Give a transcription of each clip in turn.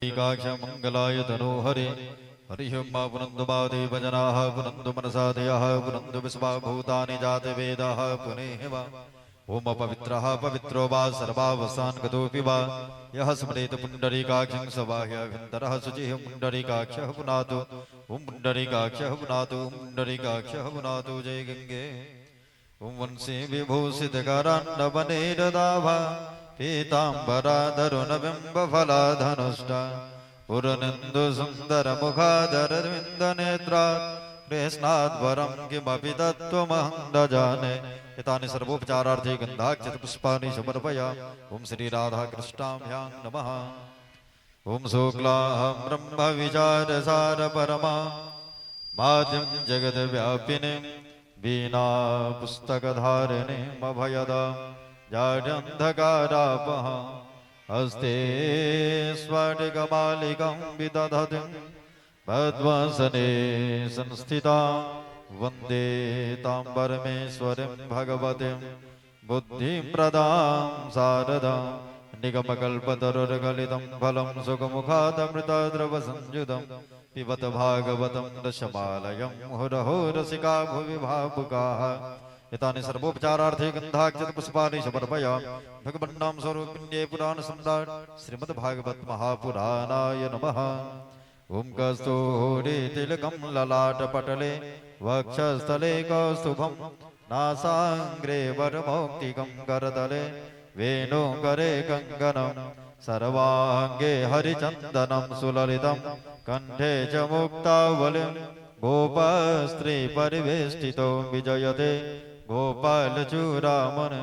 पुण्डरीकाक्ष मङ्गलाय तनोहरे। हरिः ॐ पुनन्तु मा देवजनाः, पुनन्तु मनसादयः, पुनन्तु विश्वा भूतानि जातवेदाः पुनेह वा। ॐ अपवित्रः पवित्रो वा सर्वावसान गतोऽपि वा यः स्मरेत पुण्डरीकाक्षं स बाह्याभ्यन्तरः शुचिः। पुण्डरीकाक्षः पुनातु, ॐ पुण्डरीकाक्षः पुनातु, ॐ पुण्डरीकाक्षः पुनातु। जय गङ्गे। ॐ वंशी विभूषितकरान्नवनेरदाभा पीताम्बराधरुणबिम्बफलाधनुष्टा पूर्णेन्दुसुन्दरमुखादरविन्दनेत्रात् कृष्णात् वरं किमपि तत्त्वमहं न जाने। एतानि सर्वोपचारार्थे गन्धाक्षतपुष्पाणि समर्पयामि। ॐ श्रीराधाकृष्णाभ्यां नमः। ॐ शुक्लाहं ब्रह्मविचारसारपरमा माध्यं जगद्व्यापिनीं वीणा पुस्तकधारिणीमभयदां जाड्यन्धकारापः हस्ते स्फटिकमालिकां विदधतीं पद्मासने संस्थिता वन्दे तां परमेश्वरीं भगवतीं बुद्धिप्रदां शारदां। निगमकल्पतरुर्गलितं फलं सुखमुखादमृतद्रवसंयुतं पिबत भागवतं रसमालयं मुहुरहो रसिका भुवि भावुकाः। एतानि सर्वोपचारार्थे गन्धाक्षत पुष्पाणि समर्पयामि। भगवन्नाम स्वरूपिण्ये पुराण सम्राट श्रीमद्भागवत महापुराणाय नमः। ॐ कस्तूरी तिलकं ललाटपटले वक्षस्थले कौस्तुभं नासाङ्ग्रे वरमौक्तिकं करतले वेणुकरे कङ्कणं सर्वाङ्गे हरिचन्दनं सुललितं कण्ठे च मुक्तावलिं गोपस्त्री परिवेष्टितो विजयते गोपालचूडामण।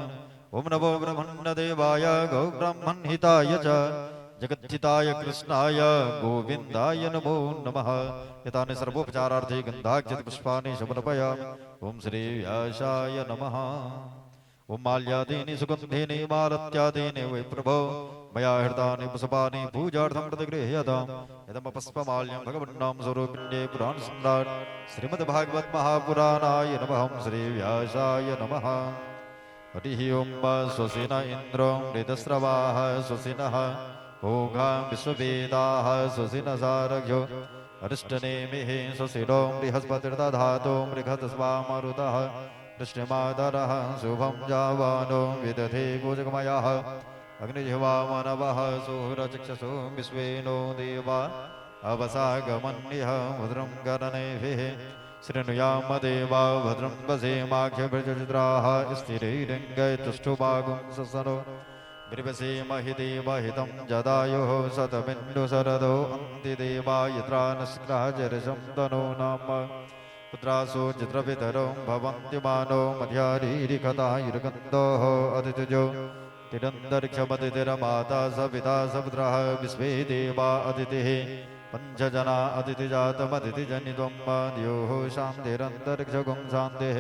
ॐ नमो ब्रह्मण्यदेवाय गौब्राह्मणहिताय च जगद्धिताय कृष्णाय गोविन्दाय नमो नमः। एतानि सर्वोपचारार्थे गन्धाक्षत पुष्पाणि समर्पयामि। ॐ श्री व्यासाय नमः। ॐ माल्यादीनि सुगन्धीनि मालत्यादीनि वै प्रभो मया हृतानि पुष्पाणि पूजार्थं प्रतिगृह्यताम्। इदमपुष्पमाल्यं भगवन्नाम स्वरूपिण्ये पुराण सम्राट श्रीमद्भागवत महापुराणाय नमः। श्री व्यासाय नमः। हरिः ॐ स्वस्ति न इन्द्रो मृतस्रवाः, स्वस्ति नः पूषा विश्ववेदाः, स्वस्ति न सारघ्यो अरिष्टनेमिः, स्वस्ति नो बृहस्पतिर्दधातु बृहत्स्वामरुतः कृष्णमादरः शुभं जावानो विदधे गोजगमयः अग्निजिह्वामनवः सुरचक्षसो विश्वे नो देवा अवसागमन्यः भद्रं कर्णेभिः शृणुयाम देवा भद्रं वसेमाख्यभृजत्राः स्थिरैरङ्गैतुष्टुवागुंससनो बिभर्षेमहि देवहितं जदायुः शतमिन्दुशरदो अन्ति देवा यत्रा नस्ग्रहजरसं तनो नाम पुत्रासो चित्रपितरो भवन्ति मानो मध्यारीरिखतायुर्गन्धोः अतिथिजो तिरन्तरिक्षमतिथिरमाता स पिता स पुत्रः विश्वे देवा अतिथिः पञ्चजना अतिथिजातमतिथिजनित्वं द्योः शान्तिरन्तरिक्षगुं शान्तिः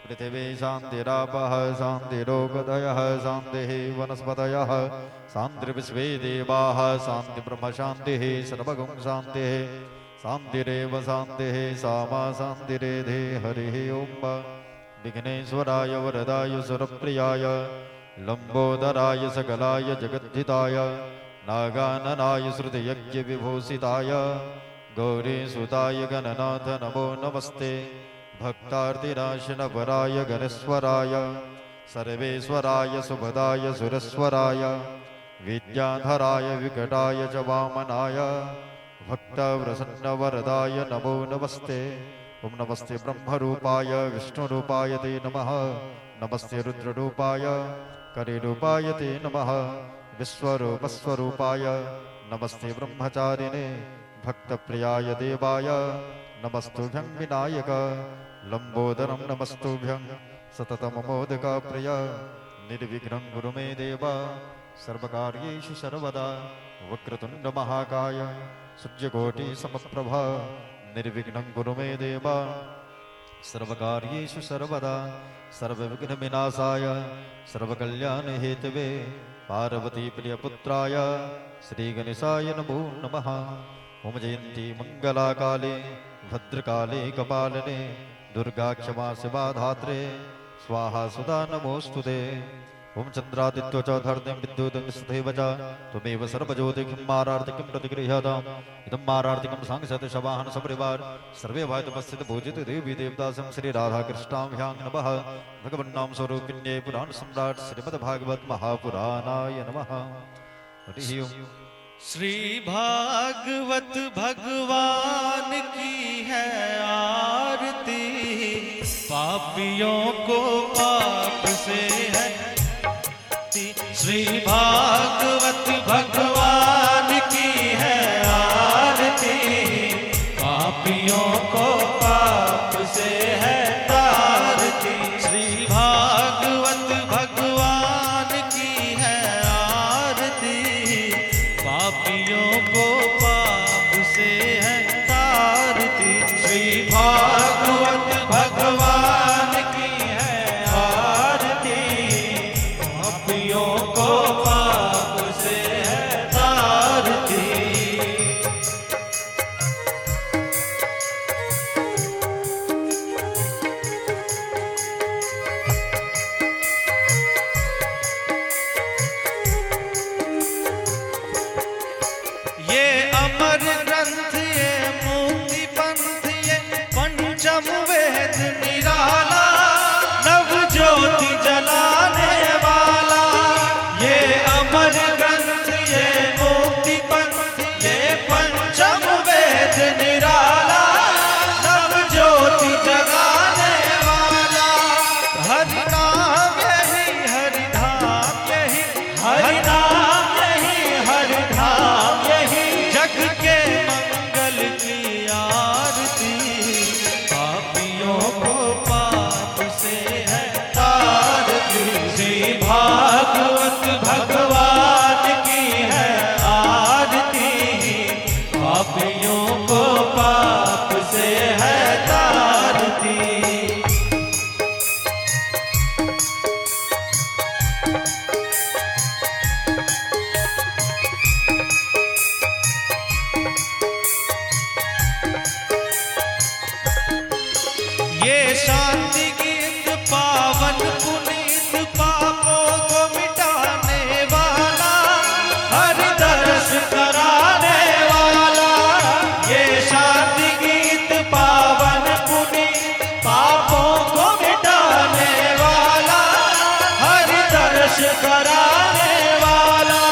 पृथिवी शान्तिरापः शान्तिरोगदयः शान्तिः वनस्पतयः शान्तिर्विश्वे देवाः शान्तिब्रह्म शान्तिः सर्वगुं शान्तिः शान्तिरेव शान्तिः सामा शान्तिरेधे। हरिः ॐ विघ्नेश्वराय वरदाय सुरप्रियाय लम्बोदराय सकलाय जगद्धिताय नागाननाय श्रुतियज्ञविभूषिताय गौरीसुताय गणनाथ नमो नमस्ते। भक्तार्तिनाशनपराय गणेश्वराय सर्वेश्वराय सुभदाय सुरेश्वराय विद्याधराय विकटाय च वामनाय भक्तप्रसन्नवरदाय नमो नमस्ते। ॐ नमस्ते ब्रह्मरूपाय विष्णुरूपाय ते नमः। नमस्ते रुद्ररूपाय करिरूपाय ते नमः। विश्वरूपस्वरूपाय नमस्ते ब्रह्मचारिणे भक्तप्रियाय देवाय नमस्तुभ्यं विनायक। लम्बोदरं नमस्तुभ्यं सततममोदकप्रिय निर्विघ्नं गुरु मे देव सर्वकार्येषु सर्वदा। वक्रतुण्ड महाकाय सूर्यकोटि समप्रभा निर्विघ्नं कुरु मे देव सर्वकार्येषु सर्वदा। सर्वविघ्नविनाशाय सर्वकल्याणहेतवे पार्वती प्रियपुत्राय श्रीगणेशाय नमो नमः। ओम जयन्ती मंगलाकाले भद्रकाले कपालिने दुर्गा क्षमा शिवा धात्रे स्वाहा सुधा नमोस्तुते। ओम चंद्रादित्यो च धर्तिं विद्युतं तथैव च त्वमेव सर्वज्योतिखं मारार्तिकं प्रतिगृह्यताम्। इदं मारार्तिकं सांसद शवाहन सपरिवार सर्वे वायुपस्थित पूजित देवी देवतासं श्री राधा कृष्णाभ्यां नमः। भगवन्नाम स्वरूपिण्ये पुराण सम्राट श्रीमद्भागवत महापुराणाय नमः। हरिः ओम। श्री भागवत भगवान की है आरती, पापियों को पाप से है। श्री भागवत भगवान की है आरती, पापियों को पाप से है तारती। श्री भागवत भगवान की है आरती, पापियों को पाप से है तारती। श्री भागवत भगवान की है आरती, पापियों को पाप से है तारती। ये अमर ग्रंथ, ये मुक्ति पंथ, ये पंचम वेद निराला, नव ज्योति जलाने वाला। ये अमर ग्रंथ, ये मुक्ति पंथ, ये पंचम वेद निराला, नव ज्योति जगाने वाला। हरि नाम यही हरि धाम यही, हरि नाम यही हरि धाम यही, जग के मंगल की आरती, पापियों को पाप से है तारती। श्री भागवत भगवान की है आरती, पापियों को पाप से है तारती। ये शांति गीत पावन पुनीत, पापों को मिटाने वाला, हरि दर्श कराने वाला। ये शांति गीत पावन पुनीत, पापों को मिटाने वाला, हरि दर्श कराने वाला।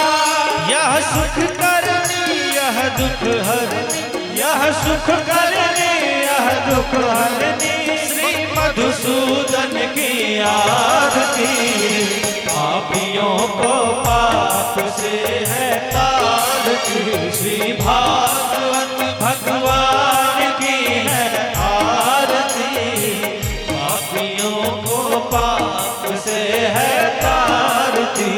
यह सुख करनी यह दुख हरनी, यह सुख करनी यह दुख हरनी, श्री मधुसूदन की आरती, पापियों को पाप से है तारती। श्री भागवत भगवान की है आरती, पापियों को पाप से है तारती।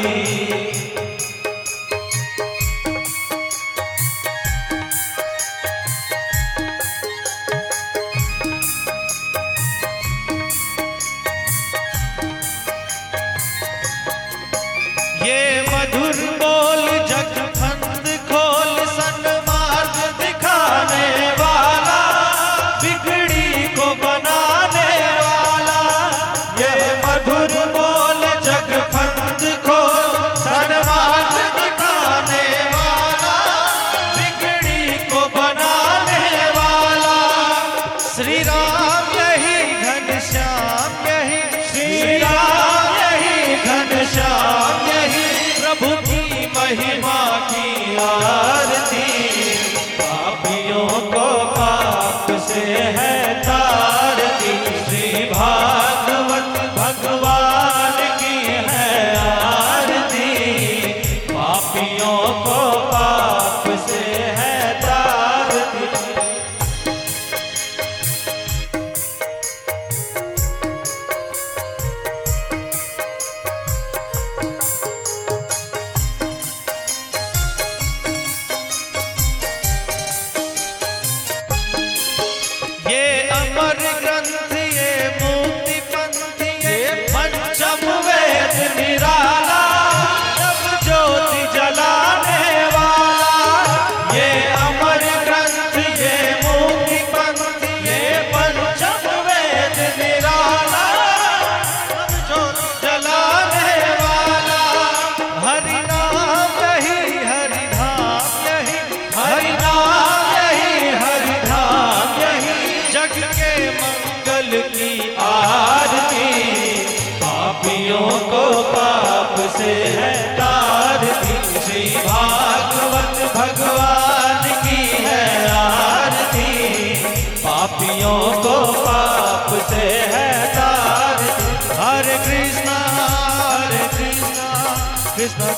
ये मधुर बोल जग फंद खोल, सन्मार्ग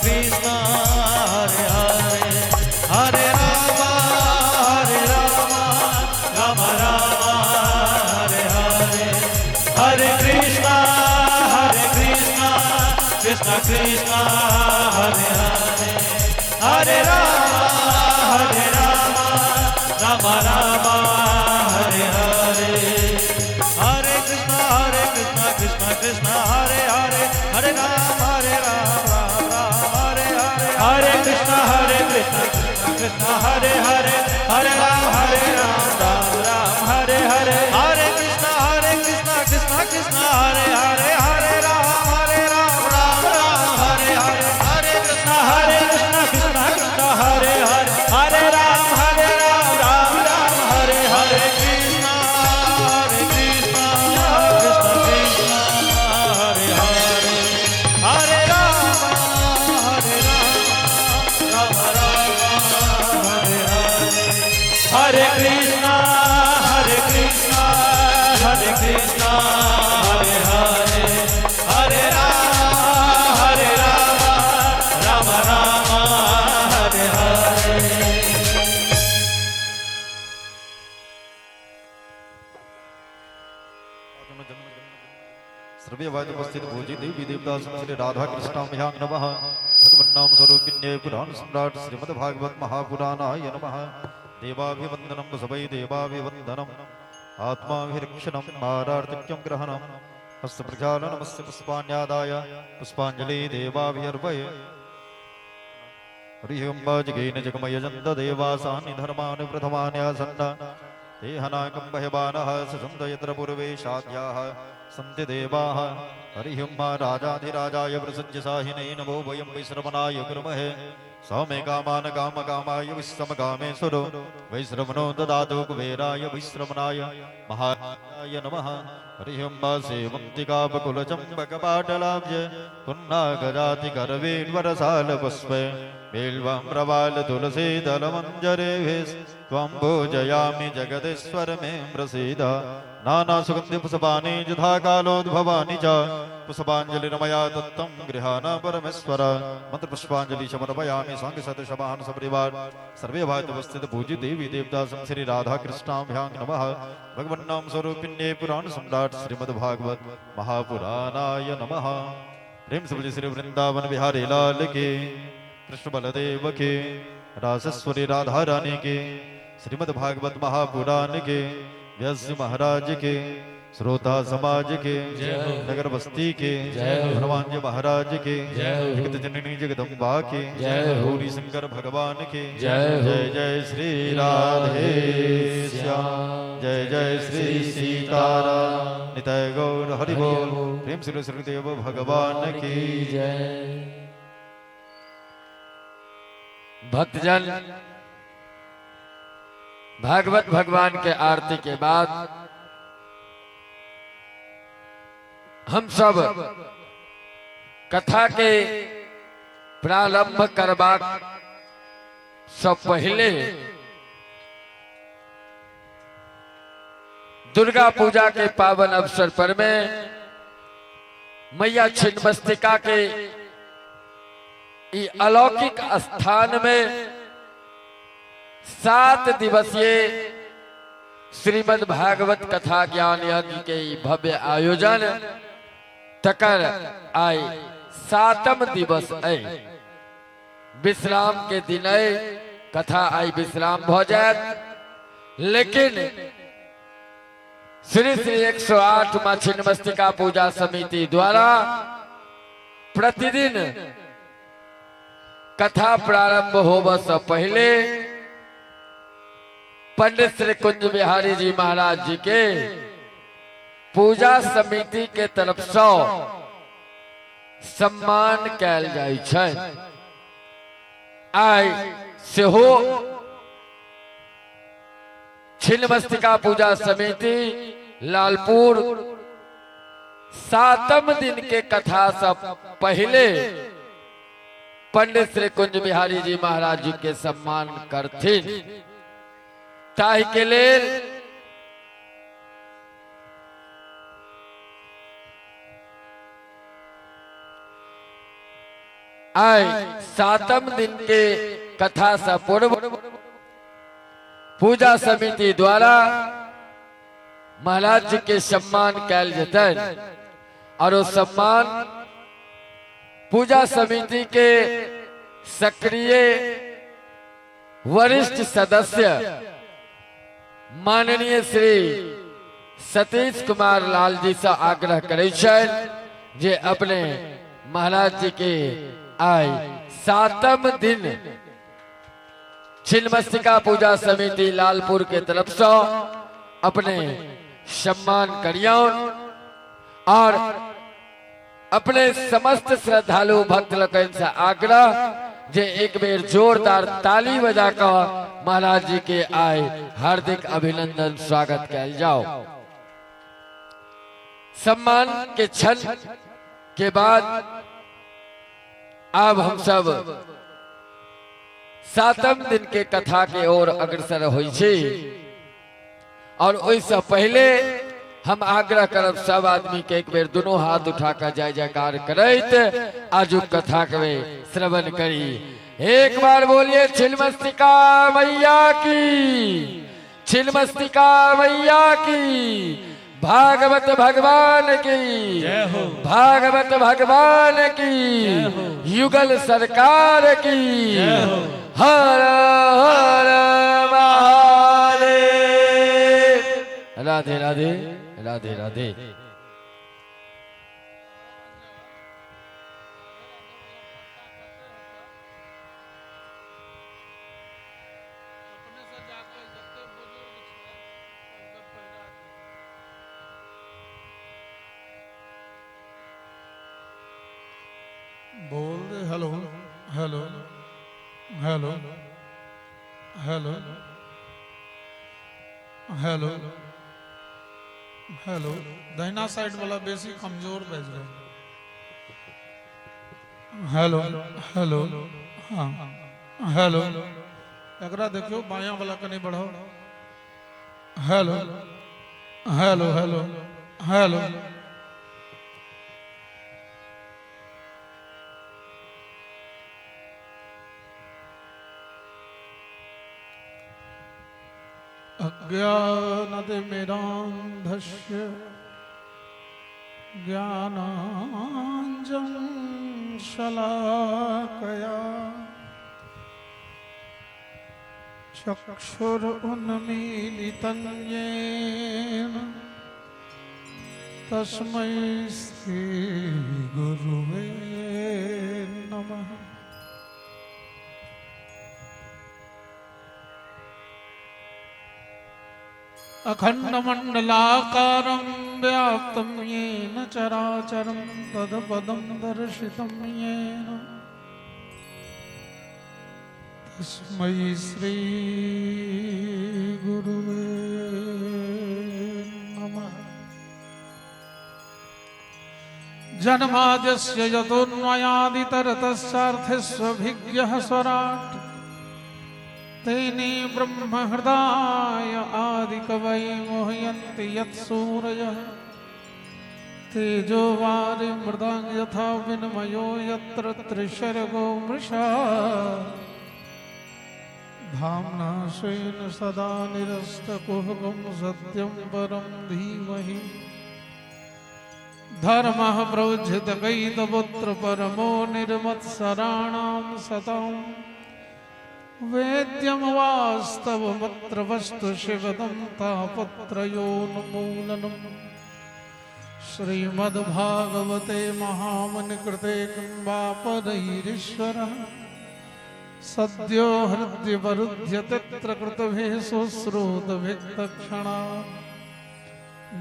Krishna Hare Hare, Hare Rama Hare Rama Rama Rama Hare Hare, Hare Krishna Krishna Krishna Hare Hare, Hare Rama Rama Rama Hare Hare, Hare Krishna Krishna Krishna Hare Hare, Hare Rama Ram Ram Hare Hare, Hare Krishna Krishna Krishna Hare Hare, Hare Ram Ram Ram Hare Hare, Hare Krishna Krishna Krishna Hare Hare, Hare Ram Ram Ram Hare Hare, Hare Krishna Krishna Krishna Hare Hare, Hare Ram Ram Ram Hare Hare, Krishna Krishna Krishna Hare Hare, Hare Ram Ram Ram Hare Hare, Hare Krishna Hare Krishna Hare Hare, Hare Ram Ram Ram Hare Hare. Survey उपस्थित पूजित देवी देवता श्री राधा कृष्णाभ्यां नमः। भगवन्नाम स्वरूपिण्ये पुराण सम्राट श्रीमद् भागवत महापुराणाय नमः। देवाभिवंदनं सवै देवाभिवंदनम्, आत्माभिरक्षणं मारार्तिक्यं ग्रहणं, हस्तप्रक्षालनमस्य पुष्पाण्यादाय पुष्पाञ्जलि देवाभिर्वये। हरिः ओं वाजगेन जगमयजन्त देवासानि धर्माणि प्रथमान्यासन्न देहनाकं बह्वानः ससन्त यत्र पूर्वे साध्याः सन्ति देवाः। हरिः ओं राजाधिराजाय प्रसज्यसाहिने नमो वयं वैश्रवणाय कुर्महे। सौमे कामान काम कामाय विश्रमकामेश्वरो वैश्रवणो ददातु कुबेराय वैश्रवणाय महाराजाय नमः। हरिः ओं सेवन्तिकापकुलचम्पकपाटलाब्ज पुन्नागजातिकरवेण्वरसालपुष्पे बिल्वं प्रवालतुलसीदलमञ्जरेभिस्त्वं पूजयामि जगदीश्वर मे प्रसीद। नानासुगन्धिपुष्पाणि यथा कालोद्भवानि च पुष्पाञ्जलिरमया दत्तं गृहाण परमेश्वर। मन्त्रपुष्पाञ्जलि समर्पयामि साङ्गसदृशवाहन सपरिवार सर्वे भागवतवस्थित पूजित देवी देवता श्री राधा कृष्णाभ्यां नमः। भगवन्नाम स्वरूपिण्ये पुराण सम्राट श्रीमद्भागवत महापुराणाय नमः। प्रेम से बोलिए श्री वृंदावन बिहारी लाल के, कृष्ण बलदेव के, रासेश्वरी राधा रानी के, श्रीमद् भागवत महापुराण के, व्यास महाराज के, श्रोता समाज के, नगर बस्ती के, हनुमान जी महाराज के, जगत जननी जगदम्बा के, गौरी शंकर भगवान के, जय जय श्री राधे श्याम, जय जय श्री सीताराम, निताय गौर हरि बोल। प्रेम श्री श्रीदेव भगवान की जय। भक्तजन भागवत भगवान के आरती के बाद हम सब कथा के प्रारंभ करबाक सब पहले दुर्गा पूजा के पावन अवसर पर में मैया छिन्नमस्तिका के अलौकिक स्थान में 7 दिवसीय श्रीमद् भागवत कथा ज्ञान यज्ञ के भव्य आयोजन तकर आय 7म दिवस अय विश्राम के दिन अय कथा आई विश्राम भ जायत, लेकिन श्री श्री 108 मां छिन्नमस्तिका पूजा समिति द्वारा प्रतिदिन कथा प्रारंभ होबे से पहले पंडित श्री कुंज बिहारी जी महाराज जी के पूजा समिति के तरफ से सम्मान कैल जाय छै। आइ सेहो छिन्नमस्तिका पूजा समिति लालपुर 7म दिन के कथा से पहले पंडित श्री कुंज बिहारी जी महाराज जी के सम्मान करथिन। ताहि के लेल आइ सातम दिन के कथा से पूर्व पूजा समिति द्वारा महाराज जी के सम्मान कैल जेतनि और ओ सम्मान पूजा समिति के सक्रिय वरिष्ठ सदस्य माननीय श्री सतीश कुमार लाल जी से आग्रह करै छनि जे अपने महाराज जी के आइ सातम दिन छिन्नमस्तिका पूजा समिति लालपुर के तरफ से अपने सम्मान करियौन और अपने समस्त श्रद्धालु भक्त लोकनि से आग्रह जे एक बेर जोरदार ताली बजा कऽ महाराज जी के आइ हार्दिक अभिनंदन स्वागत कैल जाओ। सम्मान के क्षण के बाद अब हम सब सातम दिन के कथा के ओर अग्रसर होइ छी और ओहिसँ पहले हम आग्रह करब सब आदमी के एक बेर दोनों हाथ उठा कर जय जयकार करैत आजुक कथा के श्रवण करी। एक बार बोलिए छिन्नमस्तिका मैया की, छिन्नमस्तिका मैया की, भागवत भगवान की जय हो, भागवत भगवान की, युगल सरकार की जय हो। हर हर महादेव। राधे राधे राधे राधे। बोल दे। Hello hello hello hello hello hello. दहिना साइड वाला बेसी कमजोर बज रहे। हेलो हेलो हाँ हेलो। एकरा देखियो बायां वाला कनी बढ़ाओ। Hello hello hello hello. अज्ञानतिमिरान्धस्य ज्ञानाञ्जन शलाकया चक्षुरुन्मीलितं येन तस्मै श्री गुरुवे नमः। अखण्डमण्डलाकारं व्याप्तं येन चराचरं तत्पदं दर्शितं येन तस्मै श्री गुरुवे नमः। जन्माद्यस्य यतोऽन्वयादितरतश्चार्थेष्वभिज्ञः स्वराट् तेने ब्रह्महृदाय आदिकवये मोहयन्ति यत्सूरयः तेजो वारि मृदां यथा विनिमयो यत्र त्रिसर्गो मृषा धाम्ना स्वेन सदा निरस्तकुहकं सत्यं परं धीमहि। धर्मः प्रोज्झितकैतवपुत्र परमो निर्मत्सराणां सतां वेद्यं वास्तवमत्र वस्तु शिवदं तापत्रयोन्मूलनम्। श्रीमद्भागवते महामुनिकृते किं वा परैरीश्वरः सद्यो हृद्यवरुध्यतेऽत्र कृतभिः सुश्रुतभिः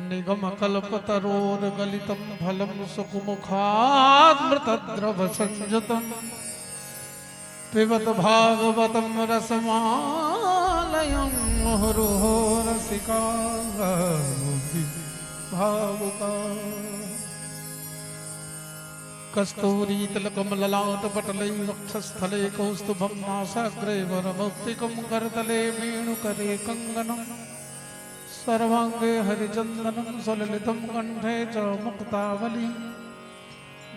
निगमकल्पतरोर्गलितं फलं सुकुमुखामृतद्रवसंयुतं पिबत भागवतं रसमालयं मुहुरुहो रसिका भावुका। कस्तूरी तिलकम ललाट पटले वक्षस्थले कौस्तुभं नासाग्रे वरमौक्तिकं करतले वेणुकरे कंगनम सर्वांगे हरिचंदनं सुललितं कंठे च मुक्तावली।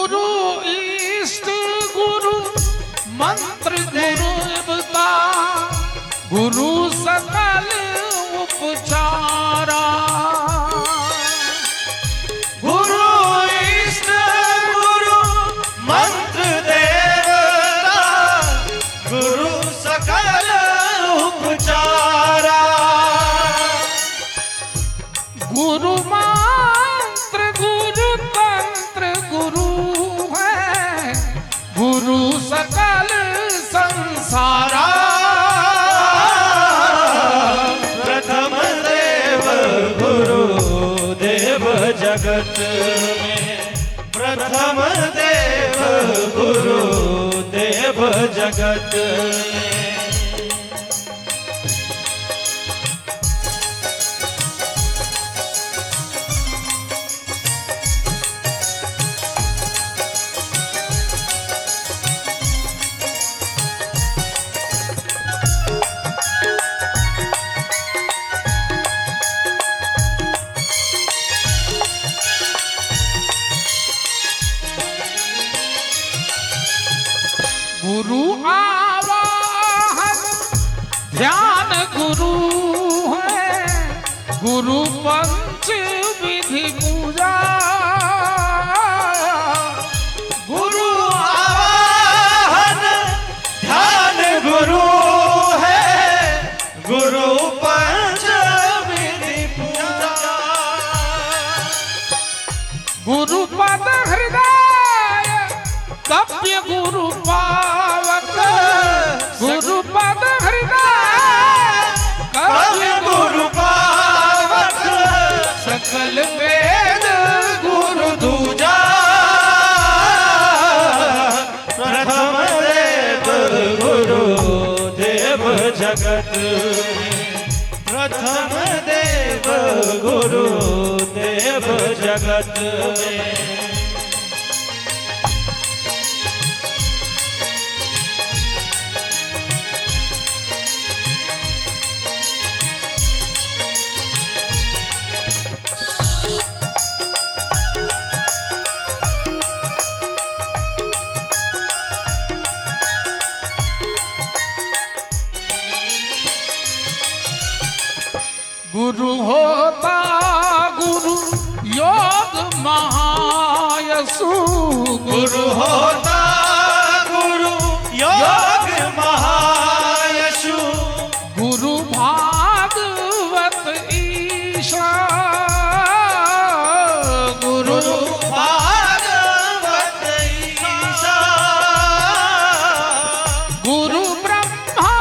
गुरु इष्ट गुरु मंत्र गुरु देवता गुरु सकल उपचारा। गुरु इष्ट गुरु मंत्र देवता गुरु सकल उपचारा। गुरु मंत्र गुरु तंत्र गुरु है गुरु सकल संसारा। प्रथम देव गुरु देव जगत में, प्रथम देव गुरु देव जगत में। गुरु आवाहन ध्यान गुरु है गुरु पंच विधि पूजा। गुरु आवाहन ध्यान गुरु है गुरु पंच विधि पूजा। गुरु पद हृदय कव्य गुरु पावक गुरु पद हृदय कव्य गुरु पावक सकल वेद गुरु दूजा। प्रथम देव गुरु देव जगत में, प्रथम देव गुरु देव जगत में। गुरु होता गुरु योग महायसु गुरु होता गुरु योग महायशु गुरु भागवत ईशा गुरु भागवत ईशा। गुरु ब्रह्मा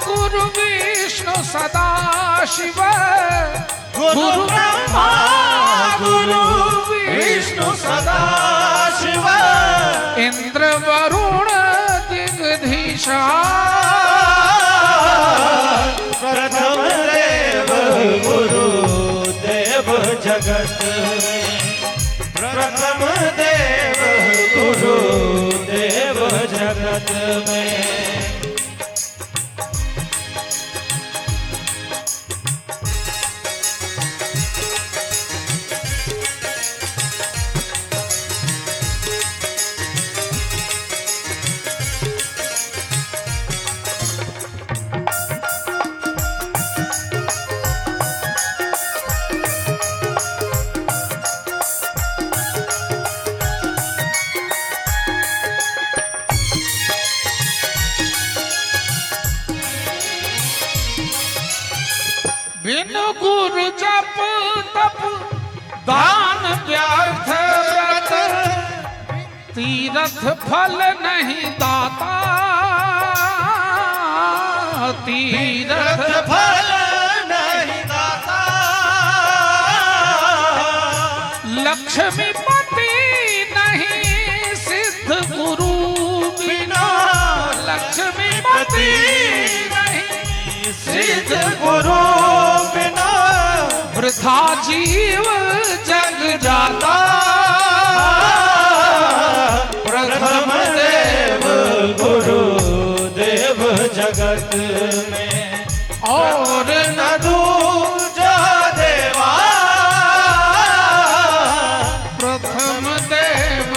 गुरु विष्णु सदा शिव गुरु ब्रह्मा गुरु विष्णु सदा शिव इंद्र वरुण दिग्धीशा। प्रथम देव गुरु देव जगत में, प्रथम देव गुरु देव जगत में। बिन गुरु जप तप दान व्यर्थ व्रत तीर्थ फल नहीं दाता तीर्थ फल नहीं दाता। लक्ष्मीपति नहीं सिद्ध गुरु बिना लक्ष्मीपति नहीं सिद्ध गुरु बिना वृथा जीव जग जाता। प्रथम देव गुरु देव जगत में और न दूजा देवा। प्रथम देव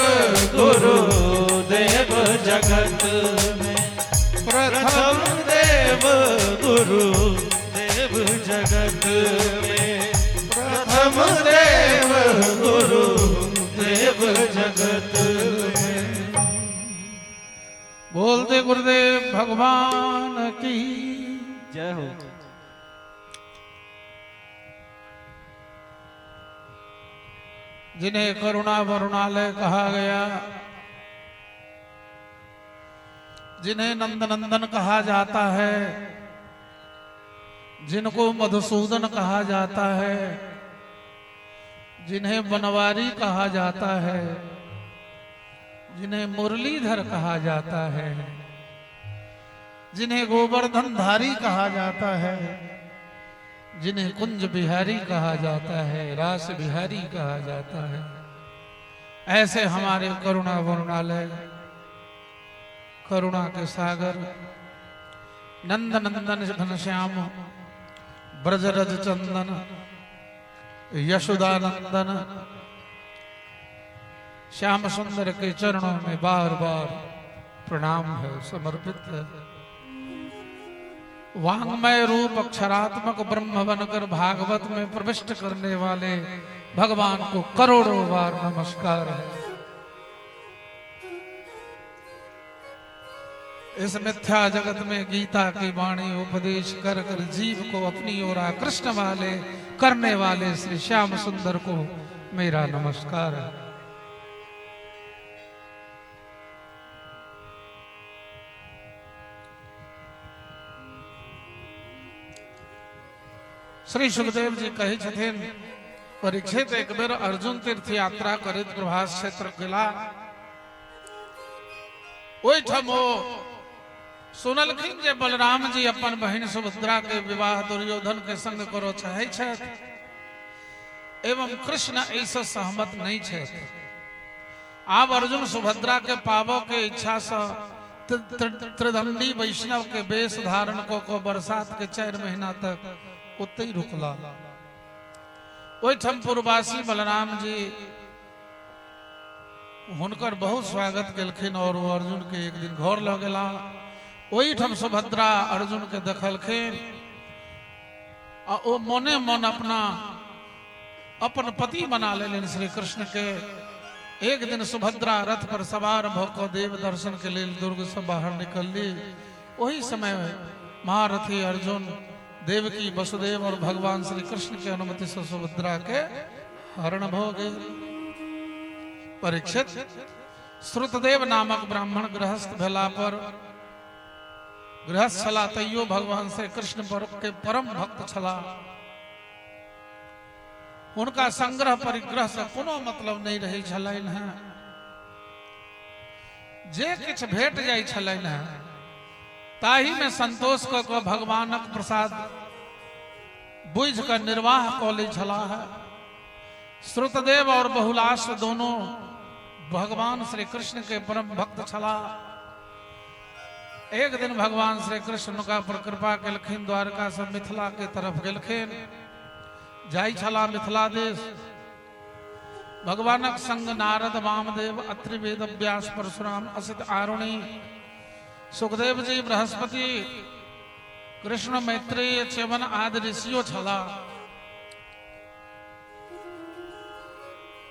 भगवान की जय हो। जिन्हें करुणा वरुणालय कहा गया, जिन्हें नंदनंदन कहा जाता है, जिनको मधुसूदन कहा जाता है, जिन्हें बनवारी कहा जाता है, जिन्हें मुरलीधर कहा जाता है, जिन्हें गोवर्धनधारी कहा जाता है, जिन्हें कुंज बिहारी कहा जाता है, रास बिहारी कहा जाता है, ऐसे हमारे करुणा वरुणालय, करुणा के सागर, नंद नंदन घनश्याम, ब्रजरज चंदन, यशोदानंदन, श्याम सुंदर के चरणों में बार बार प्रणाम है, समर्पित है। वांग्मय रूप अक्षरात्मक ब्रह्म बनकर भागवत में प्रविष्ट करने वाले भगवान को करोड़ों बार नमस्कार है। इस मिथ्या जगत में गीता की वाणी उपदेश कर कर जीव को अपनी ओर आकृष्ट वाले करने वाले श्री श्याम सुंदर को मेरा नमस्कार है। श्री सुखदेव जी कहै छथिन, परीक्षित एक बेर अर्जुन तीर्थ यात्रा करैत प्रभास क्षेत्र गेला। ओहिठाम ओ सुनलखिन जे बलराम जी अपन बहिन सुभद्रा के विवाह दुर्योधन के संग करो चाहै छथि एवं कृष्ण एहिसँ सहमत नहीं छथि। आब अर्जुन सुभद्रा के पाबऽ के इच्छा से त्रिदंडी वैष्णव के वेश धारण कऽ कऽ बरसात के 4 महीना तक ओतहि रुकला। ओहिठाम पूर्वासी बलराम जी हुनकर बहुत स्वागत केलखिन और वो अर्जुन के एक दिन घर लऽ गेला। ओहिठाम सुभद्रा अर्जुन के देखलखिन आ ओ मोने मन अपना अपन पति बना लेलनि श्री कृष्ण के। एक दिन सुभद्रा रथ पर सवार भऽ कऽ देव दर्शन के लेल दुर्ग से बाहर निकलली। ओही समय महारथी अर्जुन देवकी वसुदेव और भगवान श्री कृष्ण के अनुमति से सुभद्रा के हरण भ गेल। परीक्षित श्रुतदेव नामक ब्राह्मण गृहस्थ भेला पर गृहस्थ छला तैयो भगवान श्री कृष्ण पर के परम भक्त छला। उनका संग्रह परिग्रह से कोनो मतलब नहीं रही छलनि हैं। जे किछु भेट जाइ छलनि हैं ताही में संतोष कऽ कऽ भगवानक प्रसाद बुझि कऽ निर्वाह कऽ लै छलाह। श्रुतदेव और बहुलाश्व दोनों भगवान श्री कृष्ण के परम भक्त छलाह। एक दिन भगवान श्री कृष्ण हुनका पर कृपा केलखिन, द्वारका से मिथिला के तरफ गेलखिन। जाइ छलाह मिथिला देश। भगवानक संग नारद, वामदेव, अत्रि, वेद व्यास, परशुराम, असित, आरुणि, सुखदेव जी, बृहस्पति, कृष्ण, मैत्रेय, च्यवन आदि ऋषियो छलाह।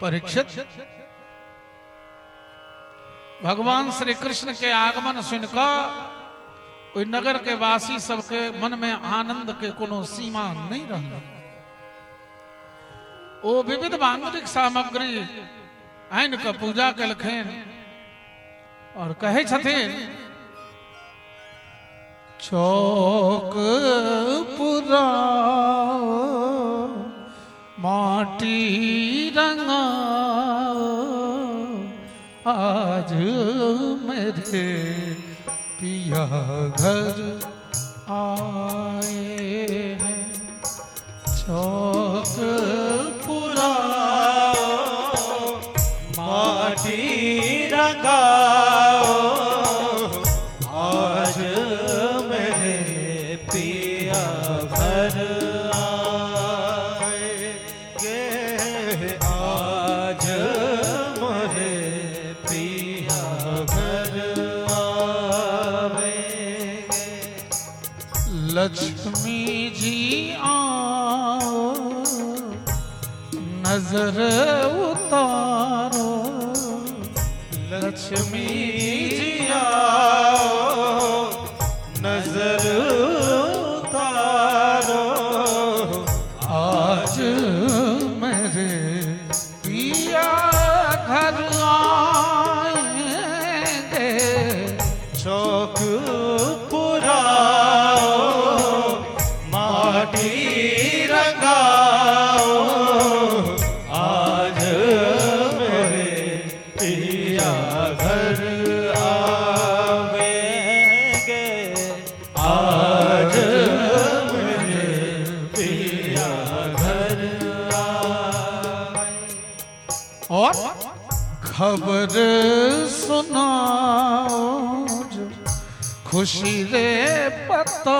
परीक्षित भगवान श्री कृष्ण के आगमन सुनकर ओहि नगर के वासी सबके मन में आनंद के कोनो सीमा नहीं रहल। ओ विविध मांगलिक सामग्री आनि कऽ पूजा केलखिन और कहै छथिन, चौक पुराओ माटी रंगाओ, आज मेरे पिया घर आए हैं। चौक पुराओ माटी रंगाओ, आज मेरे पिया घर आए गे, आज मेरे पिया घर आवे। लक्ष्मी जी आओ नजर उतारो, लक्ष्मी जी आओ आज मेरे पिया घर आएंगे। चौक पुराओ माटी रंगाओ, आज मेरे पिया घर आवेंगे, आज मेरे पिया घर आवेंगे। और खबर सुनाओ जो खुशी रे पता,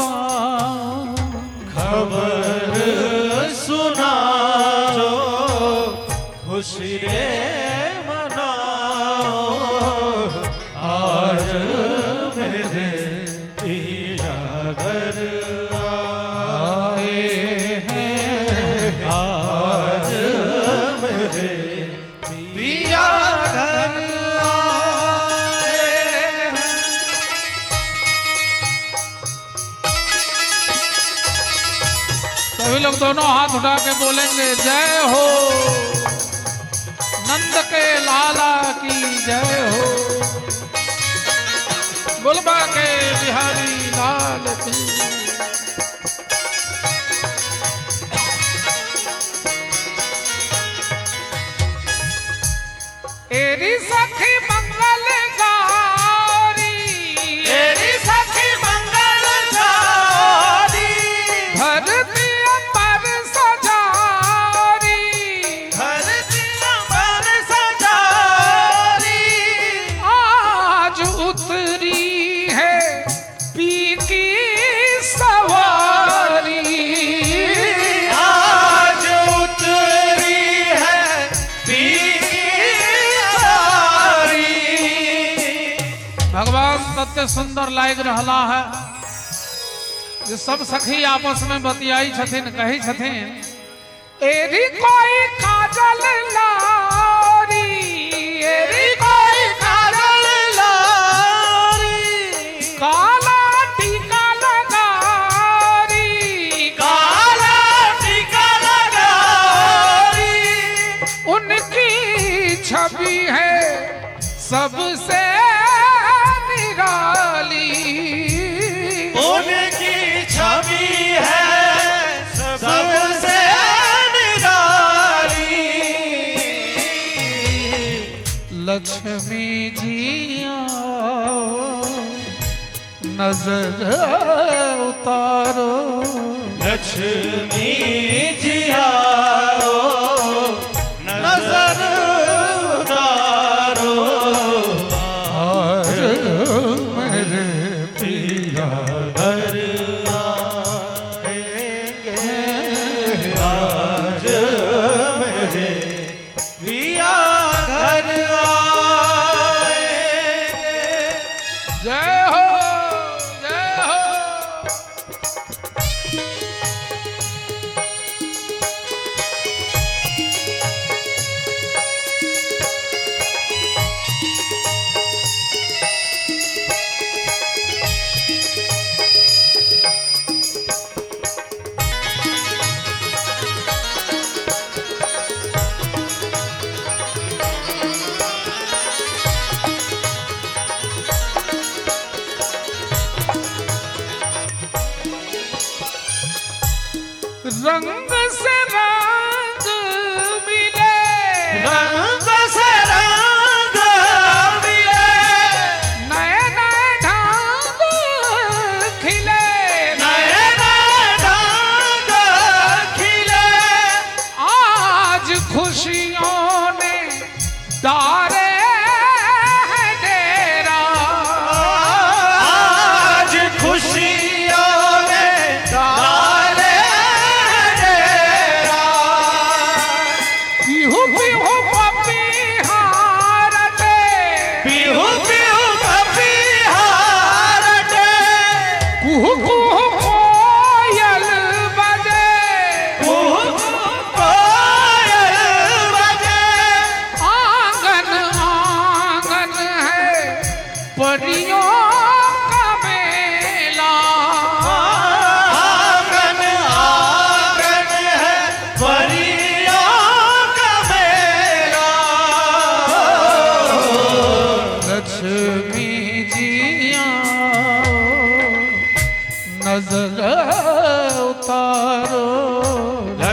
खबर सुनाओ खुशी रे मनाओ, आज मेरे पिया घर आए हैं, आज मेरे पिया घर आए हैं। सभी लोग दोनों हाथ उठा के बोलेंगे जय हो नंद के लाला की जय हो, गुलबा के बिहारी लाल की। एरी सखी मंगल गौरी, तेरी सखी मंगल गौरी, धरती पर सजारी, धरती पर सजारी, आज उतरी है पी की सवारी, आज उतरी है पीकी सवारी। भगवान तत्व सुंदर लाग रहला है जे सब सखी आपस में बतियाई छथिन, कही छथिन एरी कोई काजल लारी, एरी कोई काजल लारी, काला टीका लगारी, काला टीका लगारी, उनकी छवि है सबसे निराली, उनकी छवि है सबसे निराली। लक्ष्मी जी आओ नजर उतारो, लक्ष्मी जी आओ नजर उतारो, आज मेरे पिया घर आएंगे, आज मेरे पिया घर आएंगे। जय हो जय हो।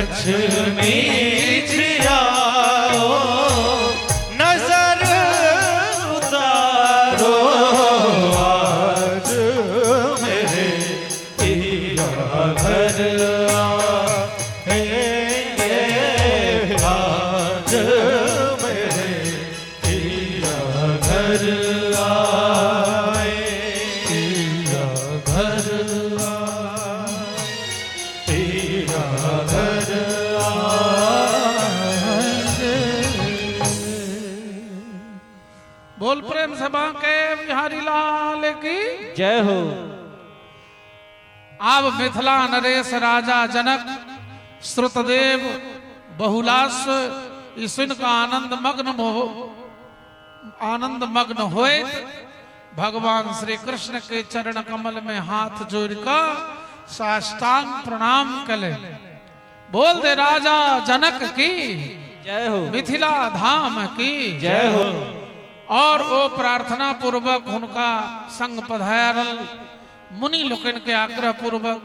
लक्ष्मी जी आओ, नजर उतारो, आज मेरे पिया घर आएंगे, आज मेरे पिया घर आए, पिया घर आए, पिया घर आएंगे। बोल प्रेम से बांके बिहारी लाल की जय हो। आब मिथिला नरेश राजा जनक श्रुतदेव बहुलास ई सुन का आनंद मग्न आनंद मग्न होइत भगवान श्री कृष्ण के चरण कमल में हाथ जोड़ कर साष्टांग प्रणाम कले। बोल दे राजा जनक की जय हो। मिथिला धाम की जय हो। और वो प्रार्थना पूर्वक हुनका संग पधारल मुनि लोकनि के आग्रह पूर्वक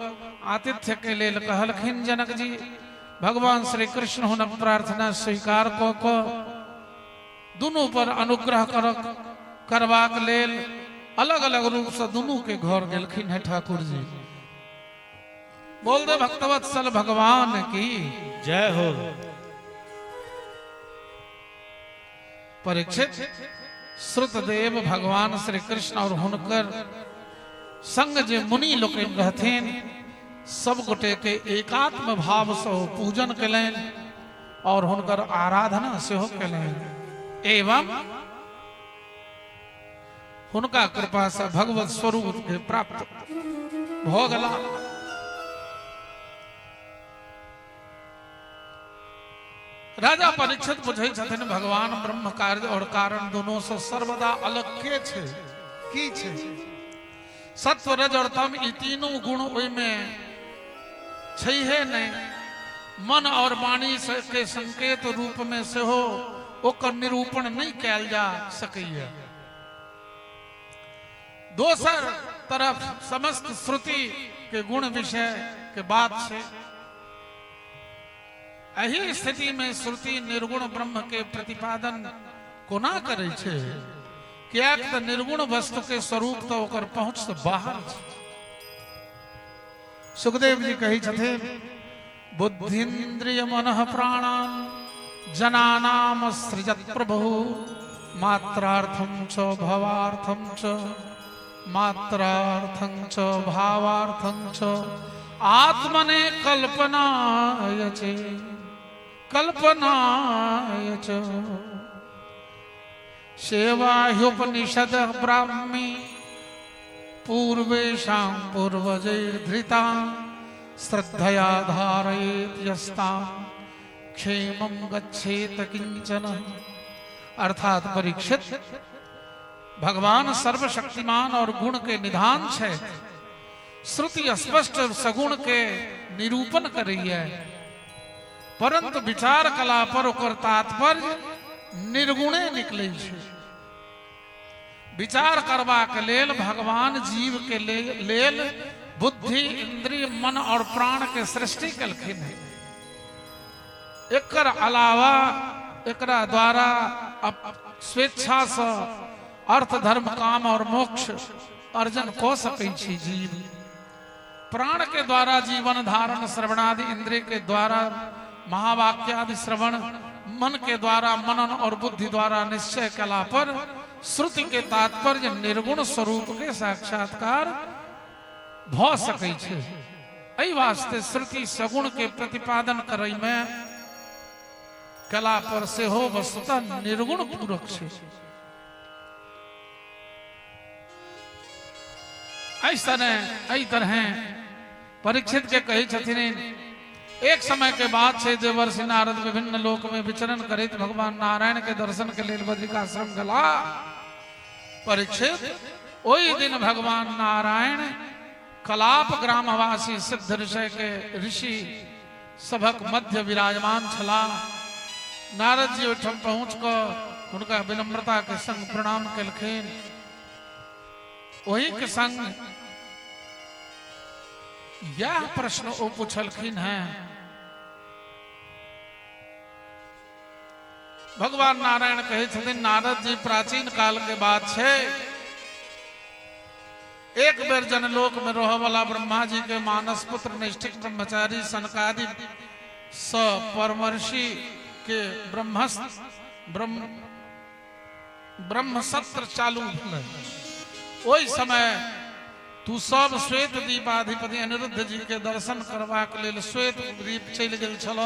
आतिथ्य के लेल कहलखिन जनक जी। भगवान श्री कृष्ण हुनक प्रार्थना स्वीकार कऽ कऽ दुनू पर अनुग्रह करबाक लेल अलग अलग रूप से दुनू के घर गेलखिन है ठाकुर जी। बोल दे भक्तवत्सल भगवान की जय हो। परीक्षित श्रुतदेव भगवान श्री कृष्ण और हुनकर संग जे मुनि लोकनि रहथिन सब गोटे के एकात्म भाव से ओ पूजन कयलनि और हुनकर आराधना सेहो कयलनि एवं हुनका कृपा से भगवत स्वरूप के प्राप्त भऽ गेला। राजा परीक्षित बुझै छथिन भगवान ब्रह्म कार्य और कारण दोनों से सर्वदा अलग के छै, की छै? सत्व रज और तम ई तीनों गुण ओहिमे छैहे नहि। मन और वाणी के संकेत रूप में सेहो ओकर निरूपण नहीं कयल जा सकैया। दोसर तरफ समस्त श्रुति के गुण विषय के बात छै। एही स्थिति में श्रुति निर्गुण ब्रह्म के प्रतिपादन कोना करै छै? किएक तऽ निर्गुण वस्तु के स्वरूप तऽ ओकर पहुंच से बाहर छै। सुखदेव जी कहै छथिन बुद्धिन्द्रिय मनः प्राणान जनानाम सृजत प्रभु मात्रार्थं च भवार्थं च मात्रार्थं च भावार्थं च आत्मने कल्पनाय च कल्पनाय च। सेवा ह्युपनिषद ब्राह्मी पूर्वेषां पूर्वजैर्धृतां श्रद्धया धारयेत् यस्तां क्षेमं गच्छेत किंचन। अर्थात परीक्षित भगवान सर्वशक्तिमान और गुण के निधान छै। श्रुति स्पष्ट सगुण के निरूपण करैया, परंतु विचार कला पर ओकर तात्पर्य निर्गुणे निकलै छै। विचार करबाक लेल भगवान जीव के लेल बुद्धि इंद्रिय मन और प्राण के सृष्टि कलखिन है। एकर अलावा एकरा द्वारा स्वेच्छा से अर्थ धर्म काम और मोक्ष अर्जन कऽ सकै छी जीव। प्राण के द्वारा जीवन धारण श्रवणादि इंद्रिय के द्वारा महावाक्यादि श्रवण मन के द्वारा मनन और बुद्धि द्वारा निश्चय कला पर श्रुति के तात्पर्य निर्गुण स्वरूप के साक्षात्कार भऽ सकै छै। एहि वास्ते श्रुति सगुण के प्रतिपादन करै में कला पर सेहो वस्तुतः निर्गुण पूरक छै। एहि तरह परीक्षित के कहै छथिन एक समय के बात छै देवर्षि नारद विभिन्न लोक में विचरण करैत भगवान नारायण के दर्शन के लेल बद्रिकाश्रम गेला। परीक्षित ओहि दिन भगवान नारायण कलाप ग्रामवासी सिद्ध ऋषि के ऋषि सभक मध्य विराजमान छला। नारद जी ओहिठाम पहुंच कऽ हुनका विनम्रता के संग प्रणाम केलखिन। ओही के संग यह प्रश्न ओ पूछलखिन हैं भगवान नारायण कहै छथिन नारद जी, प्राचीन काल के बात छै। एक बेर जनलोक में रहऽ वाला ब्रह्मा जी के मानस पुत्र नैष्ठिक ब्रह्मचारी सनकादि स परमर्षि के ब्रह्म ब्रह्म सत्र चालू भेलै। ओहि समय तू सब श्वेत द्वीपाधिपति अनिरुद्ध जी के दर्शन करबाक लेल श्वेत द्वीप चलि गेल छल।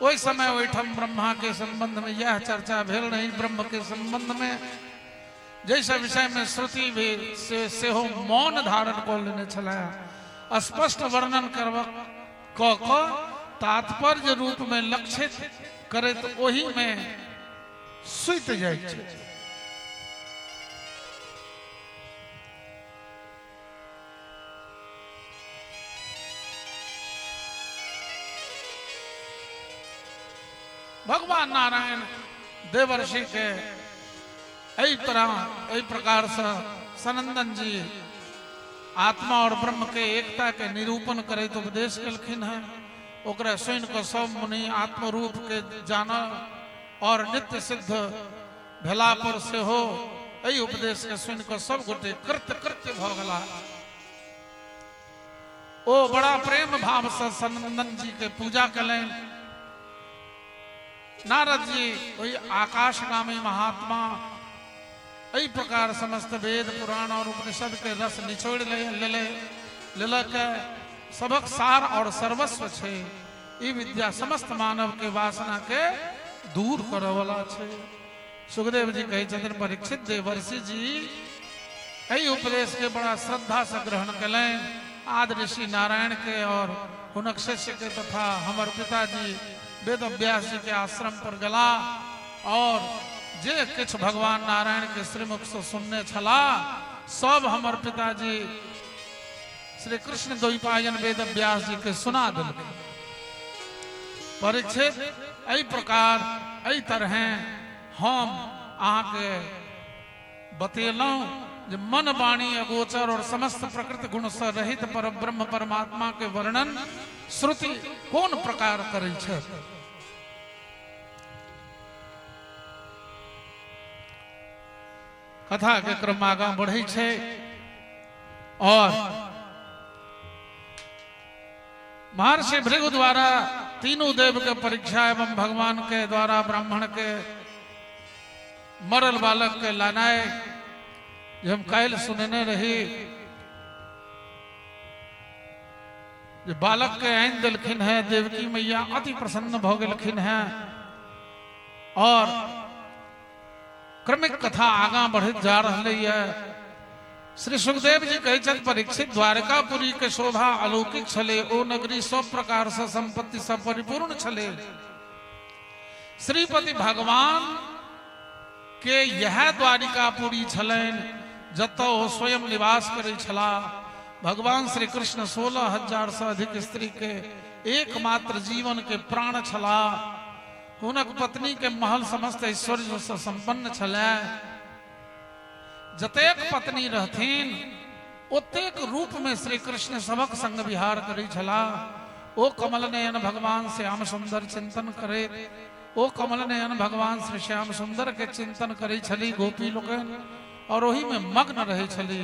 ओहि समय ओहिठाम ब्रह्मा के संबंध में यह चर्चा भेल रही, ब्रह्म के संबंध में जैसे विषय में श्रुति भी से सेहो मौन धारण कऽ लेने छलै। स्पष्ट वर्णन करब कऽ कऽ तात्पर्य रूप में लक्षित करैत ओहि में सुति जाइ छै। भगवान नारायण देवर्षि के एहि तरह एहि प्रकार से सनंदन जी आत्मा और ब्रह्म के एकता के निरूपण करैत उपदेश केलखिन हैं। ओकरा सुनि कऽ सब मुनि आत्मरूप के जानल और नित्य सिद्ध भेला पर सेहो एहि उपदेश के सुनि कऽ सब गोटे कृत्य कृत्य भऽ गेला। ओ बड़ा प्रेम भाव से सनंदन जी के पूजा केलनि। नारद जी ओहि आकाशगामी महात्मा एहि प्रकार समस्त वेद पुराण और उपनिषद के रस निचोड़ ले लेलक। सबक सार और सर्वस्व छै। ई विद्या समस्त मानव के वासना के दूर करऽ वाला छै। सुखदेव जी कहै छथिन परीक्षित देवर्षि जी एहि उपदेश के बड़ा श्रद्धा से ग्रहण केलनि। आदि ऋषि नारायण के और हुनक शिष्य के तथा हमर पिताजी वेद व्यास जी के आश्रम पर गेला और जे किछु भगवान नारायण के श्रीमुख से सुनने छला सब हमर पिताजी श्री कृष्ण द्वैपायन वेद व्यास जी के सुना देलखिन। परीक्षित एहि प्रकार एहि तरहे हम अहाँके बतेलहुँ जे मन वाणी अगोचर और समस्त प्रकृति गुण से रहित पर ब्रह्म परमात्मा के वर्णन श्रुति कोन प्रकार करै छै। कथा के क्रम आगाँ बढ़ै छै और महर्षि भृगु द्वारा तीनों देव के परीक्षा एवं भगवान के द्वारा ब्राह्मण के मरल बालक के लानाय जे हम काल्हि सुनने रही जे बालक के आनि देलखिन है। देवकी मैया अति प्रसन्न भऽ गेलखिन है और क्रमिक कथा आगाँ बढ़ैत जा रहलै है। श्री सुखदेव जी कहै छथि परीक्षित द्वारकापुरी के शोभा अलौकिक छलै। ओ नगरी सब प्रकार से संपत्ति से परिपूर्ण छलै। श्रीपति भगवान के यह द्वारिकापुरी छलनि जतऽ ओ स्वयं निवास करै छलाह। भगवान श्री कृष्ण 16,000 से अधिक स्त्री के एकमात्र जीवन के प्राण छलाह। हुनक पत्नी के महल समस्त ऐश्वर्य से संपन्न छलै। जतेक पत्नी रहथिन ओतेक रूप में श्री कृष्ण सबक संग विहार करै छलाह। ओ कमल नयन भगवान श्याम सुंदर चिंतन करे ओ कमल नयन भगवान श्री श्याम सुंदर के चिंतन करै छली गोपी लोकनि और ओही में मग्न रहै छली।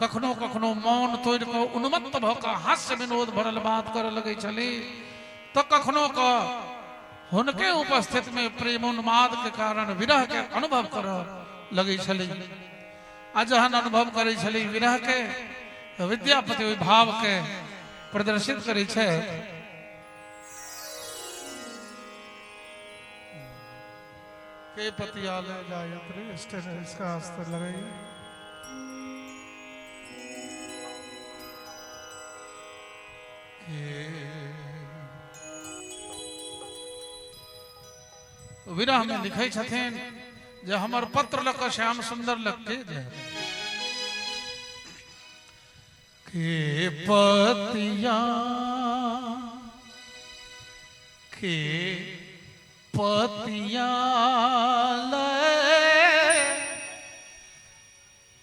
कखनो कखनो मौन तोड़ि कऽ उन्मत्त भऽ कऽ हास्य विनोद भरल बात करऽ लगै छली तऽ कखनो कऽ हुनके उपस्थित में प्रेमोन्माद के कारण विरह के अनुभव करऽ लगै छली। आ जहन अनुभव करै छली विरह के तऽ विद्यापति ओहि भाव के प्रदर्शित करै छै। के पतियाले जायत रे स्टेज इसका अस्तर लगाइए। विरह में लिखै छथिन जे हमर पत्र लऽ कऽ श्याम सुंदर लग के जाय के पतिया के पतिया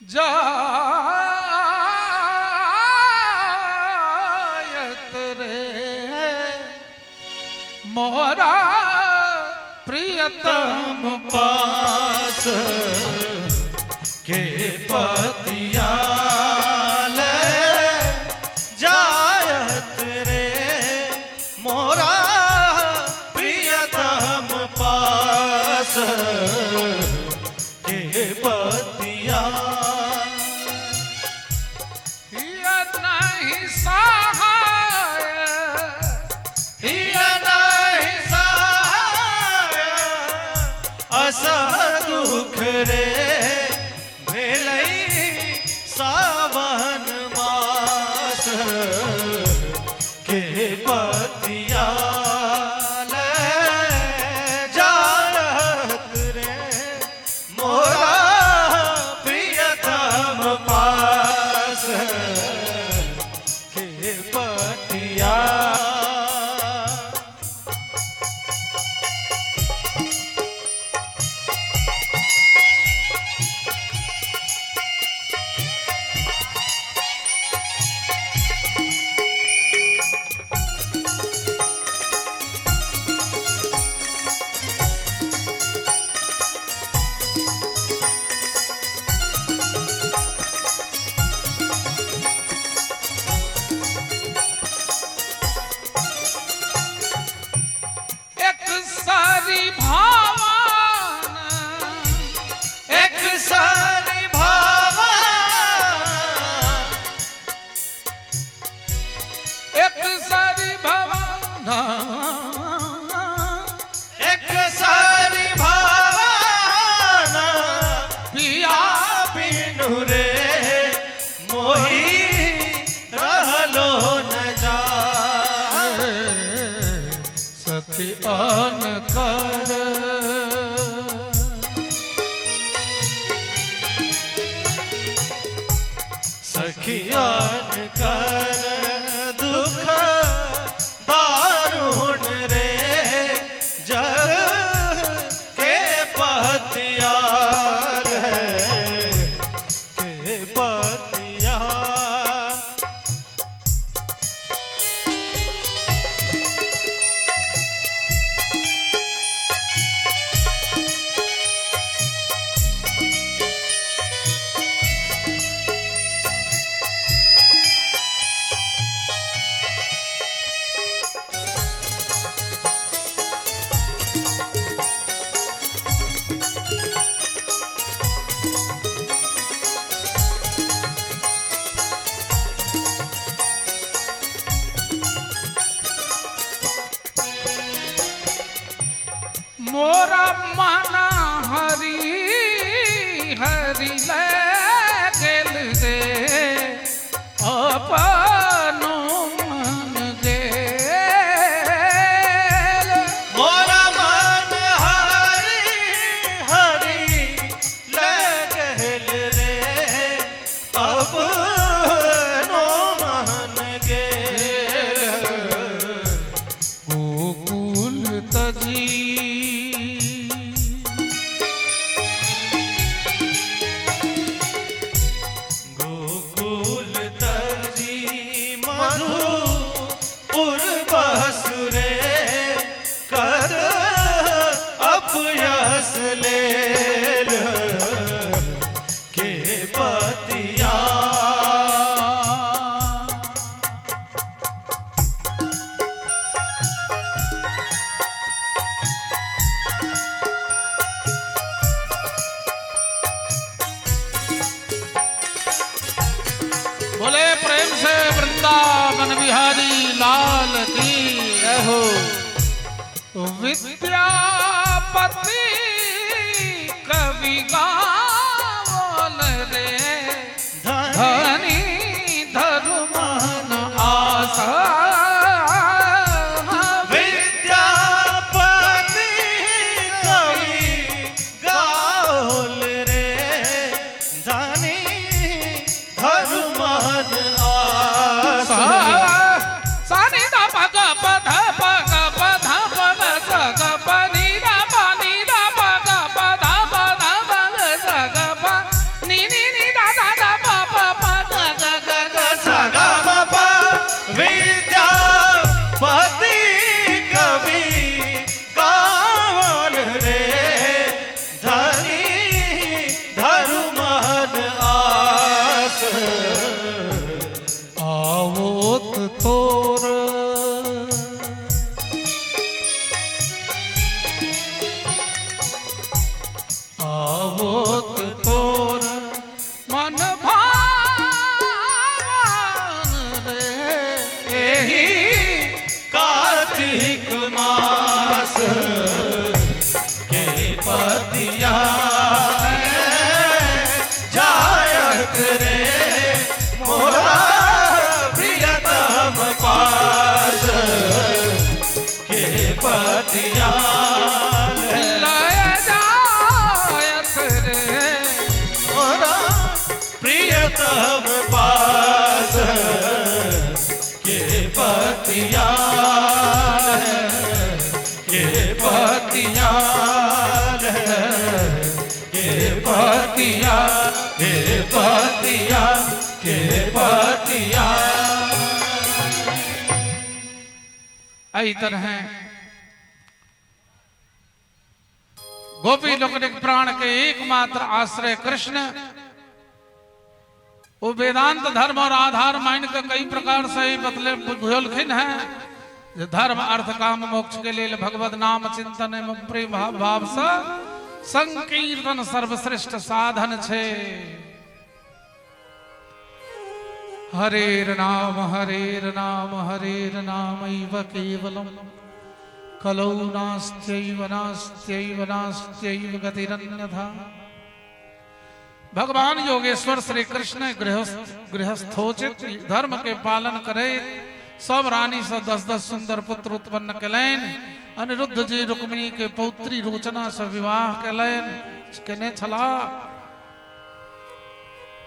जायत रे मोरा प्रियतम पास के पतिया ले जायत रे मोरा प्रियतम पास के पतिया। हिय नहीं सहाय, हिय नहीं सहाय अस दुख रे भेलई सावन मास के पतिया ले जायत रे मोरा प्रियतम पास के पतिया। एक सारी भावान, एक सारी भावा, एक सारी भावान, एक सारी भावाना पिया बिनु रे मोही रहलो न जा। सखी आन कर सखियान कर दुख दारुण रे जग के पतिया रे के पतिया। मोरा मना हरी हरि ले गेल रे अपनो मन गेल। मोरा मन हरि हरि ले गेल रे अपनो मन गेल। गोकुल तजी गोकुल तजी मधुपुर बसुरे कर अपयस लेल के पतिया। बोले प्रेम से वृंदावन बिहारी लाल की जय हो। विद्यापति कवि गावल रे धनी धर्मन आसा। विद्यापति कवि गाओल रे धनी धर्मन आसा। सानी दा प ग प ध प ग प ध प ग स ग प नी दा प नी दा प ग प ध प ध प ग स ग प नी नी नी दा दा दा प प प ग ग पतिया के पतिया के पतिया के पतिया के पतिया। एहि तरह गोपी लोकनिक प्राण के एकमात्र आश्रय कृष्ण, वो वेदांत धर्म और आधार मान के कई प्रकार से ही बतले बुझलखिन हैं। जे धर्म अर्थ काम मोक्ष के लिए भगवत नाम चिंतन एवं प्रेम भाव से संकीर्तन सर्वश्रेष्ठ साधन छे। हरेर नाम हरेर नाम हरेर नामैव केवलम कलौ नास्त्यैव नास्त्यैव नास्त्यैव गतिरन्यथा। भगवान योगेश्वर श्री कृष्ण गृहस्थोचित धर्म के पालन करे सब रानी से 10-10 सुंदर पुत्र उत्पन्न कलनि। अनिरुद्ध जी रुक्मिणी के पौत्री रोचना से विवाह कलनि केने छला।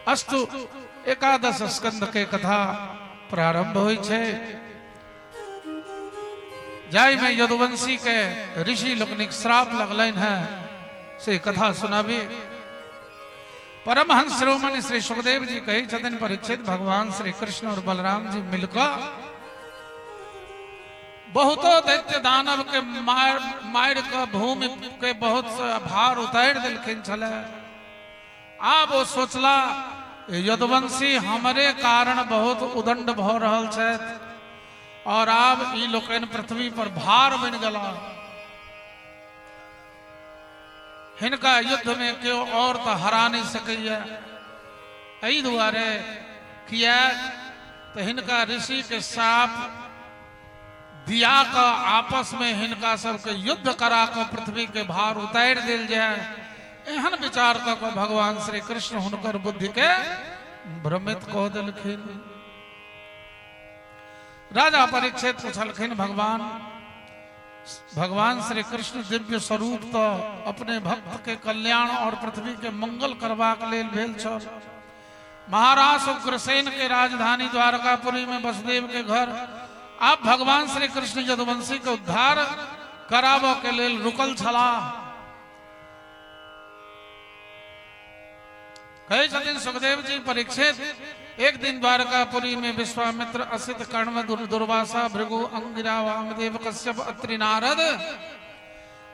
अस्तु एकादश स्कंद के कथा प्रारंभ होइ छे, जाहि में यदुवंशी के ऋषि लोकनिक श्राप लगलनि है से कथा सुनाबी। परमहंस शिरोमणि श्री सुखदेव जी कहै छथिन परीक्षित, भगवान श्री कृष्ण और बलराम जी मिलकर बहुतो दैत्य दानव के मार के भूमि के बहुत भार उतारि देलखिन छलै। आब ओ सोचला यदुवंशी हमरे कारण बहुत उदंड भ रहल छथि और आब ई लोकनि पृथ्वी पर भार बनि गेला, हिनका युद्ध में केओ और तो हरा नहीं सकैया। एहि दुआरे किया तो हिनका ऋषि के साप दिया का आपस में हिनका सबके युद्ध करा के पृथ्वी के भार उतारि देल जाए, एहन विचार कऽ के भगवान श्री कृष्ण हुनकर बुद्धि के भ्रमित कऽ देलखिन। राजा परीक्षित पुछलखिन भगवान, भगवान श्री कृष्ण दिव्य स्वरूप तो अपने भक्त के कल्याण और पृथ्वी के मंगल करबाक लेल भेल छल। महाराज उग्रसेन के राजधानी द्वारकापुरी में वसुदेव के घर आप भगवान श्री कृष्ण यदुवंशी के उद्धार कराबऽ के लेल रुकल छला। कहै छथिन सुखदेव जी परीक्षित, एक दिन द्वारकापुरी में विश्वामित्र असित कण्व दुर्वासा भृगु अंगिरा वामदेव कश्यप अत्रि नारद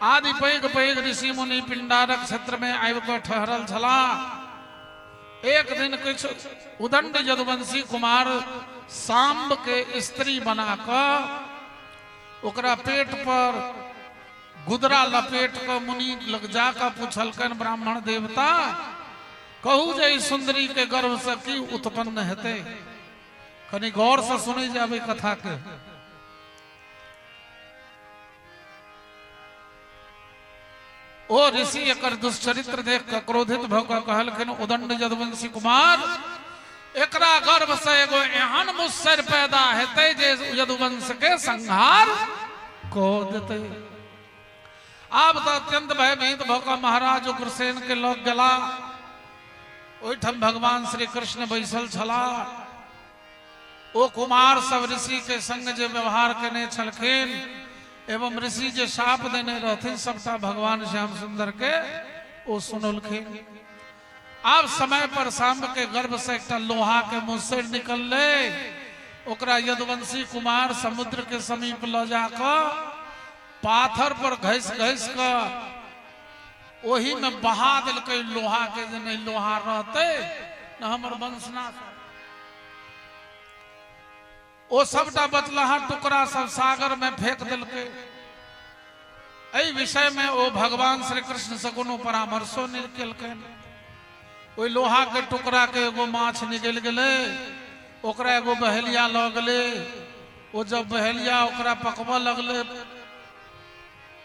आदि पैघ पैघ ऋषि मुनि पिंडारक क्षेत्र में आबि कऽ ठहरल छला। एक दिन किछु उदंड यदुवंशी कुमार सांब के स्त्री बना कऽ ओकरा पेट पर गुदरा लपेट कऽ मुनि लग जाकऽ पुछलकनि ब्राह्मण देवता, कहू जे ई सुंदरी के गर्भ से की उत्पन्न हेतै। कनी गौर से सुनै जाबे कथा के। ओ ऋषि एकर दुष्चरित्र देख कऽ क्रोधित भऽ कऽ कहलखिन उदंड यदुवंशी कुमार, एकरा गर्भ से एगो एहन मुसर पैदा हेतै जे यदुवंश के संहार कऽ देतै। आब तऽ अत्यंत भयभीत भऽ कऽ महाराज उग्रसेन के लग गेला। ओहिठाम भगवान श्री कृष्ण बैसल छला। ओ कुमार सब ऋषि के संग जे व्यवहार केने छलखिन एवं ऋषि जे शाप देने रहथिन सबटा भगवान श्याम सुंदर के ओ सुनलखिन। आब समय पर सांब के गर्भ से एकटा लोहा के मुसर निकललै, ओकरा यदुवंशी कुमार समुद्र के समीप लऽ जाकऽ पाथर पर घसि घसि कऽ ओही में बहा देलकै लोहा के, जे नहीं लोहा रहतै न हमर वंशनाश। ओ सबटा बचलहा टुकड़ा सब सागर में फेंक देलकै। एहि विषय में ओ भगवान श्री कृष्ण से कोनो परामर्शो नहीं केलकनि। ओहि लोहा के टुकड़ा के एगो माछ निकलि गेलै, ओकरा एगो बहेलिया लऽ गेलै। ओ जब बहेलिया ओकरा पकबऽ लगलै,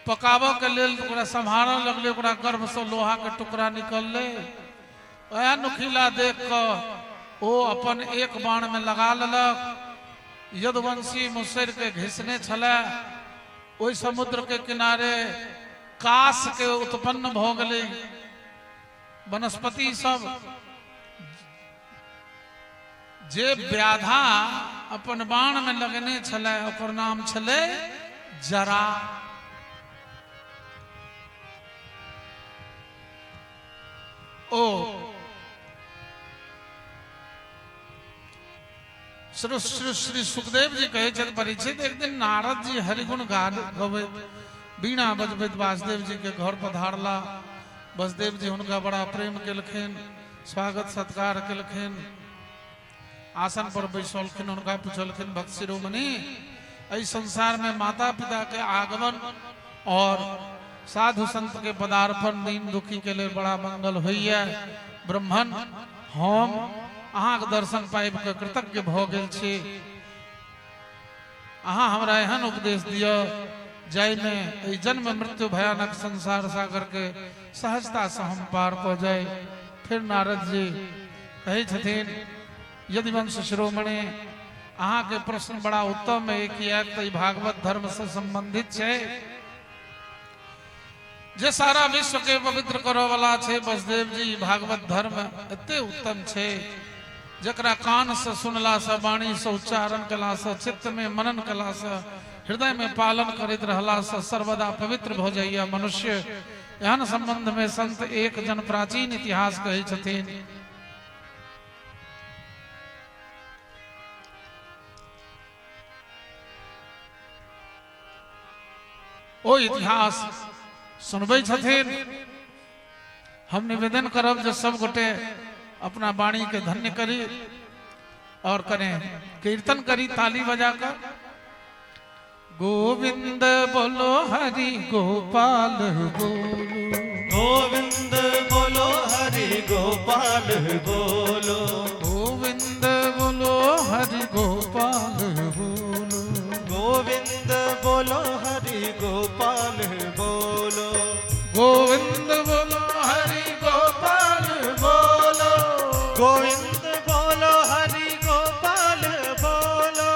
पकाबऽ के लेल ओकरा सम्हारऽ लगलै, ओकरा गर्भ से लोहा के टुकड़ा निकललै। वएह नुकीला देख कऽ ओ अपन एक बाण में लगा लेलक। यदुवंशी मुसर के घिसने छलै, ओहि समुद्र के किनारे काश के उत्पन्न भऽ गेलै। वनस्पति सब जे व्याधा अपन बाण में लगने छलै ओकर नाम छलै जरा। ओ श्री श्री श्री सुखदेव जी कहै छथि परीक्षित, एक दिन नारद जी हरिगुण गबैत वीणा बजबैत वासुदेव जी के घर पधारला। वासुदेव जी हुनका बड़ा प्रेम केलखिन, स्वागत सत्कार केलखिन, आसन पर बैसौलखिन। हुनका पुछलखिन, भक्त शिरोमणि, एहि संसार में माता पिता के आगमन और साधु संत के पदार्पण दीन दुखी के लिए बड़ा मंगल होइए। ब्रह्मण, हम अहाँके दर्शन पाबि कऽ कृतज्ञ भऽ गेल छी। अहाँ हमरा एहन उपदेश दिअ जाहिमे एहि जन्म मृत्यु भयानक संसार सागर के सहजता से हम पार कऽ जाय। फिर नारद जी कहै छथिन, यदि वंश शिरोमणि, अहाँके प्रश्न बड़ा उत्तम है, किएक तऽ ई भागवत धर्म से संबंधित छै जे सारा विश्व के पवित्र करऽ वाला छै। वसुदेव जी, भागवत धर्म एते उत्तम छै जकरा कान से सुनला से, वाणी से उच्चारण कला से, चित्त में मनन कला से, हृदय में पालन करैत रहला से सर्वदा पवित्र भऽ जाइए मनुष्य। एहन संबंध में संत एक जन प्राचीन इतिहास कहै छथिन। ओ इतिहास सुनबै छथिन। हम निवेदन करब जे सब गोटे अपना वाणी के धन्य करी और कने कीर्तन करी ताली बजाकर। गोविंद बोलो हरि गोपाल बोलो, गोविंद बोलो हरि गोपाल बोलो, गोविंद बोलो हरि गोपाल बोलो, गोविंद बोलो हरि गोपाल बोलो, गोविंद बोलो हरि गोपाल बोलो, गोविंद बोलो हरि गोपाल बोलो,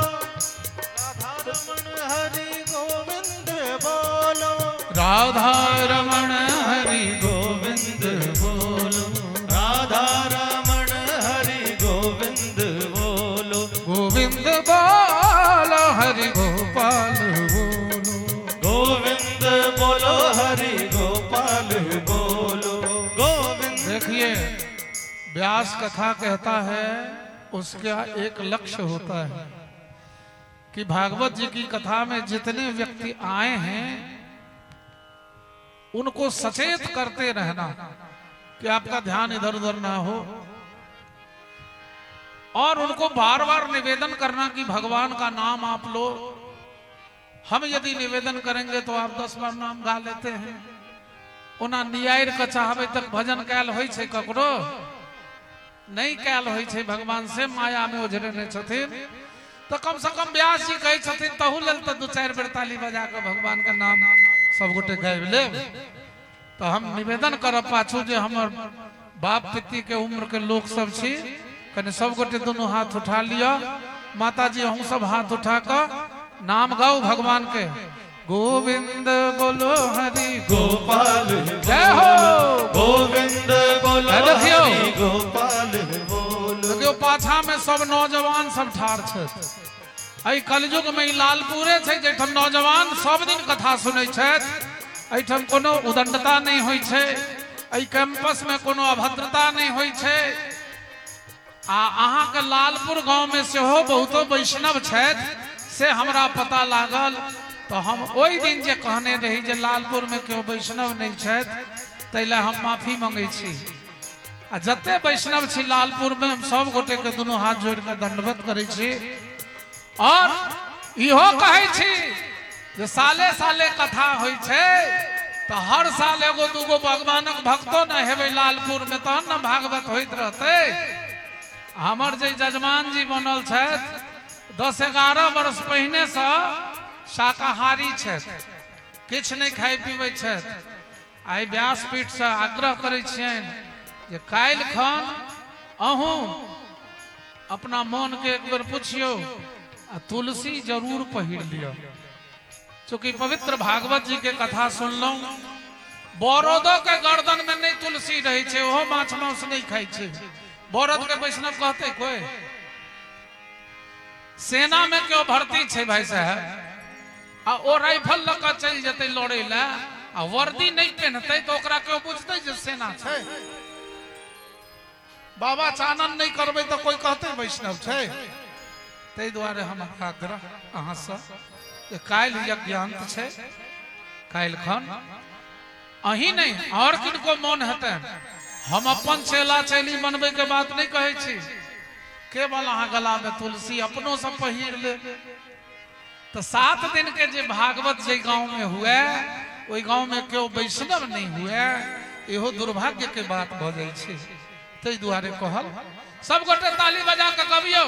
राधा रमण हरि गोविंद बोलो, राधा रमण हरि गोविंद बोलो, राधा रमण हरि गोविंद बोलो, गोविंद बोलो हरि गोपाल बोलो, गोविंद बोलो हरि गोपाल बोलो, गोविंद। देखिए, व्यास कथा कहता है उसका एक लक्ष्य होता है कि भागवत जी की कथा में जितने व्यक्ति आए हैं उनको सचेत करते रहना कि आपका ध्यान इधर उधर ना हो, और उनको बार बार निवेदन करना कि भगवान का नाम आप लो। हम यदि निवेदन करेंगे तो आप 10 बार नाम गा लेते हैं। ओना नियारि के चाहबै तक भजन कैल होइ छै, ककरो नहीं कैल होइ छै, भगवान से माया में ओझरेने छथिन। तो कम से कम व्यास जी कहै छथिन तहू लेल तो 2-4 बेर ताली बजा के भगवान के नाम सब गोटे गाबि लेब। तो हम निवेदन करब पाछू जे हमर बाप पिती के उम्र के लोक सब छी, कने सब गोटे दोनों हाथ उठा लिअ। माता जी अहूँ सब हाथ उठा कऽ नाम गाओ भगवान के। गोविंद बोलो हरि गोपाल जय हो, गोविंद बोलो देखियो हरि गोपाल बोलो। देखियो पाछा में सब नौजवान सब ठाढ़ छथि। एहि कलयुग में ई लालपुरे छै जैठाम नौजवान सब दिन कथा सुनै छथि। एहिठाम कोनो उदंडता नहीं होइ छै, एहि कैंपस में कोनो अभद्रता नहीं होइ छै। आ अहाँके लालपुर गांव में सेहो बहुतो वैष्णव छथि से हमरा पता लागल। तो हम ओहि दिन जे कहने रही जे लालपुर में केओ वैष्णव नहीं छथि, ताहि लए हम माफी मंगै छी। आ जते वैष्णव छी लालपुर में हम सब गोटे के दुनू हाथ जोड़ि के दंडवत करै छी। और इहो कहै छी जे साले साले कथा होइ छै तो हर साल एगो दूगो भगवानक भक्तो न हेबै लालपुर में, तहन न भागवत होइत रहतै। हमर जे जजमान जी बनल छथि 10-11 वर्ष पहिने से शाकाहारी छथि, किछु नहीं खाइ पीबै छथि। आइ व्यासपीठ से आग्रह करै छियनि जे काल्हि खन अहूँ अपना मन के एक बेर पुछियौ आ तुलसी जरूर पहिर लिअ। चूँकि पवित्र भागवत जी के कथा सुनलहुँ, बरदो के गर्दन में नहीं तुलसी रहे छै, ओहो माछ मांस नहीं खाइ छै। बरद के वैष्णव कहते कोई? सेना में केओ भर्ती छै भाई साहब, आ ओ राइफल लऽ कऽ चलि जेतै लड़ै लए आ वर्दी नहि पेन्हतै तऽ ओकरा केओ बुझतै जे सेना छै? बाबा चानन नहि करबै तऽ कोइ कहतै वैष्णव छै? ताहि दुआरे हम आग्रह अहाँसँ जे काल्हि यज्ञांत छै, काल्हि खन अहीं नहि और किनको मोन हेतै, हम अपन चेला चेली बनबै के बात नहि कहै छी, केवल अहाँ गला में तुलसी अपनो सब पहिर ले तो 7 दिन के जे भागवत जे गांव में हुए ओहि गांव में केओ वैष्णव नहीं हुए, इहो दुर्भाग्य के बात भऽ जाइ छै। ताहि दुआरे कहल सब गोटे ताली बजा के कबियौ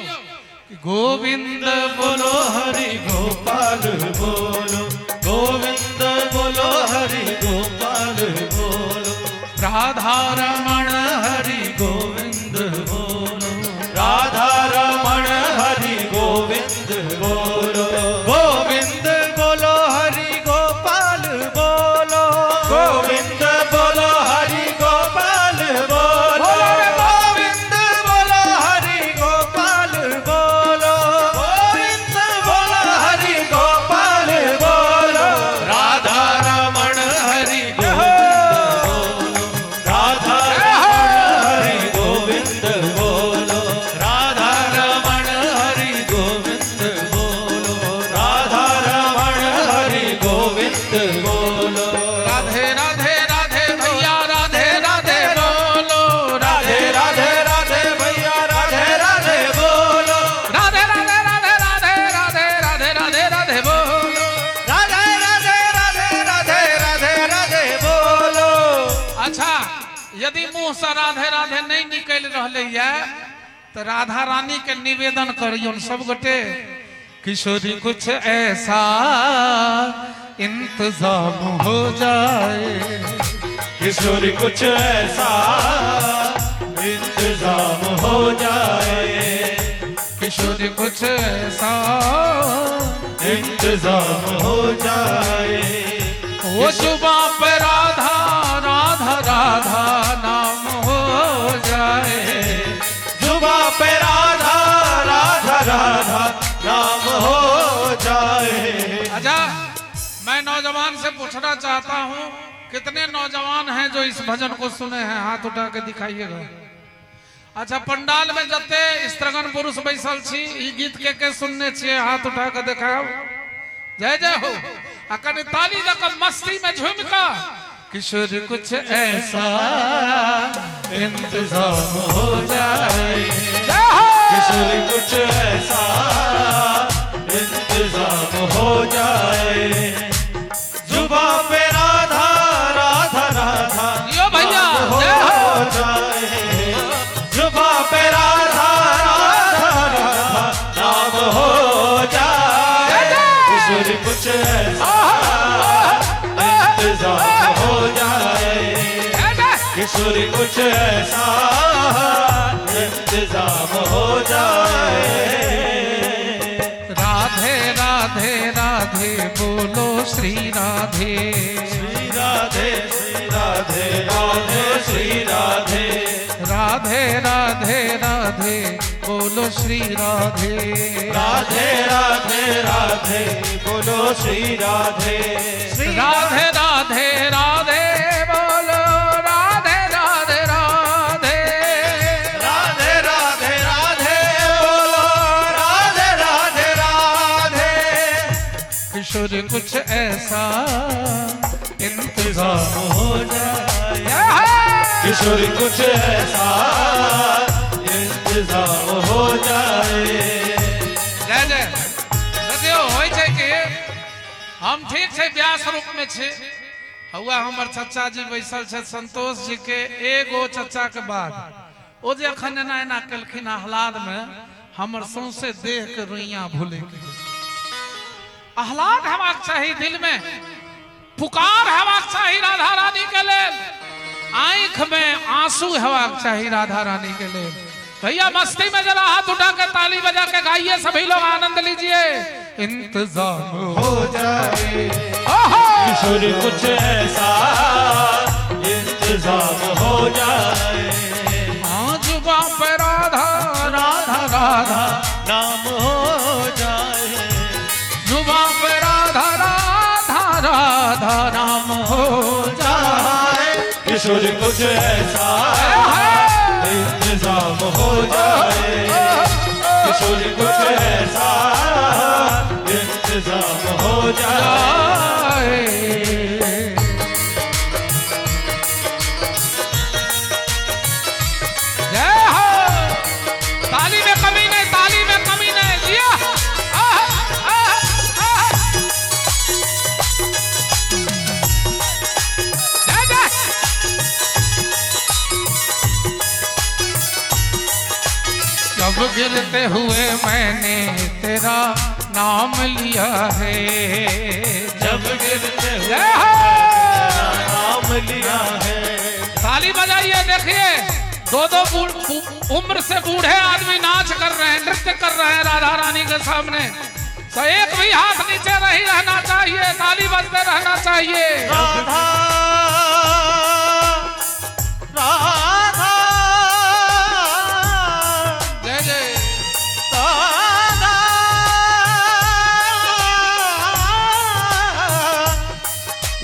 गोविंद बोलो हरि गोपाल बोलो, गोविंद बोलो हरि गोपाल बोलो, राधा रमण हरि गोविंद बोलो, राधा रमण हरि गोविंद बोलो, गोविंद बोलो हरि गोपाल बोलो, गोविंद बोलो हरि गोपाल बोलो, गोविंद बोलो हरि गोपाल बोलो, गोविंद बोलो हरि गोपाल बोलो, राधा रमण हरि गोविंद बोलो, राधा रमण हरि गोविंद बोलो, राधा रमण हरि गोविंद बोलो, राधा रमण हरि गोविंद बोलो, राधे राधे राधे भैया राधे राधे बोलो, राधे राधे राधे भैया राधे राधे बोलो, राधे राधे राधे राधे राधे राधे राधे राधे बोलो, राधे राधे राधे राधे राधे राधे बोलो। अच्छा, यदि मुंह से राधे राधे नहीं निकल रहले ये तो राधा रानी के निवेदन करियौन सब गोटे, किशोरी कुछ ऐसा इंतजाम हो जाए, किशोरी कुछ ऐसा इंतजाम हो जाए, किशोरी कुछ ऐसा इंतजाम हो जाए, वो जुबां पे राधा राधा राधा नाम हो जाए, जुबां पे राधा राधा राधा नाम हो जाए। अच्छा, मैं नौजवान से पूछना चाहता हूँ, कितने नौजवान हैं जो इस भजन को सुने हैं? हाथ उठा के दिखाइएगा। अच्छा, पंडाल में जते स्त्रीगण पुरुष बैसल छी, ई गीत के सुनने छियै, हाथ उठा के देखाओ। जय जय हो। आ कनि ताली दऽ कऽ मस्ती में झूम कऽ किशोर कुछ ऐसा इंतजाम हो जाए, जय हो। किशोर कुछ ऐसा इंतजाम हो जाए, जुबां पे राधा राधा राधा यो भैया हो जय हो जाए, जुबां पे राधा राधा राधा नाम हो जाए, किशोर कुछ ऐसा इंतजाम हो जाए, जय जय। किशोर कुछ ऐसा इंतजाम हो जाए। राधे राधे राधे बोलो श्री राधे, श्री राधे श्री राधे राधे श्री राधे, राधे राधे राधे बोलो श्री राधे, राधे राधे राधे बोलो श्री राधे, राधे राधे राधे बोलो राधे राधे राधे, राधे राधे राधे बोलो राधे राधे राधे, किशोर कुछ ऐसा इंतजाम इंतजाम हो जाए, किशोर कुछ ऐसा इंतजाम हो जाए। जय जय। देखियौ होइ छै कि हम ठीक छै व्यास रूप में छी, हुआ हमर चचा जी बैसल छै संतोष जी के एगो चचा के बाद ओ जे अखन एना एना केलखिन आह्लाद में हमर सौंसे देह के रुइया भूले गेल। आह्लाद हेबाक चाही, दिल में पुकार हेबाक चाही राधा रानी के लेल, आँख में आंसू हेबाक चाही राधा रानी के लेल। भैया मस्ती में जरा हाथ उठा के ताली बजा के गाइए, सभी लोग आनंद लीजिए। इंतजाम हो जाए, किशोर कुछ ऐसा इंतजाम हो जाए, जुबां पे राधा राधा राधा नाम हो किशोर कुछ ऐसा इंतजाम हो जाए, किशोर कुछ ऐसा इंतजाम हो जाए। जय हो। ताली में कमी नहीं, ताली में कमी नहीं। जिया जय जय। जब गिरते हुए मैंने तेरा नाम लिया है, जब गिरते हुए जय हो। नाम लिया है। ताली बजाइए। देखिए दो दो उम्र से बूढ़े आदमी नाच कर रहे हैं, नृत्य कर रहे हैं राधा रानी के सामने। तो एक भी हाथ नीचे नहीं रहना चाहिए, ताली बजते रहना चाहिए। राधा राधा जय जय। राधा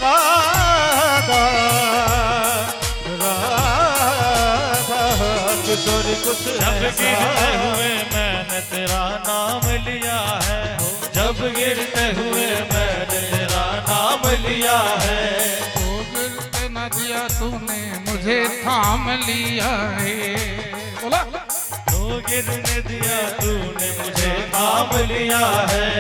राधा राधा किशोर कुछ जब गिरते हुए मैंने तेरा नाम लिया है, जब गिरते हुए मैंने तेरा नाम लिया है। तो गिरते न दिया तूने मुझे थाम लिया है। बोला तो गिरने दिया तूने मुझे थाम लिया है।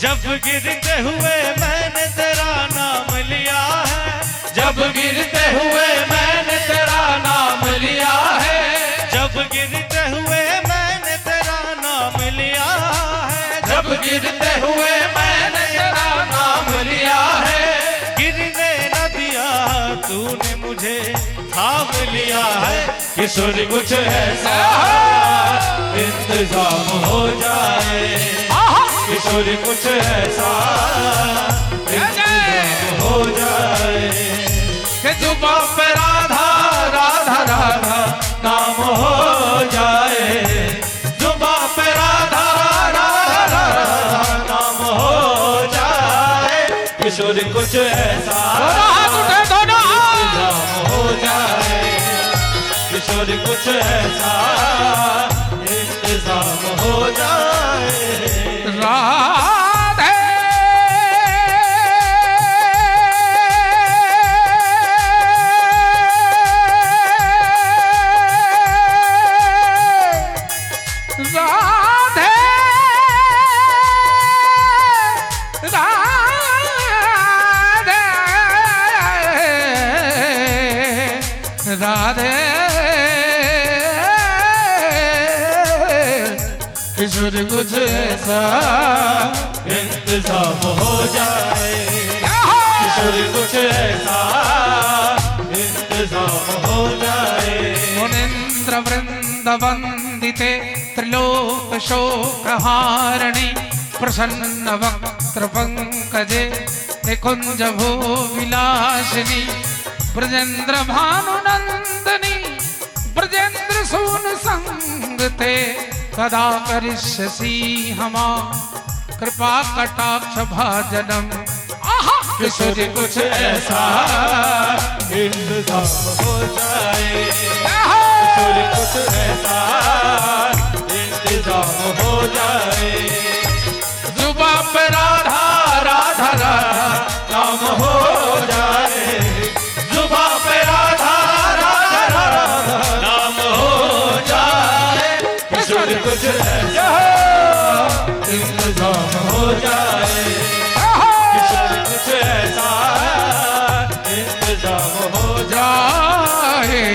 जब गिरते हुए मैंने तेरा नाम लिया है, जब गिरते हुए मैंने तेरा नाम लिया है, जब गिरते हुए मैंने तेरा नाम लिया है, जब गिरते हुए मैंने तेरा नाम लिया है। गिरने न दिया तूने मुझे थाम लिया है, किशोर कुछ ऐसा इंतजाम हो जाए, किशोर कुछ ऐसा इंतजाम हो जाए। कि जुबां पे राधा राधा राधा नाम हो जाए, जुबां पे राधा राधा राधा नाम हो जाए, किशोर कुछ ऐसा दोनों हाथ उठे, दोनों हाथ। इंतजाम हो जाए, किशोर कुछ ऐसा इंतजाम हो जाए। राधे राधे राधे राधे किशोर कुछ ऐसा इंतजाम हो जाए, किशोर कुछ ऐसा इंतजाम हो जाए। मुनीन्द्र वृंद वंदिते त्रिलोक शोकहारिणि प्रसन्न वक्त्र पंकजे निकुंज भू विलासिनी ब्रजेंद्र भानुनंदिनी ब्रजेंद्र सून संगते कदा करिष्यसि हमा कृपा कटाक्ष भाजनम। आहा किशोर कुछ ऐसा इंतजाम हो जाए, किशोर कुछ ऐसा इंतजाम हो जाए। जुबां पे राधा राधा राधा नाम हो जाए, जुबां पे राधा राधा राधा नाम हो जाए, किशोर कुछ ऐसा इंतजाम हो जाए, किशोर कुछ ऐसा इंतजाम हो जाए।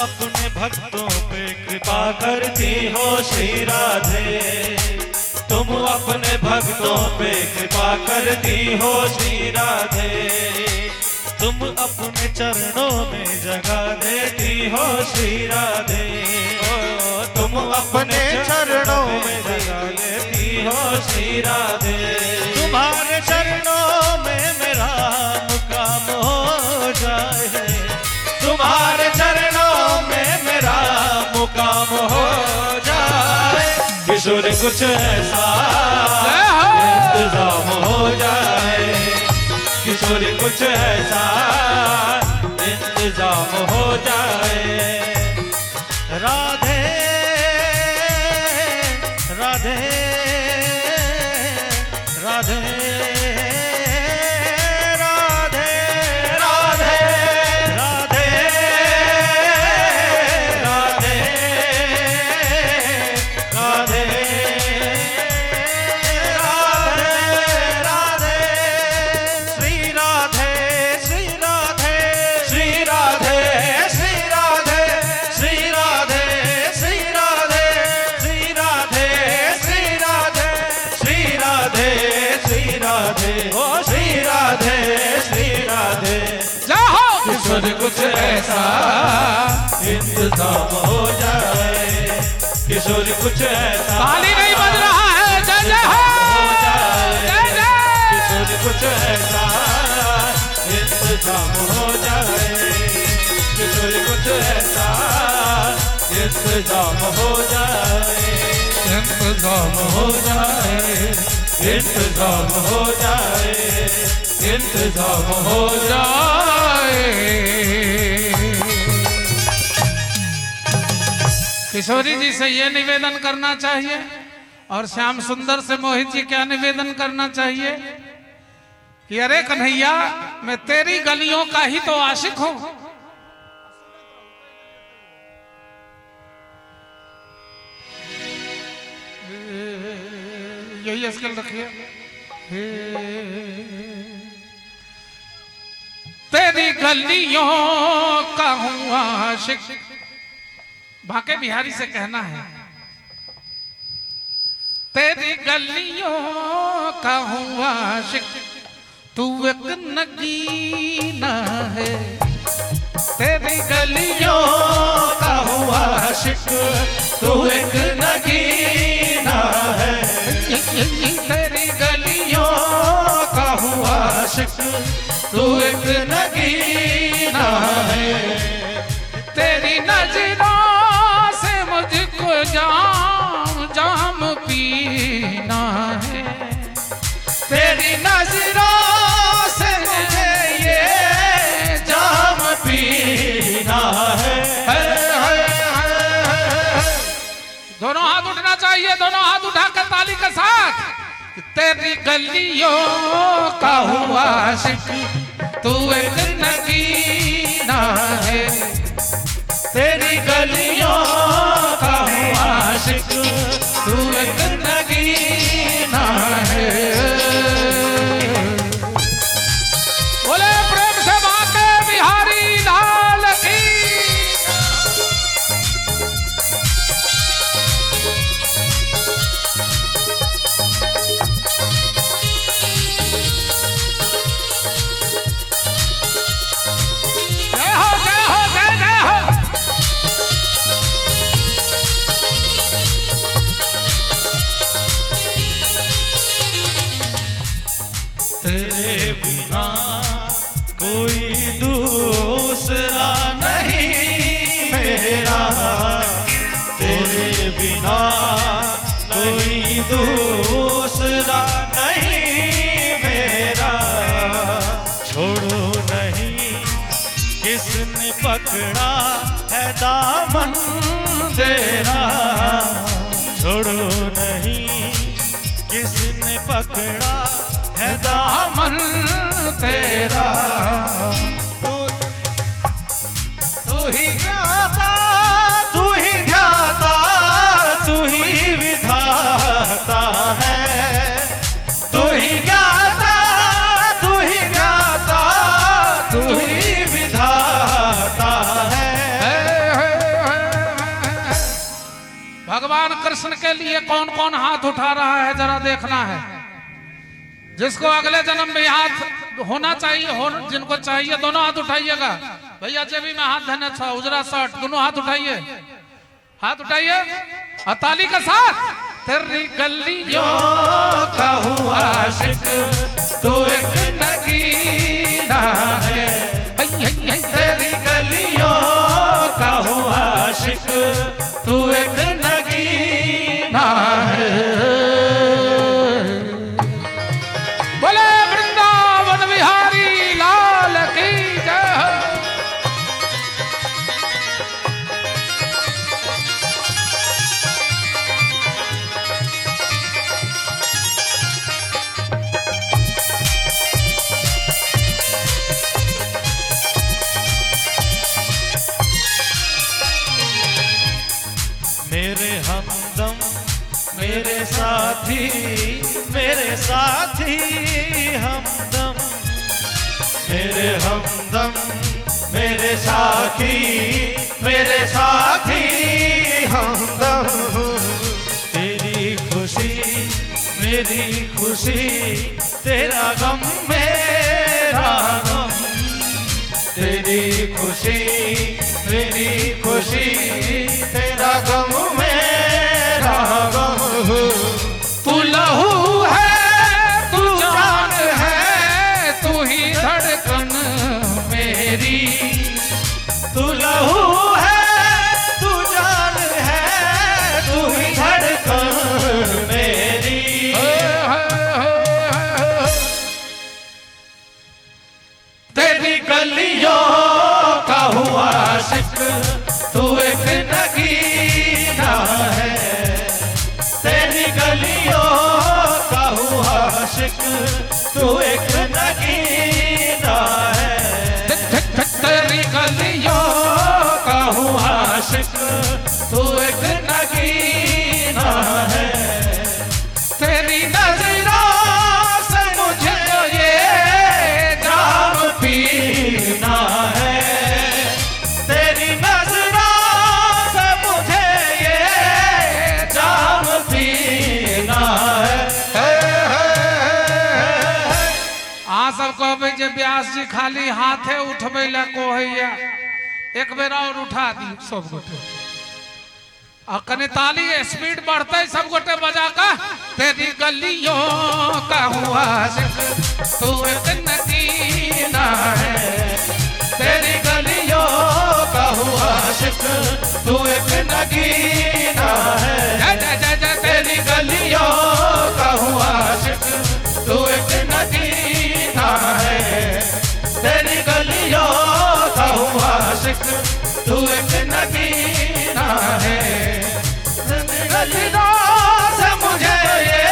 अपने भक्तों पे कृपा करती हो श्री राधे, तुम अपने भक्तों पे कृपा करती हो श्री राधे। तुम अपने चरणों में जगा देती हो श्री राधे। तुम अपने चरणों में जगा देती हो श्री राधे। तुम्हारे चरणों में मेरा मुकाम हो जाए, तुम्हारे चरणों में मेरा मुकाम हो जाए। किशोर कुछ ऐसा इंतजाम हो जाए, किशोर कुछ ऐसा इंतजाम हो जाए। राधे राधे राधे राधे राधे राधे राधे राधे राधे राधे। श्री राधे श्री राधे श्री राधे श्री राधे श्री राधे श्री राधे श्री राधे श्री राधे श्री राधे श्री राधे ओ श्री राधे श्री राधे। जय हो। किशोर कुछ ऐसा इंतजाम हो जाए, किशोर कुछ ऐसा ताली नहीं बज रहा है। जय जय हो, जय जय। किशोर कुछ ऐसा इंतजाम हो जाए, किशोर कुछ ऐसा इंतजाम हो जाए, इंतजाम हो जाए, इंतजाम हो जाए, इंतजाम हो जाए। किशोरी जी से ये निवेदन करना चाहिए और श्याम सुंदर से मोहित जी क्या निवेदन करना चाहिए कि अरे कन्हैया, मैं तेरी गलियों का ही तो आशिक हूं। यही स्केल रखिए। तेरी गलियों का हूं आशिक। बांके बिहारी से कहना है, तेरी गलियों का हूं आशिक, तू एक नगीना है। तेरी गलियों का हूँ आशिक, तू एक नगीना है। तेरी गलियों का हूँ आशिक, तू एक नगीना है। तेरी नजरों से मुझको जाम जाम पीना है। तेरी नजरों से मुझे ये जाम पीना है। दोनों हाथ उठना चाहिए, दोनों हाथ उठाकर ताली के साथ। तेरी गलियों का हुआ आशिक, तू एक नगीना है। तेरी गलियों का हुआ आशिक, तू एक नगीना है। बोले प्रेम से बांके बिहारी लाल की। जय हो, जय हो, जय जय हो। तेरे बिना कोई दूसरा नहीं मेरा, तेरे बिना कोई दूसरा नहीं मेरा। छोड़ो नहीं किसने पकड़ा है दामन तेरा, छोड़ो नहीं किसने पकड़ा है दामन तेरा। तू ही ज्ञाता, तू ही ध्याता, तू ही विधाता है। तू ही ज्ञाता, तू ही ज्ञाता, तू ही विधाता है। भगवान कृष्ण कृष्ण के लिए कौन कौन हाथ उठा रहा है जरा देखना है। जिसको अगले जन्म में हाथ होना चाहिए हो, जिनको चाहिए दोनों हाथ उठाइएगा। भैया जेबी में हाथ धने छा उजरा शर्ट, दोनों हाथ उठाइए, हाथ उठाइए और ताली के साथ। तेरी गलियों का हुआ आशिक तू एक नगीना है, तेरी गलियों का हुआ आशिक तू एक नगीना है। बोले वृंदावन बिहारी लाल की जय हो। मेरे हमदम मेरे साथी, मेरे साथी हमदम, मेरे हमदम मेरे साथी, मेरे साथी हमदम। तेरी खुशी मेरी खुशी, तेरा गम मेरा गम, तेरी खुशी मेरी खुशी, तेरा गम मेरा गम। तू लहू है तू जान है, तू ही धड़कन मेरी, तू लहू है तू जान है, तू ही धड़कन मेरी। तेरी गलियों का हुआ आशिक तू एक नगीना है, तेरी गलियों का हुआ आशिक तू एक नगीना है, तेरी गलियों का हुआ आशिक तू एक नगीना है। तेरी नजरों से मुझको ये जाम पीना है, तेरी नजरों से मुझे ये जाम पीना है। अहाँ सब कहबै जे व्यास जी खाली हाथे उठबै लए कहैया, एक बेर और उठा दियौ सब गोटे, आ कने ताली स्पीड बढ़तै सब गोटे बजा का। तेरी गलियों का हुआ आशिक तू एक नगीना है, तेरी गलियों का हुआ आशिक तू एक नगीना है, जय जय जय जय। तेरी गलियों का हुआ आशिक तू एक नगीना है, तेरी गलियों का हुआ आशिक तू एक नगीना है। तेरी गलियों से मुझे ये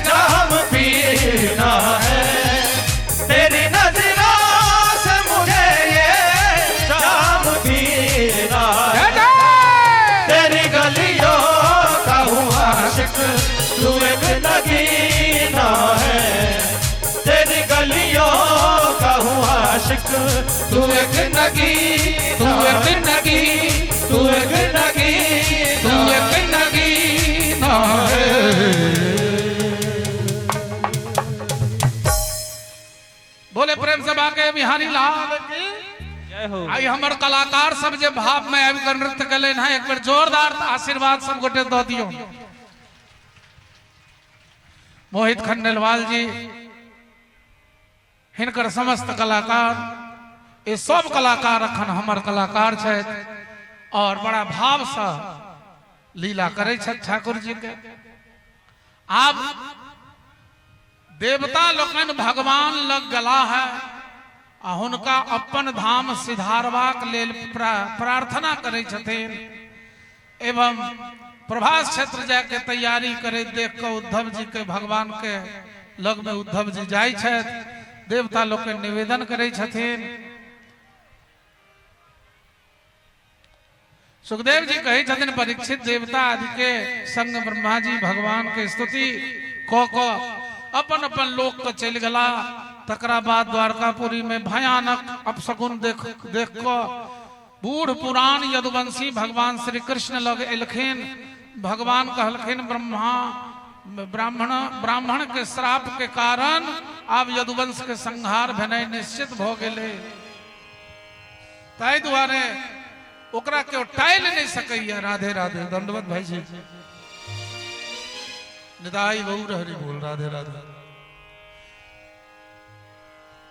जाम पीना है, तेरी नजरों से मुझे ये जाम पीना है, तेरी गलियों का हुआ आशिक तू एक नगीना है, तेरी गलियों का हुआ आशिक तू एक नगीना, तू एक नगी, तू एक नगीना, तू एक नगीना है। बोले प्रेम से बाके बिहारी लाल की जय हो। आई हमर कलाकार सब जे भाव में आबि कऽ नृत्य केलनि हैं, एक बेर जोरदार आशीर्वाद सब गोटे दऽ दियौ। मोहित खंडेलवाल जी, हिनकर समस्त कलाकार, ये सब कलाकार अखन हमर कलाकार छथि और बड़ा भाव से लीला करै छथि ठाकुर जी के। आब देवता लोकनि भगवान लग गला है आ हुनका अपन धाम सिधारबाक लेल प्रार्थना करै छथिन एवं प्रभास क्षेत्र जाके तैयारी करे देख के उद्धव जी के भगवान के लग में उद्धव जी जाइ छथि, देवता लोग के निवेदन करै छथिन। सुखदेव जी कहै छथिन परीक्षित देवता आदि के संग ब्रह्मा जी भगवान के स्तुति क क अपन अपन लोक के चलि गेला। तकरा बाद द्वारकापुरी में भयानक अपशकुन देख देख क बूढ़ पुरान यदुवंशी भगवान श्री कृष्ण लग एलखिन। भगवान कहलखिन ब्रह्मा ब्राह्मण ब्राह्मण के श्राप के कारण आब यदुवंश के संहार भेनाइ निश्चित भऽ गेलै। ताहि दुआरे ओकरा केओ टालि नहि सकैया। राधे राधे। दंडवत भाई जी निदाई गौर हरि बोल। राधे राधे।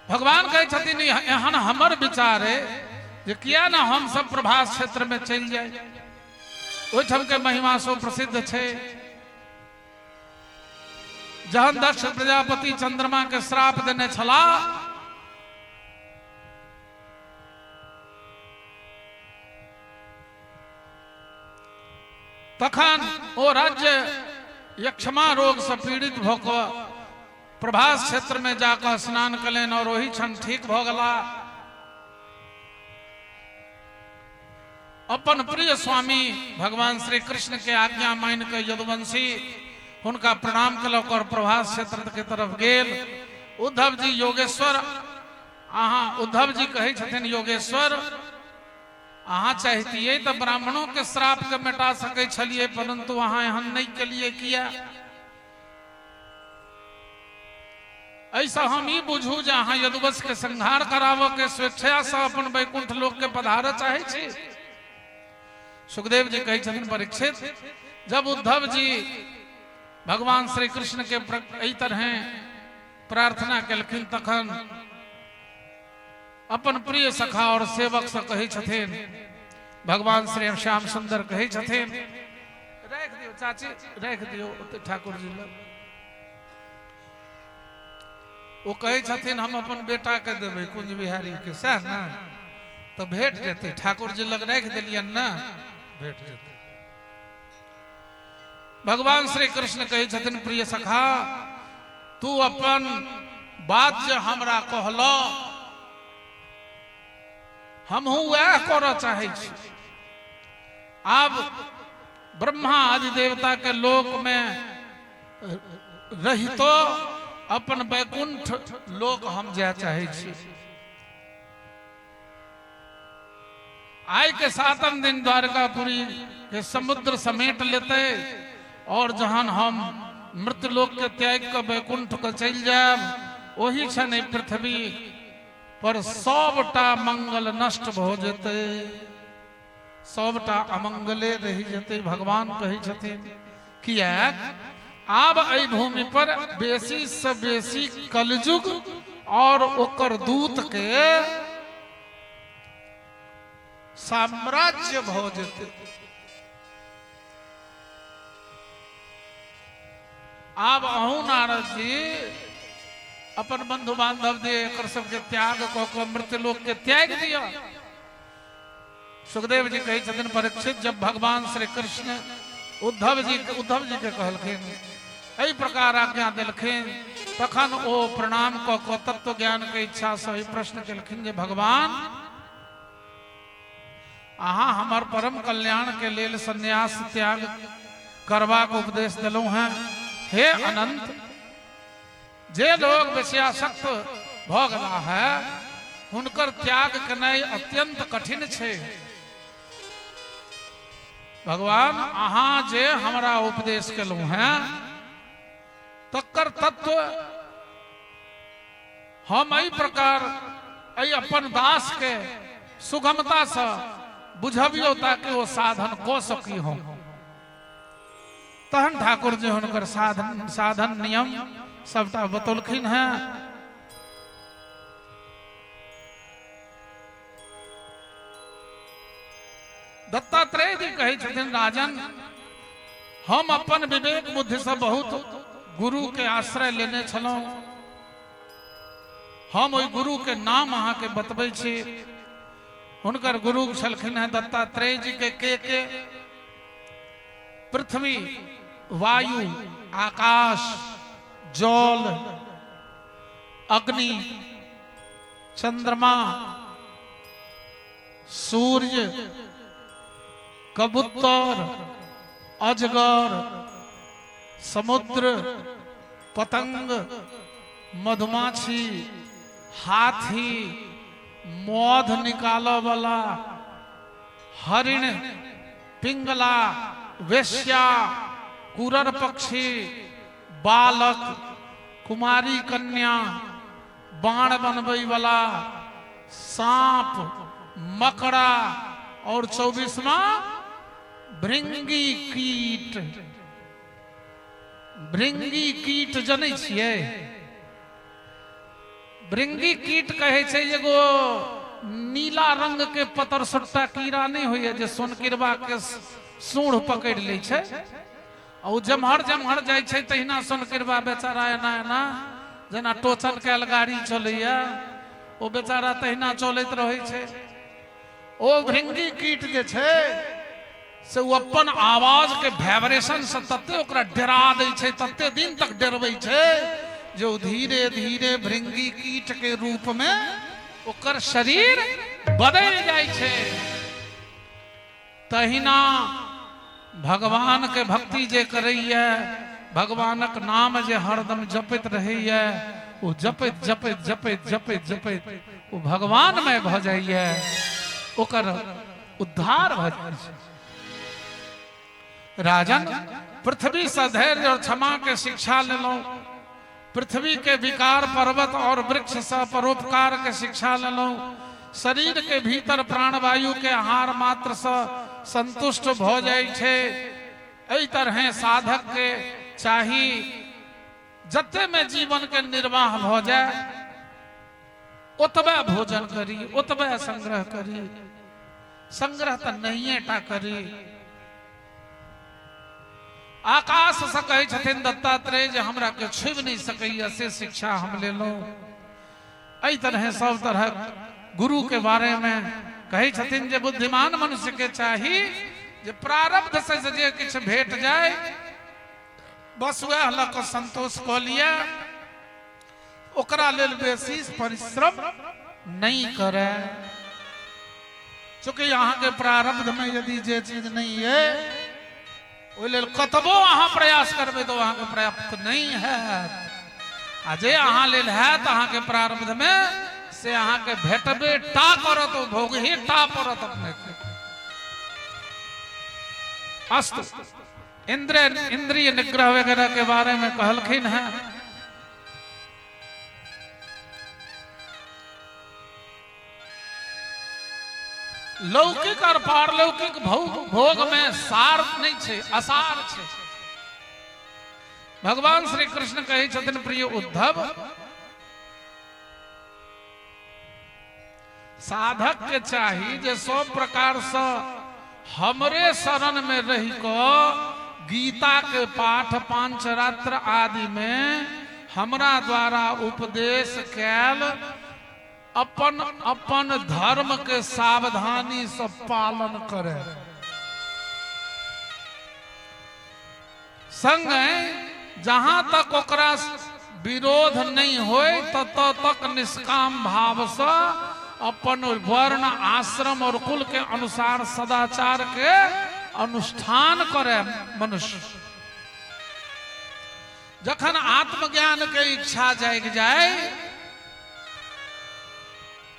भगवान कहै छथिन एहन हमर विचार है जे किया ना हम सब प्रभास क्षेत्र में चलि जाए, ओहिठाम के महिमा सो प्रसिद्ध छै। जहन दक्ष प्रजापति चंद्रमा के श्राप देने छला तखन ओ राज्य यक्षमा रोग से पीड़ित भऽ कऽ प्रभास क्षेत्र में जाकऽ स्नान कयलनि और ओहि क्षण ठीक भऽ गेला। अपन प्रिय स्वामी भगवान श्री कृष्ण के आज्ञा मान के यदुवंशी हुनका प्रणाम कलक और प्रभास क्षेत्र के तरफ गेल। उद्धव जी योगेश्वर अहाँ उद्धव जी कहै छथिन योगेश्वर अहाँ चाहितियै तऽ ब्राह्मणों के श्राप के मिटा सकै छलियै, परंतु अहाँ एहन नहि केलियै किया? ऐसा हम ई बुझू जे अहाँ यदुवंश के संहार कराबऽ के स्वेच्छा से अपन वैकुंठ लोक के पधारऽ चाहै छी। सुखदेव जी कहै छथिन परीक्षित, जब उद्धव जी भगवान श्री कृष्ण के एहि तरह प्रार्थना केलखिन तखन अपन प्रिय सखा और सेवक से कहै छथिन भगवान श्री श्याम सुंदर कहै छथिन राखि दियौ चाची, राखि दियौ ओते ठाकुर जी लग। ओ कहै छथिन हम अपन बेटा के देबै कुंज बिहारी के, सएह ने तऽ भेट जेतै। ठाकुर जी लग राखि देलियनि ने, भेट जेतै। भगवान श्री कृष्ण कहै छथिन प्रिय सखा, तू अपन बात जे हमरा कहलह हमहूँ वएह करऽ चाहै छी। आब ब्रह्मा आदि देवता के लोक में रहितो अपन वैकुंठ लोक हम जाय चाहै छी। आइ के सातम दिन द्वारकापुरी के समुद्र समेट लेते और जहन हम मृत लोक के त्याग के वैकुंठ के चलि जायब ओही क्षण एहि पृथ्वी पर सबटा मंगल नष्ट भऽ जेतै, सबटा अमंगले रहि जेतै। भगवान कहै छथिन किएक आब एहि भूमि पर बेसी से बेसी कलयुग और ओकर दूत के साम्राज्य भऽ जेतै। आब अहूँ नारद जी अपन बंधु बांधव जे एकर सबके त्याग कऽ कऽ मृत्यु लोक के त्याग दिअ। सुखदेव जी कहै छथिन परीक्षित, जब भगवान श्री कृष्ण उद्धव जी के कहलखिन एहि प्रकार आज्ञा देलखिन तखन ओ प्रणाम कऽ कऽ तत्व ज्ञान के इच्छा से ई प्रश्न केलखिन जे भगवान अहाँ हमर परम कल्याण के लेल संन्यास त्याग करबाक उपदेश देलहुँ हैं। हे अनंत, जे लोग विषयासक्त भऽ गेला है हुनकर त्याग केनाइ अत्यंत कठिन छै। भगवान अहाँ जे हमरा उपदेश केलहुँ हैं तकर तत्व हम एहि प्रकार एहि अपन दास के सुगमता से बुझबियौ ताकि ओ साधन कऽ सकी हम। तहन ठाकुर जी हुनकर साधन साधन नियम सबटा बतौलखिन हैं। दत्तात्रेय जी कहै छथिन राजन, हम अपन विवेक बुद्धि से बहुत गुरु के आश्रय लेने छलहुँ। हम ओहि गुरु के नाम अहाँके बतबै छी। हुनकर गुरु छलखिन हैं दत्तात्रेय जी के के पृथ्वी, वायु, आकाश, जल, अग्नि, चंद्रमा, सूर्य, कबूतर, अजगर, समुद्र, पतंग, मधुमाछी, हाथी, मध निकालऽ वाला, हरिण, पिंगला, वेश्या, कुरर पक्षी, बालक, कुमारी कन्या, बाण बनबै वाला, सांप, मकड़ा और 24वां भृंगी कीट। भृंगी कीट जनै छियै? भृंगी कीट कहै छै एगो नीला रंग के पतरसट्टा कीड़ा नहीं होइए जे सोनकिरबा के सूढ़ पकड़ लै छै आ ओ जम्हर जम्हर जाइ छै तहिना सोनकिरबा बेचारा एना एना जेना टोचन कयल गाड़ी चलैया ओ बेचारा तहिना चलैत रहै छै। ओ भृंगी कीट जे छै से ओ अपन आवाज के वाइब्रेशन से तते ओकरा डरा दै छै, तते दिन तक डरबै छै जे ओ धीरे धीरे भृंगी कीट के रूप में ओकर शरीर बदलि जाइ छै। तहिना भगवान के भक्ति जे करैया, भगवानक नाम जे हरदम जपैत रहैया, ओ जपैत जपैत जपैत जपैत जपैत ओ भगवानमय भऽ जाइया, ओकर उद्धार भऽ जाइ छै। राजन, पृथ्वी से धैर्य और क्षमा के शिक्षा लेलहुँ, पृथ्वी के विकार पर्वत और वृक्ष से परोपकार के शिक्षा लेलहुँ, शरीर के भीतर प्राणवायु के आहार मात्र से संतुष्ट भऽ जाइ छै। एहि तरह साधक के चाही जते में जीवन के निर्वाह भऽ जाय ओतबे भोजन करी, ओतबे संग्रह करी, संग्रह तऽ नहिए टा करी। आकाश से कहै छथिन दत्तात्रेय जे हमरा के छुबि नहि सकैया से शिक्षा हम लेलहुँ। एहि तरह सब तरहक गुरु के बारे में कहै छथिन जे बुद्धिमान मनुष्य के चाही जे प्रारब्ध से जे किछु भेट जाय बस वएह लऽ कऽ संतोष कऽ लिअ, ओकरा लेल बेसी परिश्रम नहीं करे। चूँकि अहाँके प्रारब्ध में यदि जे चीज नहीं है ओहि लेल कतबो अहाँ प्रयास करबै तऽ अहाँके प्राप्त नहीं हैत, आ जे अहाँ लेल हैत अहाँके प्रारब्ध में से अहाँके भेटबे टा करत, ओ भोगही टा पड़त अपने के। अस्तु, इंद्रिय निग्रह वगैरह के बारे में कहलखिन हैं। लौकिक और पारलौकिक भोग में सार नहीं छै, असार छै। भगवान श्री कृष्ण कहै छथिन प्रिय उद्धव, साधक के चाही जे सब प्रकार से हमरे शरण में रहि कऽ गीता के पाठ पांचरात्र आदि में हमरा द्वारा उपदेश कैल अपन अपन धर्म के सावधानी से पालन करे। संगे जहां तक ओकरा विरोध नहीं होय तत तक निष्काम भाव से अपन वर्ण आश्रम और कुल के अनुसार सदाचार के अनुष्ठान करे मनुष्य। जखन आत्मज्ञान के इच्छा जागि जाय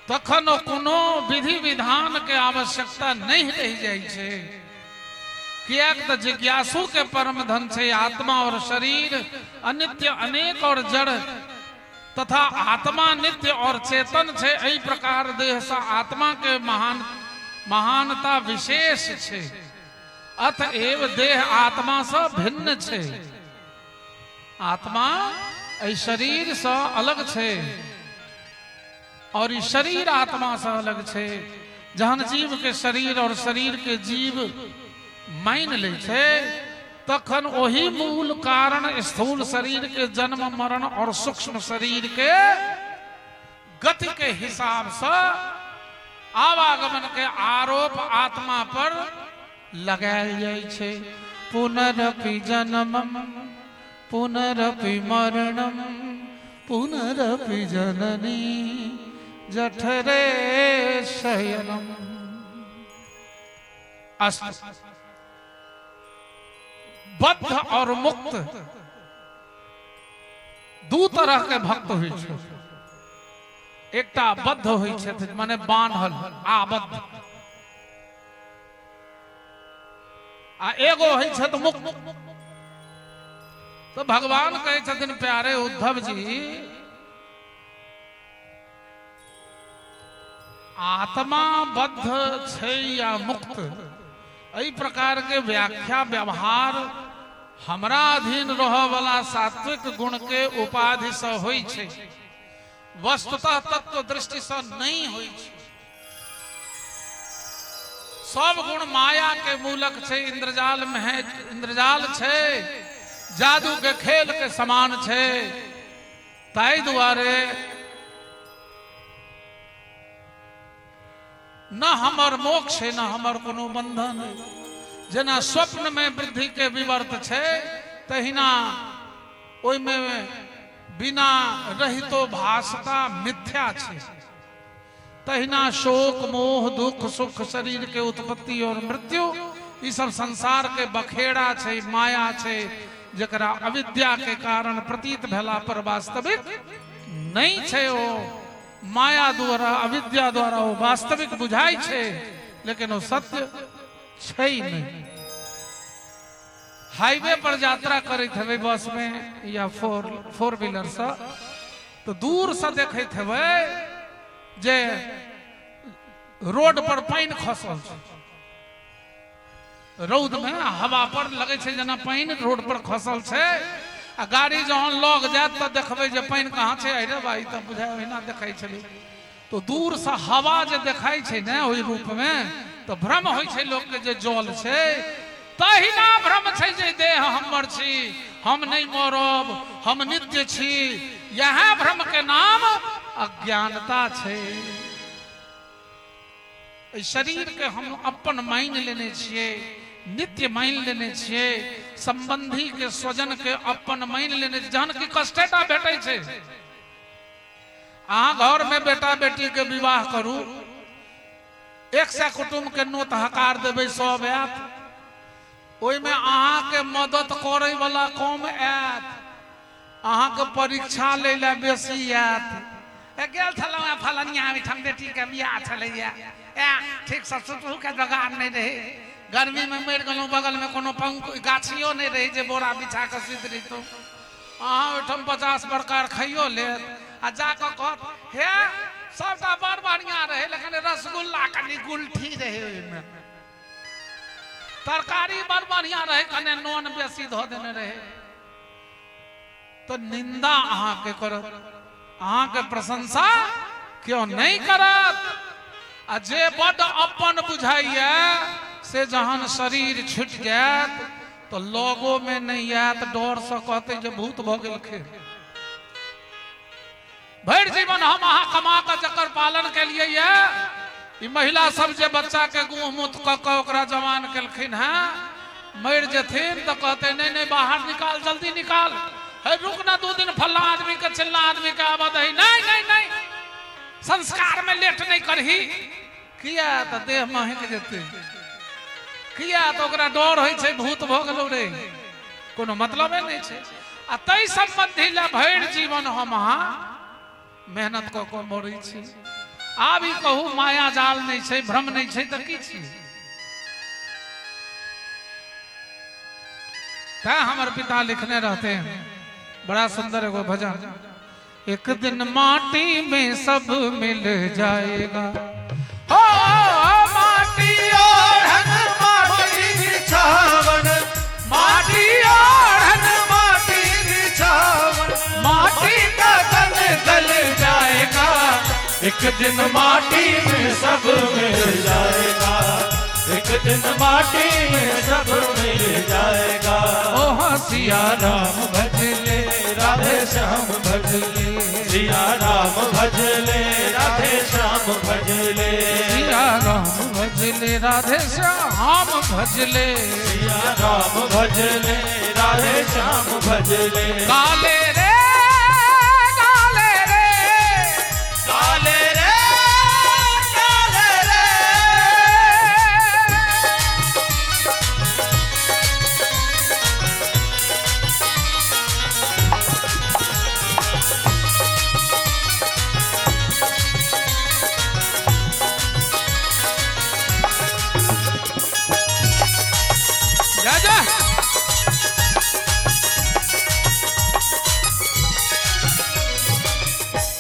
तखन कोनो विधि विधान के आवश्यकता नहीं रहि जाइ छै, किएक तऽ जिज्ञासु के परम धन छै आत्मा और शरीर अनित्य अनेक और जड़ तथा आत्मा नित्य और चेतन छै। एहि प्रकार देह से आत्मा के महानता विशेष छै, अतएव देह आत्मा से भिन्न छै। आत्मा एहि शरीर से अलग छै और ई शरीर आत्मा से अलग छै। जहन जीव के शरीर और शरीर के जीव मानि लै छै तखन ओही मूल कारण स्थूल शरीर के जन्म मरण और सूक्ष्म शरीर के गति के हिसाब से आवागमन के आरोप आत्मा पर लगायल जाइ छै। पुनरपि जन्मम पुनरपि मरणम पुनरपि जननी जठरे शयनम। अस्तु, बद्ध और मुक्त दू तरह के भक्त होइ छै। एकटा बद्ध होइ छथि माने बान्हल, आबद्ध, आ एगो होइ छथि मुक्त। तो भगवान कहै छथिन प्यारे उद्धव जी, आत्मा बद्ध छै या मुक्त, एहि प्रकार के व्याख्या व्यवहार हमरा अधीन रहऽ वाला सात्विक गुण के उपाधि से होइ छै, वस्तुतः तत्व दृष्टि से नहीं होइ छै। सब गुण माया के मूलक छै, इंद्रजाल में है, इंद्रजाल छै, जादू के खेल के समान छै। ताहि दुआरे न हमर मोक्ष है न हमर कोनो बंधन है। जेना स्वप्न में वृद्धि के विवर्त छै तहिना ओहिमे बिना रहितो भासता मिथ्या छै। तहिना शोक मोह दुख सुख शरीर के उत्पत्ति और मृत्यु ई सब संसार के बखेड़ा छै, माया छै, जकरा अविद्या के कारण प्रतीत भेला पर वास्तविक नहीं छै। ओ माया द्वारा अविद्या द्वारा वो वास्तविक बुझाई छै, लेकिन वो सत्य छै नहीं। हाईवे पर यात्रा करैत हेबै बस में या फोर फोर व्हीलर से, तो दूर से देखैत हेबै जे रोड पर पानि खसल छै, रौद में हवा पर लगै छै जेना पानि रोड पर खसल छै, आ गाड़ी जहन लग जायत तऽ देखबै जे पानि कहाँ छै। अरे भाई तऽ बुझाय ओहिना देखै छलै। तो दूर से हवा जे देखाइ छै ने ओहि रूप में, तो भ्रम होइ छै लोक के जे जल छै। तहिना भ्रम छै जे देह हमर छी, हम नहीं मरब, हम नित्य छी। यह भ्रम के नाम अज्ञानता छै। एहि शरीर के हम अपन मानि लेने छियै, नित्य मानि लेने छियै, संबंधी के स्वजन के अपन मानि लेने, जहन कि कष्टेटा भेटै छै। अहाँ घर में बेटा बेटी के विवाह करू, 100 कुटुम्ब के नोत हकार देबै, सब आयत, ओहिमे अहाँके मदद करै वाला कम आयत, अहाँके परीक्षा लै लए बेसी आयत। गेल छलहुँ हेँ फलनिया ओहिठाम बेटी के बियाह छलैया, ए ठीक से सुतहु के जोगाड़ नहि रहै, गर्मी में मरि गेलहुँ, बगल में कोनो पंख गाछियो नहि रहै जे बोरा बिछा कऽ सुति रहितहुँ। अहाँ ओहिठाम 50 प्रकार खाइयो लेत आ जाकऽ कहत हे सबटा बड़ बढ़िआँ रहै, लेकिन रसगुल्ला कनि गुलठी रहै ओहिमे, तरकारी बड़ बढ़िआँ रहै, कने नोन बेसी धऽ देने रहै। तो निंदा अहाँके करत, अहाँके प्रशंसा क्यों नहीं करत। आ जे बड अपन बुझाइया से जहन शरीर छुटि जायत तो लोगो में नहीं आयत, डर से कहते जे भूत भऽ गेलखिन। भरि जीवन हम अहाँ कमा कऽ जकर पालन केलियै ये, ई महिला सब जे बच्चा के गुह मुत कऽ कऽ ओकरा जवान केलखिन हैं, मरि जेथिन तऽ कहते नहीं नहीं बाहर निकाल, जल्दी निकाल, हे रुक ना 2 दिन, फल्ला आदमी के चिल्ला आदमी के आबऽ दही, नहीं नहीं नहीं संस्कार में लेट नहीं करही। किया तऽ देह महक जेतै, किया तऽ ओकरा डर होइ छै भूत भऽ गेलौ रे, कोनो मतलबे नहि छै। आ ताहि सम्बन्धी लए भरि जीवन हम अहाँ मेहनत कऽ कऽ मरै छी। आब ई कहू माया जाल नहि छै, भ्रम नहि छै, तऽ की छी? तैं हमर पिता लिखने रहते हैं बड़ा सुंदर एगो भजन, एक दिन माटी में सब मिल जाएगा, हो माटी ओढ़न माटी बिछावन, माटी ओढ़न माटी बिछावन, माटी का तन गल जाएगा, एक दिन माटी में सब मिल जाएगा, एक दिन माटी में सब मिल जाएगा। ओ सिया राम भज ले राधे श्याम भज ले, सिया राम भज ले राधे श्याम भज ले, सिया राम भज ले राधे श्याम भज ले, सिया राम भज ले राधे श्याम भज ले। काले रे काले रे काले रे काले रे,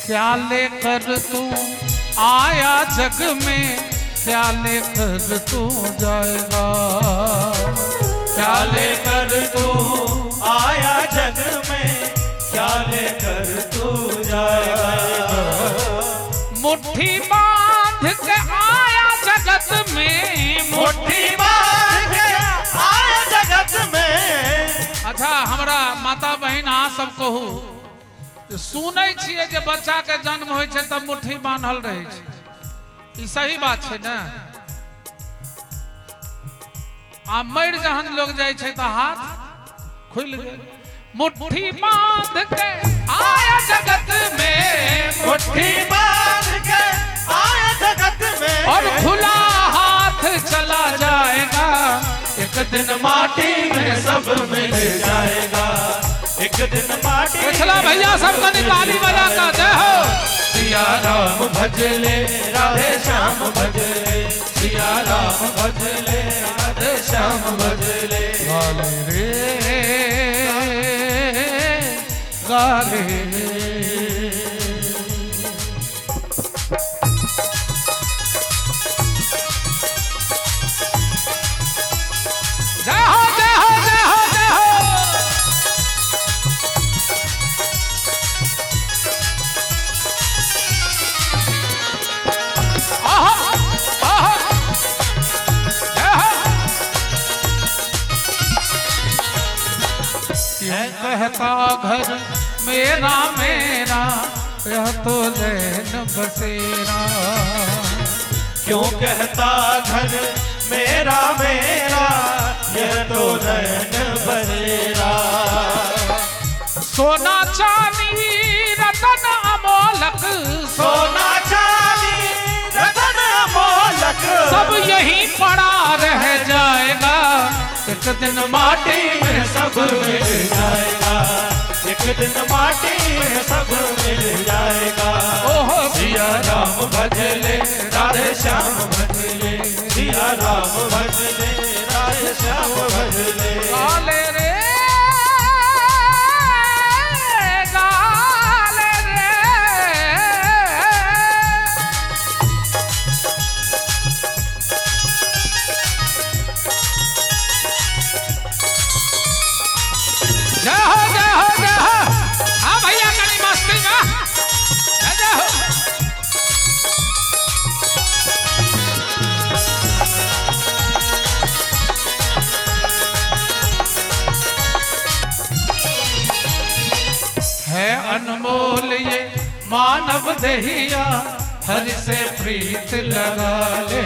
क्या लेकर तू आया जग में, क्या लेकर तू जाएगा। क्या लेकर तू आया जग में, क्या लेकर तू जाएगा। मुट्ठी बांध के आया जगत में, मुट्ठी बांध के आया जगत में। अच्छा हमरा माता बहन अहाँ सब कहू, सुनै छियै जे बच्चा के जन्म होइ छै तब मुट्ठी बान्हल रहै छै, ई सही बात छै ने? आ मरि जहन लोग जाइ छै तऽ हाथ खुलि गेल। मुट्ठी बांध के आया जगत में, मुट्ठी बांध के आया जगत में, और खुला हाथ चला जाएगा, एक दिन माटी में सब मिल जाएगा, एक दिन माटी। पिछला भैया सब कनी ताली बजा का जय हो। सिया राम भजले राधे श्याम भजले, सिया राम भजले राधे श्याम भजले। गाले रे गाले रे। जय हो जय हो जय हो जय हो। आहा आहा जय हो। क्यों कहता घर मेरा मेरा, यह तो रैन बसेरा। क्यों कहता घर मेरा मेरा, यह तो रैन बसेरा। सोना चांदी रतन अमोलक, सोना चांदी रतन अमोलक, सब यहीं पड़ा रह जाएगा, एक दिन माटी में सब मिल जाएगा, एक दिन माटी में सब मिल जाएगा। ओहो सिया राम भजले राधे श्याम भजले, सिया राम भजले राधे श्याम भजले। गाले रे गाले रे। जय हो जय हो जय हो। हाँ भैया कनी मस्ती में जय जय हो। है अनमोल ये मानव दहिया, हरि से प्रीत लगा ले।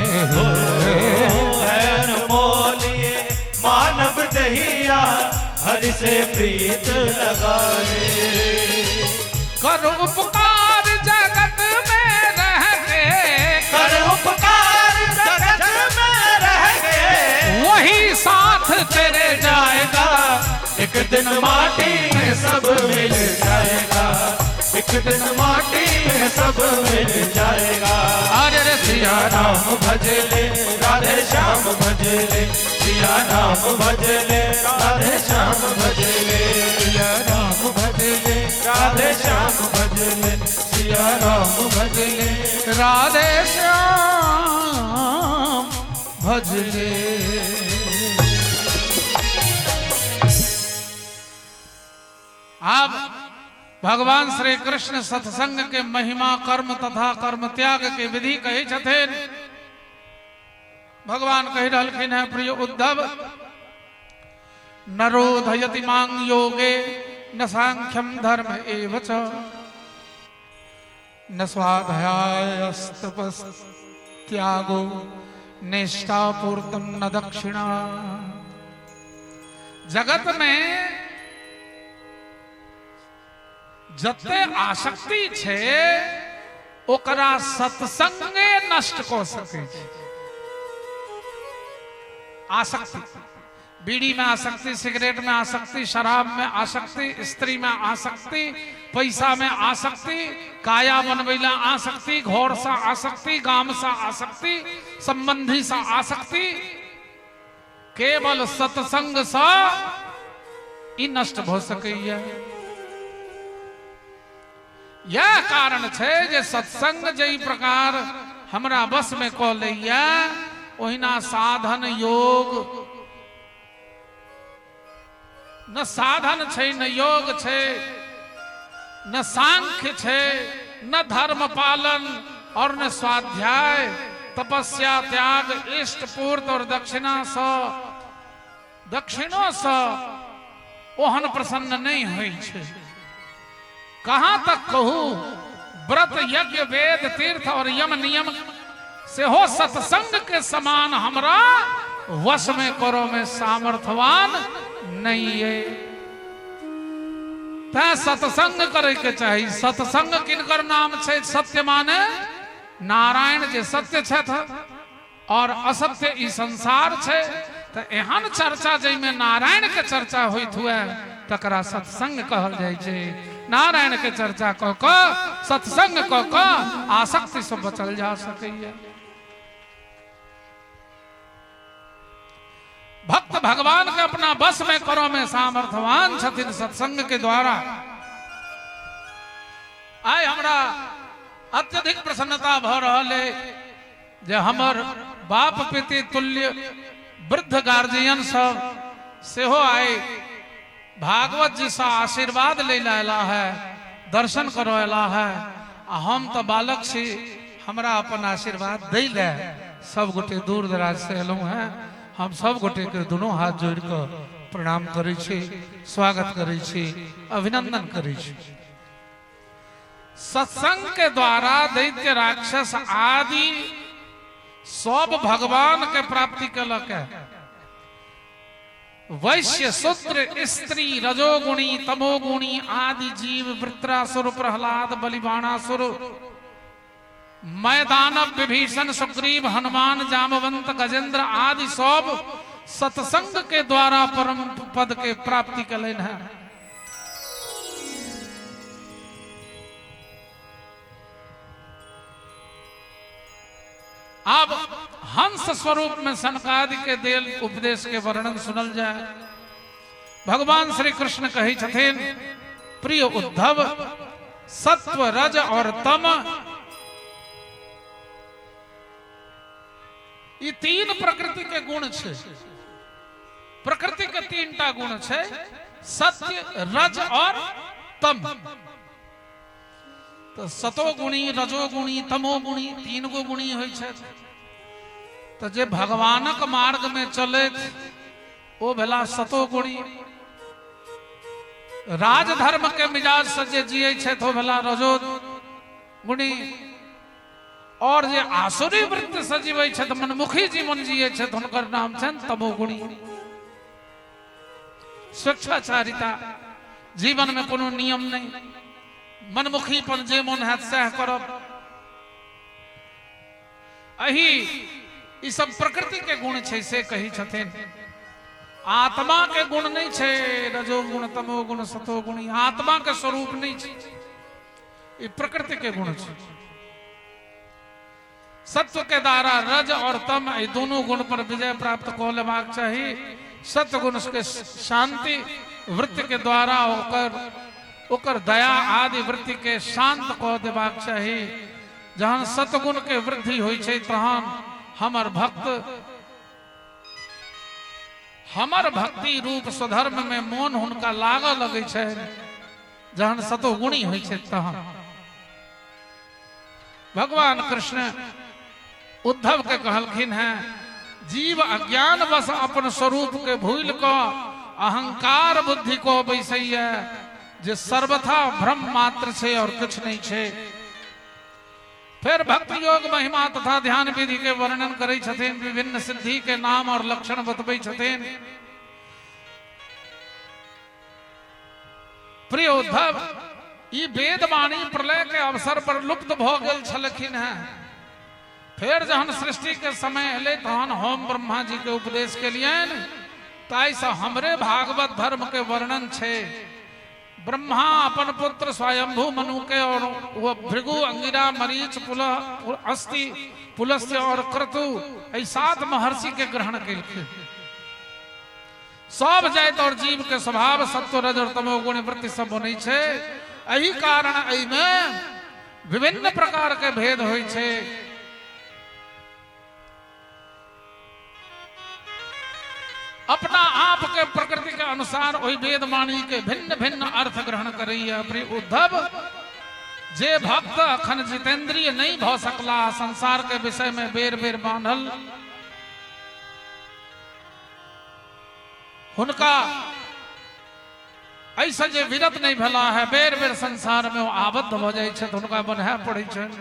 है अनमोल ये मानव दहिया, हरि से प्रीत लगा ले। कर उपकार जगत में रह के, कर उपकार जगत में रह गए, वही साथ तेरे जाएगा, एक दिन माटी में सब मिल जाएगा, एक दिन माटी में सब मिल जाएगा। अरे रे सिया राम भजले राधे श्याम भजले, सिया राम भजले राधे श्याम भजले, सिया राम भजले राधे श्याम भजले, सिया राम भजले राधे श्याम भजले। आप भगवान श्री कृष्ण सत्संग के महिमा कर्म तथा कर्म त्याग के विधि कहै छथिन। भगवान कहि रहलखिन है प्रिय उद्धव, नरोधयति मांग योगे न सांख्यम धर्म एव च, न स्वाध्यायस्तपस्त्यागो निष्ठापूर्तम न दक्षिणा। जगत में जते आसक्ति छे ओकरा सत्संगे नष्ट क सकै छै। आसक्ति, बीड़ी में आसक्ति, सिगरेट में आसक्ति, शराब में आसक्ति, स्त्री में आसक्ति, पैसा में आसक्ति, काया बनबै ला आसक्ति, घर से आसक्ति, गाम से आसक्ति, संबंधी से आसक्ति, केवल सत्संग से ई नष्ट भ सकैया। इएह कारण छै जे सत्संग जाहि प्रकार हमरा वशमे कऽ लैया, ओहिना साधन योग न साधन छै, न योग छै, न सांख्य छै, न धर्म पालन और न स्वाध्याय, तपस्या, त्याग, इष्ट पूर्त और दक्षिणा सँ, दक्षिणो सँ ओहन प्रसन्न नहि होइ छै। कहाँ तक कहू, व्रत, यज्ञ, वेद, तीर्थ और यम नियम सेहो सत्संग के समान हमरा वश में करो में सामर्थ्यवान नहीं है। तैं सत्संग करे के चाही। सत्संग किनकर नाम छै? सत्य माने नारायण जे सत्य छथि और असत्य ई संसार छै। तऽ एहन चर्चा जाहिमे नारायण के चर्चा होइत हुए तकरा सत्संग कहल जाइ छै। नारायण के चर्चा कऽ कऽ, सत्संग कऽ कऽ आसक्ति से बचल जा सकैया। भक्त भगवान के अपना बस में करो में सामर्थ्यवान छथिन सत्संग के द्वारा। आइ हमरा अत्यधिक प्रसन्नता भऽ रहल है जे हमर बाप पिती तुल्य वृद्ध गार्जियन सब सेहो आइ भागवत जी से आशीर्वाद लै लए अयला है, दर्शन करो अयला है। आ हम तऽ बालक छी, हमरा अपन आशीर्वाद दै लए सब गोटे दूर दराज से एलहुँ हैं। हम सब गोटे के दुनू हाथ जोड़ि कऽ प्रणाम करै छी, स्वागत करै छी, अभिनंदन करै छी। सत्संग के द्वारा दैत्य, राक्षस आदि सब भगवान के प्राप्ति केलक है। वैश्य, शूद्र, स्त्री, रजोगुणी, तमोगुणी आदि जीव, वृत्रासुर, प्रहलाद, बलिबाणासुर, मैदानव, विभीषण, सुग्रीव, हनुमान, जामवंत, गजेंद्र आदि सब सत्संग के द्वारा परम पद के प्राप्ति कलन है। अब हंस स्वरूप में सनकादि के देल उपदेश के वर्णन सुनल जाए। भगवान श्री कृष्ण कहै छथिन, प्रिय उद्धव, सत्व, रज और तम ई तीन प्रकृति के गुण छै। प्रकृति के तीन टा गुण छै, सत्य, रज और तम। तऽ सतोगुणी, रजोगुणी, तमोगुणी, तीन गो गुणी होइ छै। तऽ जे भगवानक मार्ग में चलैत ओ भेला सतोगुणी। राजधर्म के मिजाज से जे जियै छथि ओ भेला रजोगुणी। और जे आसुरी वृत्ति से जीवै छथि, मनमुखी जीवन जियै छथि, हुनकर नाम छनि तमोगुणी। स्वेच्छाचारिता, जीवन में कोनो नियम नहीं, मनमुखीपन, जे मन हैत सएह करब। एहि ई सब प्रकृति के गुण छै से कहै छथिन। आत्मा के गुण नहीं छै रजोगुण, तमोगुण, सतोगुण। ई आत्मा के स्वरूप नहीं छै, ई प्रकृति के गुण छै। सत्व के द्वारा रज और तम एहि दुनू गुण पर विजय प्राप्त कऽ लेबाक चाही। सत्व गुण के शांति वृत्ति के द्वारा ओकर ओकर दया आदि वृत्ति के शांत कऽ देबाक चाही। जहन सत्गुण के वृद्धि होइ छै तहन हमर भक्त हमर भक्ति रूप स्वधर्म में मोन हुनका लागऽ लगै छै, जहन सतोगुणी होइ छै तहन। भगवान कृष्ण उद्धव के कहलखिन हैं, जीव अज्ञान वश अपन स्वरूप के भूल कऽ अहंकार बुद्धि को बैसैया, जे सर्वथा भ्रम मात्र छै और किछु नहीं छै। फिर भक्ति योग महिमा तथा ध्यान विधि के वर्णन करै छथिन, विभिन्न सिद्धि के नाम और लक्षण बतबै छथिन। प्रिय उद्धव, ई वेद वाणी प्रलय के अवसर पर लुप्त भऽ गेल छलखिन हैं। फेर जहन सृष्टि के समय एलै तहन हम ब्रह्मा जी के उपदेश केलियनि, ताहिसँ हमरे भागवत धर्म के वर्णन छै। ब्रह्मा अपन पुत्र स्वयंभू मनु के और वो भृगु, अंगिरा, मरीच, पुलह, अस्ति, पुलस्त्य और क्रतु, एहि सात महर्षि के ग्रहण केलखिन। सब जाति और जीव के स्वभाव सत्व, रज और तमो गुण वृत्ति सब बनै छै। एहि कारण एहिमे विभिन्न प्रकार के भेद होइ छै। अपना आप के प्रकृति के अनुसार ओहि वेद वाणी के भिन्न भिन्न अर्थ ग्रहण करैया। प्रिय उद्धव, जे भक्त अखन जितेंद्रिय नहीं भ सकला, संसार के विषय में बेर बेर बांधल, हुनका ऐसा जे विरत नहीं भेला है, बेर बेर संसार में वो आबद्ध भ जाइ छथि, हुनका बन्हाय पड़ै छनि।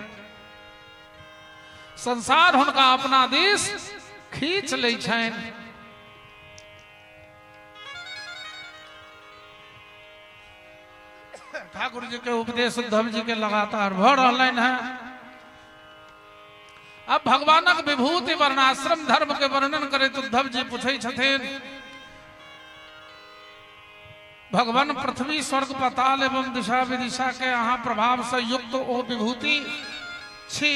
संसार हुनका अपना दिस खींच लै छनि। ठाकुर जी के उपदेश उद्धव जी के लगातार भ रहलनि हैं। अब भगवानक विभूति वर्णाश्रम धर्म के वर्णन करैत उद्धव जी पूछै छथिन, भगवान पृथ्वी स्वर्ग पाताल एवं दिशा विदिशा के अहाँ प्रभाव से युक्त ओ विभूति छी,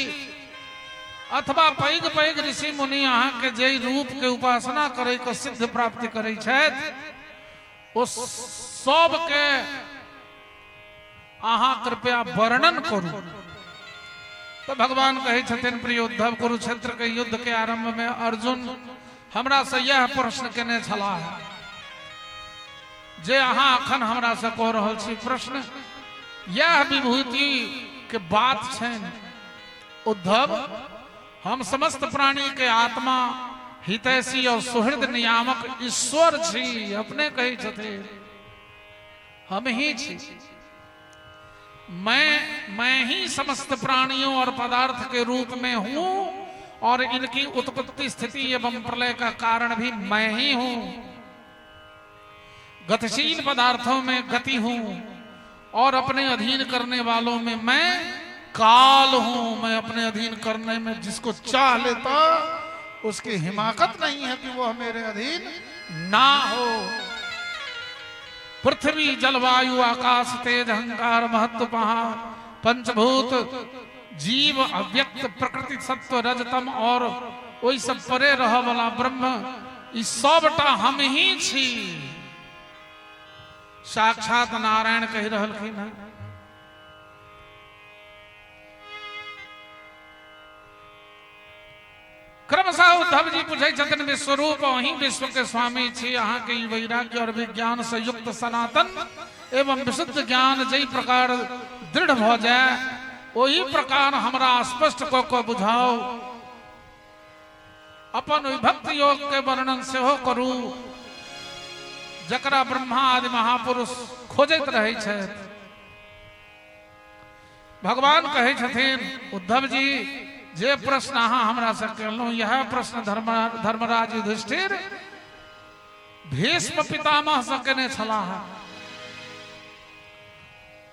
अथवा पैघ पैघ ऋषि मुनि अहाँ के जे रूप के उपासना करे के सिद्ध प्राप्ति करे छथि, ओ सब के अहाँ कृपया वर्णन करू। तो भगवान कहै छथिन, प्रिय उद्धव, कुरुक्षेत्र के युद्ध के आरंभ में अर्जुन हमरा से यह प्रश्न केने छलाह जे अहाँ अखन हमरा से कह रहल छी प्रश्न, यह विभूति के बात छनि। उद्धव, हम समस्त प्राणी के आत्मा हितैषी और सुहृद नियामक ईश्वर छी। अपने कहै छथिन हम ही छी, मैं ही समस्त प्राणियों और पदार्थ के रूप में हूं और इनकी उत्पत्ति स्थिति एवं प्रलय का कारण भी मैं ही हूं। गतिशील पदार्थों में गति हूं और अपने अधीन करने वालों में मैं काल हूं। मैं अपने अधीन करने में जिसको चाह लेता उसकी हिमाकत नहीं है कि वह मेरे अधीन ना हो। पृथ्वी जलवायु आकाश तेज अहंकार महत्व पहा पंचभूत जीव अव्यक्त प्रकृति सत्व रजतम और ओहि सब परे रह वाला ब्रह्म, ई सबटा हम ही छी। साक्षात नारायण कहि रहलखिन हैं। क्रमशः उद्धव जी पूछै छथिन, विश्वरूप अहीं विश्व के स्वामी छी, अहाँ के ई वैराग्य और विज्ञान से युक्त सनातन एवं विशुद्ध ज्ञान जै प्रकार दृढ़ भ जाय ओही प्रकार हमरा स्पष्ट क के बुझाउ। अपन विभक्त योग के वर्णन सेहो करू जकरा ब्रह्मा आदि महापुरुष खोजैत रहै छथि। भगवान कहै छथिन, उद्धव जी, जे प्रश्न अहाँ हमरा से केलहुँ यह प्रश्न धर्मराज युधिष्ठिर भीष्म पितामह से केने छलाह।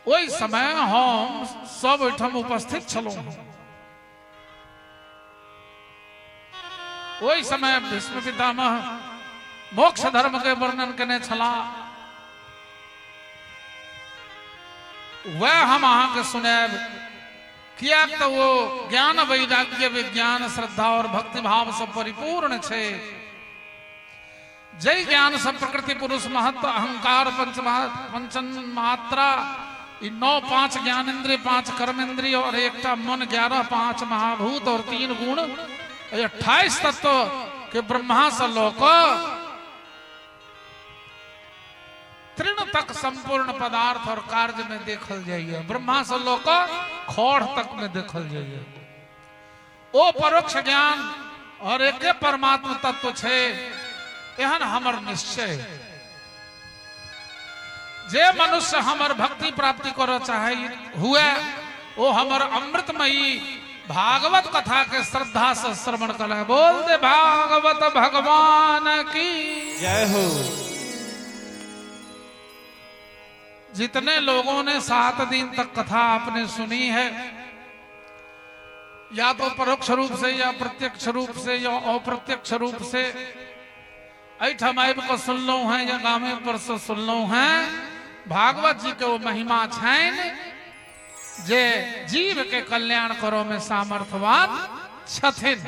ओहि समय हम सब ओहिठाम उपस्थित छलहुँ। ओहि समय भीष्म पितामह मोक्ष धर्म के वर्णन केने छलाह, वह हम अहाँके सुनायब, कियाक तऽ ओ ज्ञान वैराग्य विज्ञान श्रद्धा और भक्ति भाव से परिपूर्ण छै। जै ज्ञान से प्रकृति पुरुष महत्व अहंकार पंचन मात्रा ई 9 5 ज्ञानेन्द्रिय 5 कर्मेंद्रिय और एकटा मन 11 5 महाभूत और 3 गुण 28 तत्व के ब्रह्मा से लऽ कऽ तृण तक संपूर्ण पदार्थ और कार्य में देखल जाइए, ब्रह्मा से लऽ कऽ खौड़ तक में देखल जाइए। ओ परोक्ष ज्ञान और एके परमात्म तत्व छै, एहन हमर निश्चय। जे मनुष्य हमर भक्ति प्राप्ति करऽ चाहे हुए ओ हमर अमृतमयी भागवत कथा के श्रद्धा से श्रवण करे। बोल दे भागवत भगवान की जय हो। जितने लोगों ने 7 दिन तक कथा आपने सुनी है, या तो परोक्ष रूप से या प्रत्यक्ष रूप से या अप्रत्यक्ष रूप से एहिठाम आबि कऽ सुनलहुँ हैं या गामे पर से सुनलहुँ हैं, भागवत जी के ओ महिमा छनि जे जीव के कल्याण करो में सामर्थ्यवान छथिन।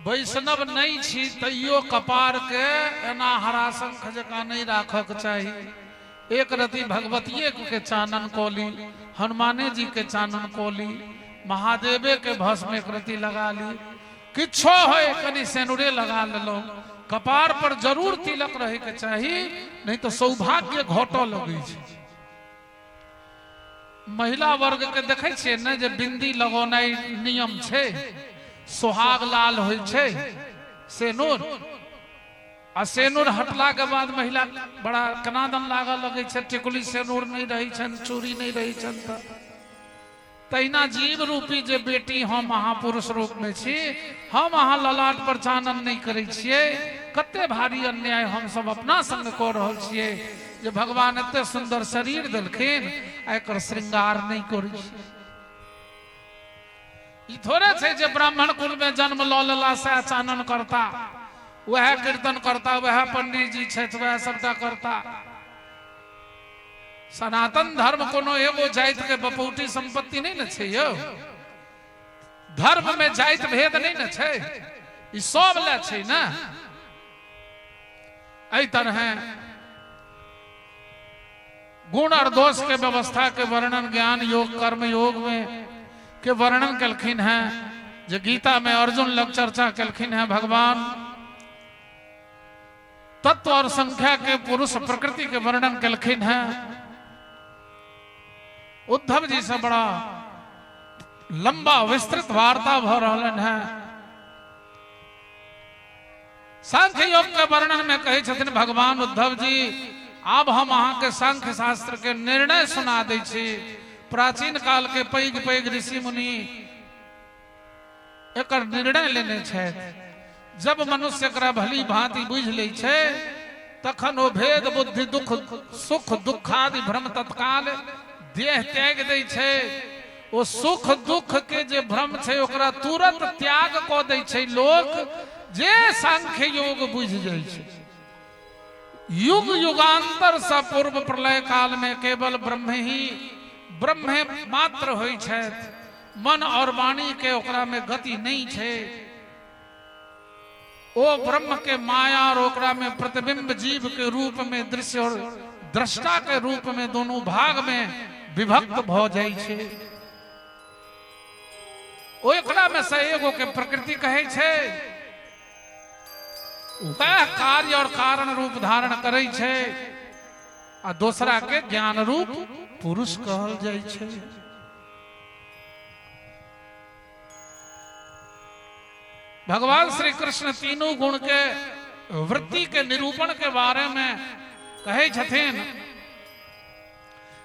वैष्णव नहि छी तैयो कपार के एना हराशंख जकाँ नहि राखक चाही। एक रति भगवतिये के चानन कऽ ली, हनुमाने जी के चानन कऽ ली, महादेवे के भस्म एक रति लगा ली, किछो होय कनि सेनुरे लगा लेलहुँ, कपार पर जरूर तिलक रहे के चाही, नहीं तो सौभाग्य घटऽ लगै छै। महिला वर्ग के देखै छियै ने जे बिंदी लगौनाइ नियम छै, सोहाग लाल होइ छै सेनुर, आ सेनुर हटला के बाद महिला बड़ा कनादन लागऽ लगै छै, टिकुली सेनुर नहि रहै छनि, चूड़ी नहि रहै छनि। तऽ तहिना जीव रूपी जे बेटी हम अहाँ पुरुष रूप में छी, हम अहाँ ललाट पर चानन नहि करै छियै। कते भारी अन्याय हम सब अपना संग कऽ रहल छियै जे भगवान एते सुंदर शरीर देलखिन आ एकर श्रृंगार नहि करै छियै। ई थोड़े छै जे ब्राह्मण कुल में जन्म लऽ लेला से चानन करता, वएह कीर्तन करता, वएह पंडित जी छथि, वएह सबटा करता। सनातन धर्म कोनो एगो जाति के बपौटी संपत्ति नहीं ने छै यौ। धर्म में जाति भेद नहीं ने छै, ई सब ले छै ने। एहि तरह गुण और दोष के व्यवस्था के वर्णन ज्ञान योग कर्म योग में के वर्णन कलखिन हैं, जे गीता में अर्जुन लग चर्चा कलखिन हैं भगवान। तत्व और संख्या के पुरुष प्रकृति के वर्णन कलखिन हैं। उद्धव जी से बड़ा लंबा विस्तृत वार्ता भ रहलन है। सांख्य योग के वर्णन में कहै छथिन भगवान उद्धव जी, आब हम अहाँ के सांख्य शास्त्र के निर्णय सुना दै छी। प्राचीन काल के पैघ पैघ ऋषि मुनि एकर निर्णय लेने छथि। जब मनुष्य एकरा भली भांति बुझि लै छै तखन ओ भेद बुद्धि दुख सुख दुखादि भ्रम तत्काल देह त्याग दै छै। ओ सुख दुख के जे भ्रम छै ओकरा तुरंत त्याग कऽ दै छै लोक जे सांख्य योग बुझि जाइ छै। युग युगांतर से पूर्व प्रलय काल में केवल ब्रह्म ही ब्रह्म मात्र होइ छथि। मन और वाणी के ओकरा में गति नहीं छै। ओ ब्रह्म के माया और ओकरा में प्रतिबिंब जीव के रूप में दृश्य और दृष्टा के रूप में दोनों भाग में विभक्त भ जाइ छै। ओ एकरा में से एगो के प्रकृति कहै छै, वह कार्य और कारण रूप धारण करै छै, आ दोसरा के ज्ञान रूप पुरुष कहल जाइ छै। भगवान श्री कृष्ण तीनों गुण के वृत्ति के निरूपण के बारे में कहै छथिन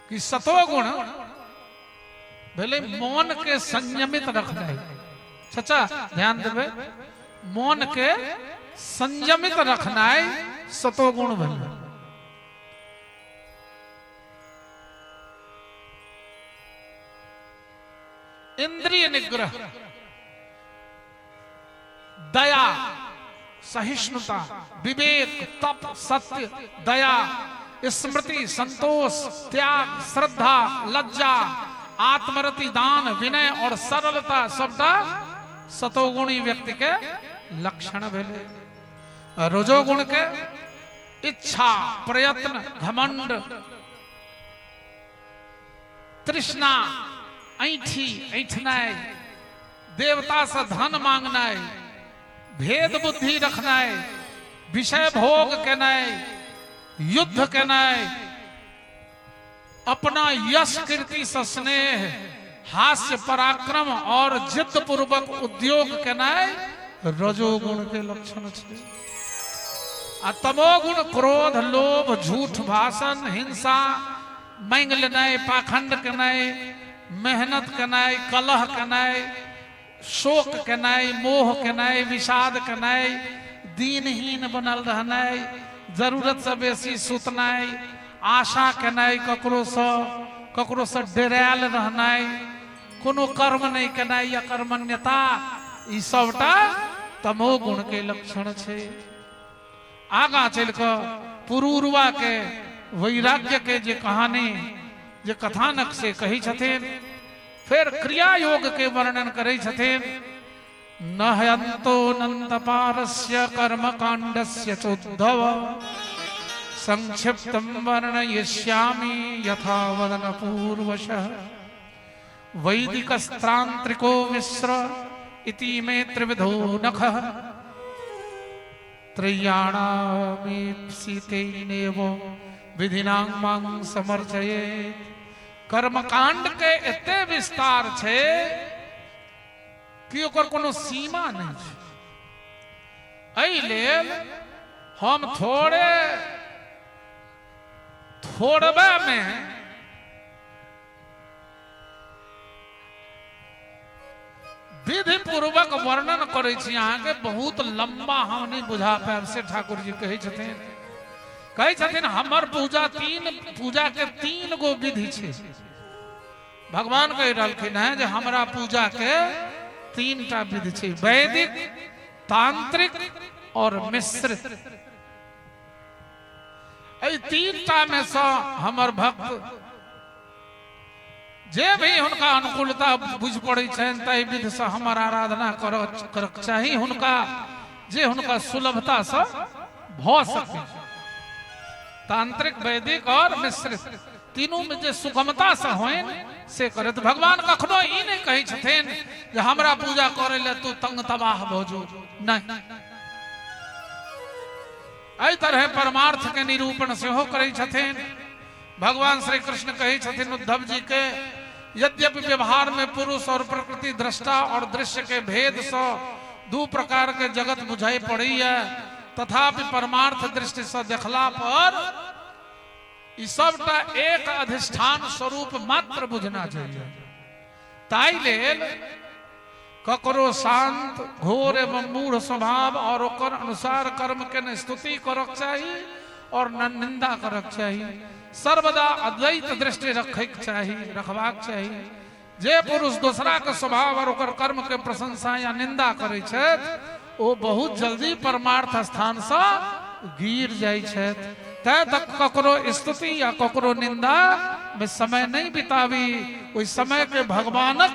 कि सतोगुण भेलै मन के संयमित रखनाइ। चाचा ध्यान देबै, मन के संयमित रखनाइ सतोगुण भेलै। इंद्रिय निग्रह, दया, सहिष्णुता, विवेक, तप, सत्य, दया, स्मृति, संतोष, त्याग, श्रद्धा, लज्जा, आत्मरति, दान, विनय और सरलता सबटा सतोगुणी व्यक्ति के लक्षण भेलै। रजोगुण के इच्छा, प्रयत्न, घमंड, तृष्णा, ऐठी ऐठनाइ, देवता से धन मांगनाइ, भेद बुद्धि रखनाइ, विषय भोग केनाइ, युद्ध केनाइ, अपना यश कीर्ति से स्नेह, हास्य, पराक्रम और जिद पूर्वक उद्योग केनाइ रजोगुण के लक्षण छै। आ तमोगुण क्रोध, लोभ, झूठ भाषण, हिंसा, मांगि लेनाइ, पाखंड केनाइ, मेहनत केनाइ, कलह केनाइ, शोक केनाइ, मोह केनाइ, विषाद केनाइ, दीनहीन बनल रहनाइ, जरूरत से बेसी सुतनाइ, आशा केनाइ, ककरो से डेरायल रहनाइ, कोनो कर्म नहि केनाइ या कर्मण्यता, ई सबटा तमोगुण के लक्षण छै। आगा चलि कऽ पुरूरवा के वैराग्य के जे कहानी, जे कथानक से कहै छथिन। फेर क्रिया योग के वर्णन करै छथिन। न ह्यन्तोऽनन्तपारस्य कर्मकाण्डस्य चोद्धव संक्षिप्तं वर्णयिष्यामि यथा वदन पूर्वशः। वैदिकस्त्रांत्रिको मिश्र इति मे त्रिविधो नखः त्रयाणामीप्सितेनैव विधिनां मां समर्चयेत्। कर्मकांड के एते विस्तार छै कि ओकर कोनो सीमा नहीं छै। एहि लेल हम थोड़े थोड़बे में विधि पूर्वक वर्णन करै छी अहाँके, बहुत लंबा हम नहीं बुझा पायब से ठाकुर जी कहै छथिन। कहै छथिन हमर पूजा तीन पूजा के तीन गो विधि छै। भगवान कहि रहलखिन हैं जे हमरा पूजा के तीन टा विधि छै, वैदिक, तांत्रिक और मिश्रित। एहि तीन टा में सँ हमर भक्त जे भी हुनका अनुकूलता बुझि पड़ै छनि ताहि विधि से हमर आराधना करक चाही हुनका, जे हुनका सुलभता से भऽ सकै। तांत्रिक, वैदिक और मिश्रित तीनू में जे सुगमता से होइन से करत। भगवान कखनो ई नहीं कहै छथिन जे हमरा पूजा करे ले तू तंग तबाह भऽ जो, नहीं। एहि तरह परमार्थ के निरूपण सेहो करै छथिन। भगवान श्री कृष्ण कहै छथिन उद्धव जी के, यद्यपि व्यवहार में पुरुष और प्रकृति दृष्टा और दृश्य के भेद से दू प्रकार के जगत बुझाई पड़ैया, तथापि परमार्थ दृष्टि से देखला पर ई सबटा एक अधिष्ठान स्वरूप मात्र बुझना चाहिए। ताहि लेल ककरो शांत घोर एवं मूढ़ स्वभाव और ओकर अनुसार कर्म के न स्तुति करक चाही और न निंदा करक चाही। सर्वदा अद्वैत दृष्टि रखैक चाही, रखबाक चाही। जे पुरुष दोसरा के स्वभाव और ओकर कर्म के प्रशंसा या निंदा करै छथि ओ बहुत जल्दी परमार्थ स्थान से गिर जाइ छथि। तै तक ककरो स्तुति या ककरो निंदा में समय नहीं बिताबी, ओहि समय के भगवानक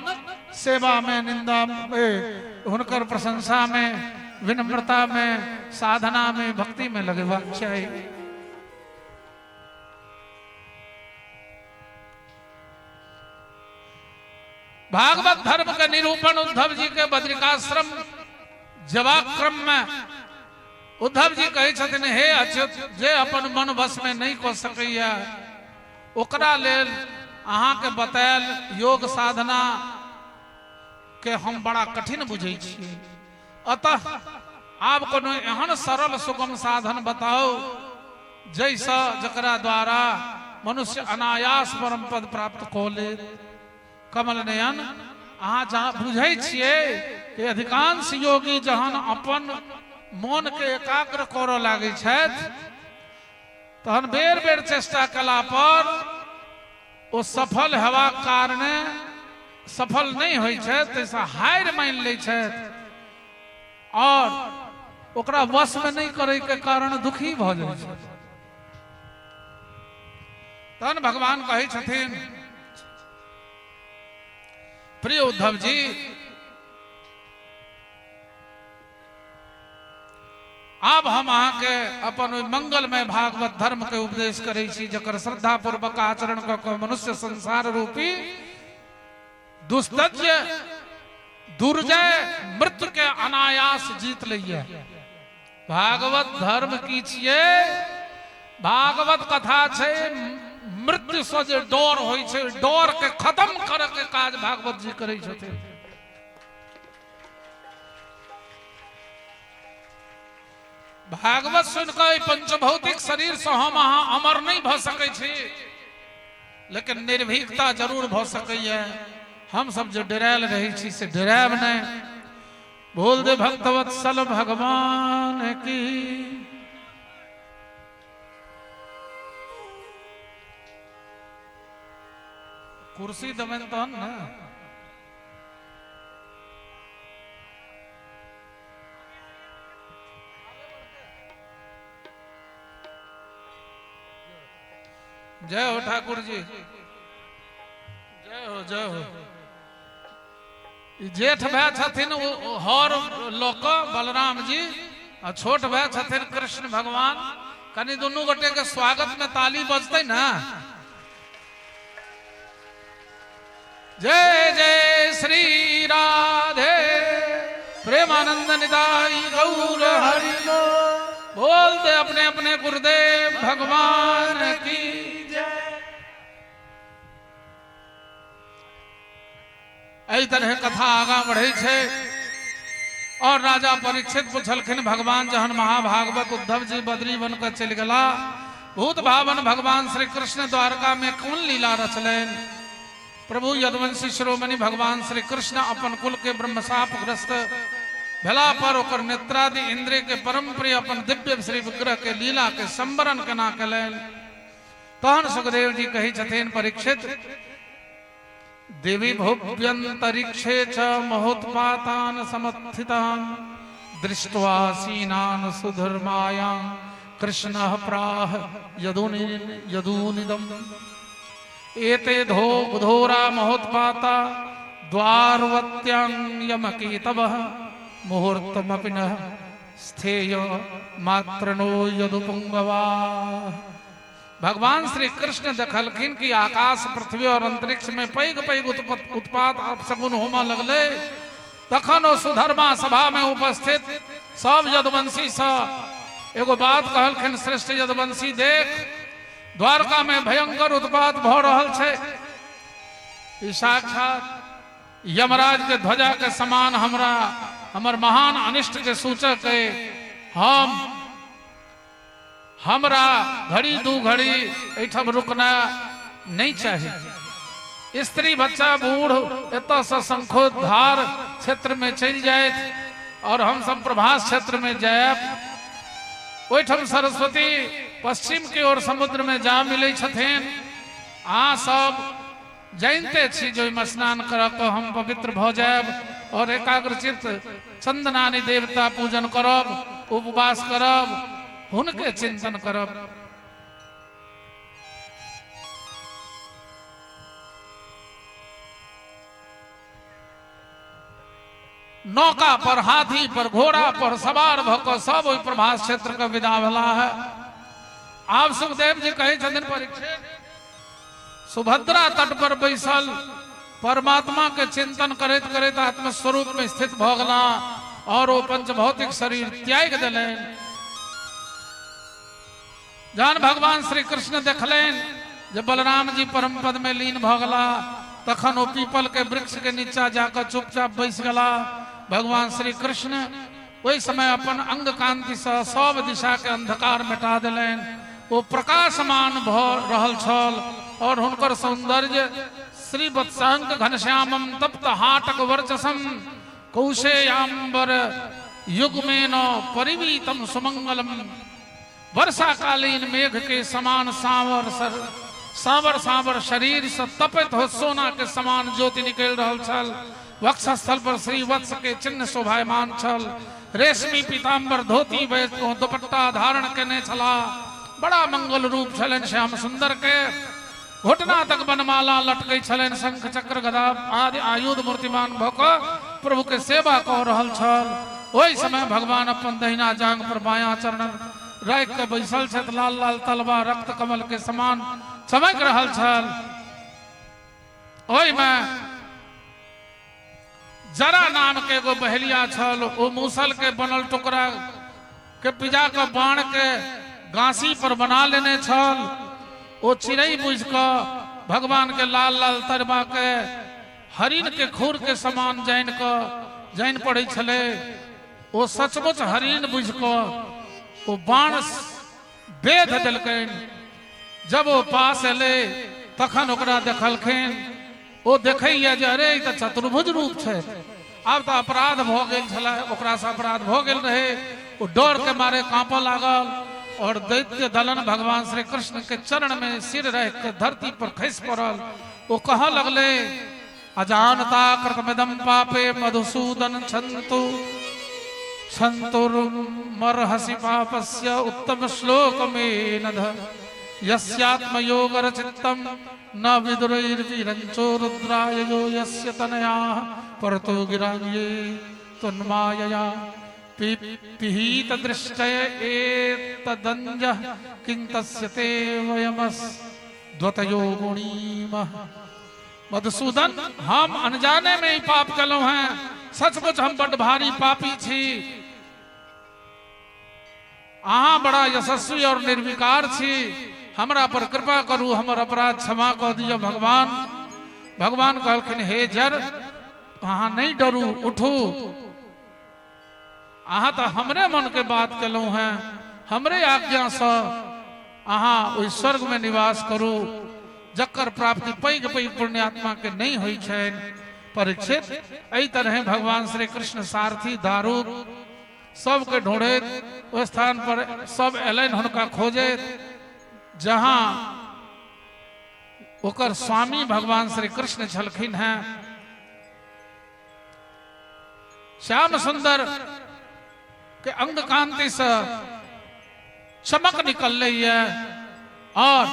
सेवा में, निंदा में, हुनकर प्रशंसा में, विनम्रता में, साधना में, भक्ति में लगेबाक चाही। भागवत धर्म के निरूपण उद्धव जी के बद्रिकाश्रम जवाब क्रम में उद्धव जी कहै छथिन, हे अच्युत, जे अपन मन वश में नहीं कऽ सकैया ओकरा लेल अहाँके बतायल योग साधना के हम बड़ा कठिन बुझै छियै। अतः आब कोनो एहन सरल सुगम साधन बताउ जैसँ जकरा द्वारा मनुष्य अनायास परम पद प्राप्त कऽ लेत। कमल नयन, अहाँ जहाँ बुझै छियै कि अधिकांश योगी जहन अपन मन के एकाग्र करऽ लागै छथि तहन बेर बेर चेष्टा कला पर ओ सफल हेबाक कारणे सफल नहि होइ छथि, ताहिसँ हारि मानि लै छथि और ओकरा वशमे नहि करैके कारण दुखी भऽ जाइ छथि। तहन भगवान कहै छथिन, प्रिय उद्धव जी, आब हम अहाँके अपन ओहि मंगलमय भागवत धर्म के उपदेश करै छी जकर श्रद्धा पूर्वक आचरण कऽ कऽ मनुष्य संसार रूपी दुस्तज्य दुर्जय मृत्यु के अनायास जीत लैया। भागवत धर्म की छियै? भागवत कथा छै मृत्यु से जे डर होइ छै, डर के खत्म करे के काज भागवत जी करै छथिन। भागवत सुन कऽ पंचभौतिक शरीर से हम अहाँ अमर नहीं भऽ सकै छी, लेकिन निर्भीकता जरूर भऽ सकैया। हम सब जे डरायल रहै छी से डरायब नहि। बोल दे भक्तवत्सल भगवान की। कुर्सी देबनि तहन ने। जय हो ठाकुर जी, जय हो, जय हो। ई जेठ भाय छथिन ओ हर लऽ कऽ बलराम जी आ छोट भाय छथिन कृष्ण भगवान। कनि दुनू गोटे के स्वागत में ताली बजतै ने। जय जय श्री राधे प्रेमानंद निताई गौर हरि बोलते अपने अपने गुरुदेव भगवान की। एहि तरह कथा आगाँ बढ़ै छै। और राजा परीक्षित पुछलखिन भगवान जहन महाभागवत उद्धव जी बद्री बन के चलि गेला, भूत भावन भगवान श्री कृष्ण द्वारका में कोन लीला रचलनि? प्रभु यदुवंशी शिरोमणि भगवान श्री कृष्ण अपन कुल के ब्रह्मशापग्रस्त भेला पर ओकर नेत्रादि इंद्रिय के परम प्रिय अपन दिव्य श्री विग्रह के लीला के संवरण केना केलनि? तहन सुखदेव जी कहै छथिन परीक्षित, देवी भुव्यंतरिक्षे च महोत्पातान समत्थितान दृष्ट्वा सीनान सुधर्मायां कृष्णः प्राह यदूनिदम् एते धो बुधोरा महोत्पाता द्वारवत्यां यमकेतवः मुहूर्तमपि न स्थेय मात्रनो यदुपुंगवा। भगवान श्री कृष्ण देखलखिन कि आकाश पृथ्वी और अंतरिक्ष में पैघ पैघ उत्पात अपशगुन होमऽ लगले। तखन ओ सुधर्मा सभा में उपस्थित सब यदुवंशी सँ एगो बात कहलखिन, श्रेष्ठ यदुवंशी देख द्वारका में भयंकर उत्पात भऽ रहल छै। ई साक्षात यमराज के ध्वजा के समान हमरा हमर महान अनिष्ट के सूचक है। हम हमरा घड़ी दू घड़ी एहिठाम रुकना नहीं चाही। स्त्री बच्चा बूढ़ एतऽ शंखोद्धार क्षेत्र में चलि जायत और हम सब प्रभास क्षेत्र में जायब। ओहिठाम सरस्वती पश्चिम के ओर समुद्र में जा मिलै छथिन। अहाँ सब जानिते छी जे ओहिमे स्नान करऽ कऽ हम पवित्र भऽ जायब और एकाग्रचित चंदनानी देवता पूजन करब, उपवास करब, हुनके चिंतन करब। नौका पर, हाथी पर, घोड़ा पर सवार भऽ कऽ सब ओहि प्रभास क्षेत्र के विदा भेला है। आब सुखदेव जी कहै छथिन परीक्षित, सुभद्रा तट पर बैसल परमात्मा के चिंतन करैत करैत आत्मस्वरूप में स्थित भऽ गेला और ओ पंचभौतिक शरीर त्याग देलनि। जहन भगवान श्री कृष्ण देखलनि जे बलराम जी परम पद में लीन भऽ गेला, तखन ओ पीपल के वृक्ष के नीचा जाकऽ चुपचाप बैस गेला। भगवान श्री कृष्ण ओहि समय अपन अंग कांति से सब दिशा के अंधकार मिटा देलनि। ओ प्रकाशमान भऽ रहल छल और हुनकर सौंदर्य श्री वत्सांक घनश्यामम तप्त हाटक वर्चसम कौशेयांबर युगमेन परिवीतम सुमंगलम वर्षाकालीन मेघ के समान सांवर सर सांवर सांवर शरीर से तपित हो सोना के समान ज्योति निकल रहल छल। वक्षस्थल पर श्री वत्स के चिन्ह शोभायमान छल। रेशमी पीताम्बर धोती दुपट्टा धारण केने छला। बड़ा मंगल रूप छलनि श्याम सुंदर के। घुटना तक बनमाला लटकै छलनि। शंख चक्र गदा आदि आयुध मूर्तिमान भऽ कऽ प्रभु के सेवा कऽ रहल छल। ओहि समय भगवान अपन दहिना जांग पर बायां चरण राखि कऽ बैसल छथि। लाल लाल तलवा रक्त कमल के समान चमकि रहल छल। ओहिमे जरा नाम के एगो बहेलिया छल। ओ मूसल के बनल टुकड़ा के पिजा कऽ बाण के गासी पर बना लेने छल। ओ चिड़ै बुझि कऽ भगवान के लाल लाल तरबा के हरिण के खुर के समान जानि कऽ जानि पड़ै छलै। ओ सचमुच हरिण बुझि कऽ ओ बाण बेध देलकनि। जब ओ पास एलै तखन ओकरा देखलखिन। ओ देखैया जे अरे ई तऽ चतुर्भुज रूप छै। आब तऽ अपराध भऽ गेल छलै, ओकरासँ अपराध भऽ गेल रहै। ओ डर के मारे काँपऽ लागल और दैत्य दलन भगवान श्री कृष्ण के चरण में सिर राखि के धरती पर खसि पड़ल। ओ कहऽ लगलै, अजानता कृतमिदं पापे मधुसूदन छन्तु छन्तुर्मर्हसि पापस्य उत्तम श्लोक में नध। यस्यात्मयोगरचित्तं न विदुरैर्विरञ्चो रुद्राय यो यस्य तनयाः परतो गिराङ्गे त्वन्मायया पिहीतदृष्टय एतदञ्जः किं तस्य ते वयमस्द्वतयो गुणीमः। मधुसूदन, हम अनजाने में ही पाप कलौ हैं, सचमुच हम बड भारी पापी छी। अहाँ बड़ा यशस्वी और निर्विकार छी, हमरा पर कृपा करू, हमर अपराध क्षमा कऽ दिअ भगवान। भगवान कहलखिन, हे जर, अहाँ नहीं डरू, उठू। अहाँ तो हमरे मन के बात केलहुँ हैं, हमरे आज्ञा से अहाँ ओहि स्वर्ग में निवास करू जकर प्राप्ति पैघ पैघ पुण्यात्मा के नहीं होइ छनि। परीक्षित, एहि तरह भगवान श्री कृष्ण सारथी दारुक सबके ढूंढैत ओहि स्थान पर सब एलनि हुनका खोजैत, जहां ओकर स्वामी भगवान श्री कृष्ण छलखिन हैं। श्याम सुंदर के अंग कांति से चमक निकल रही है और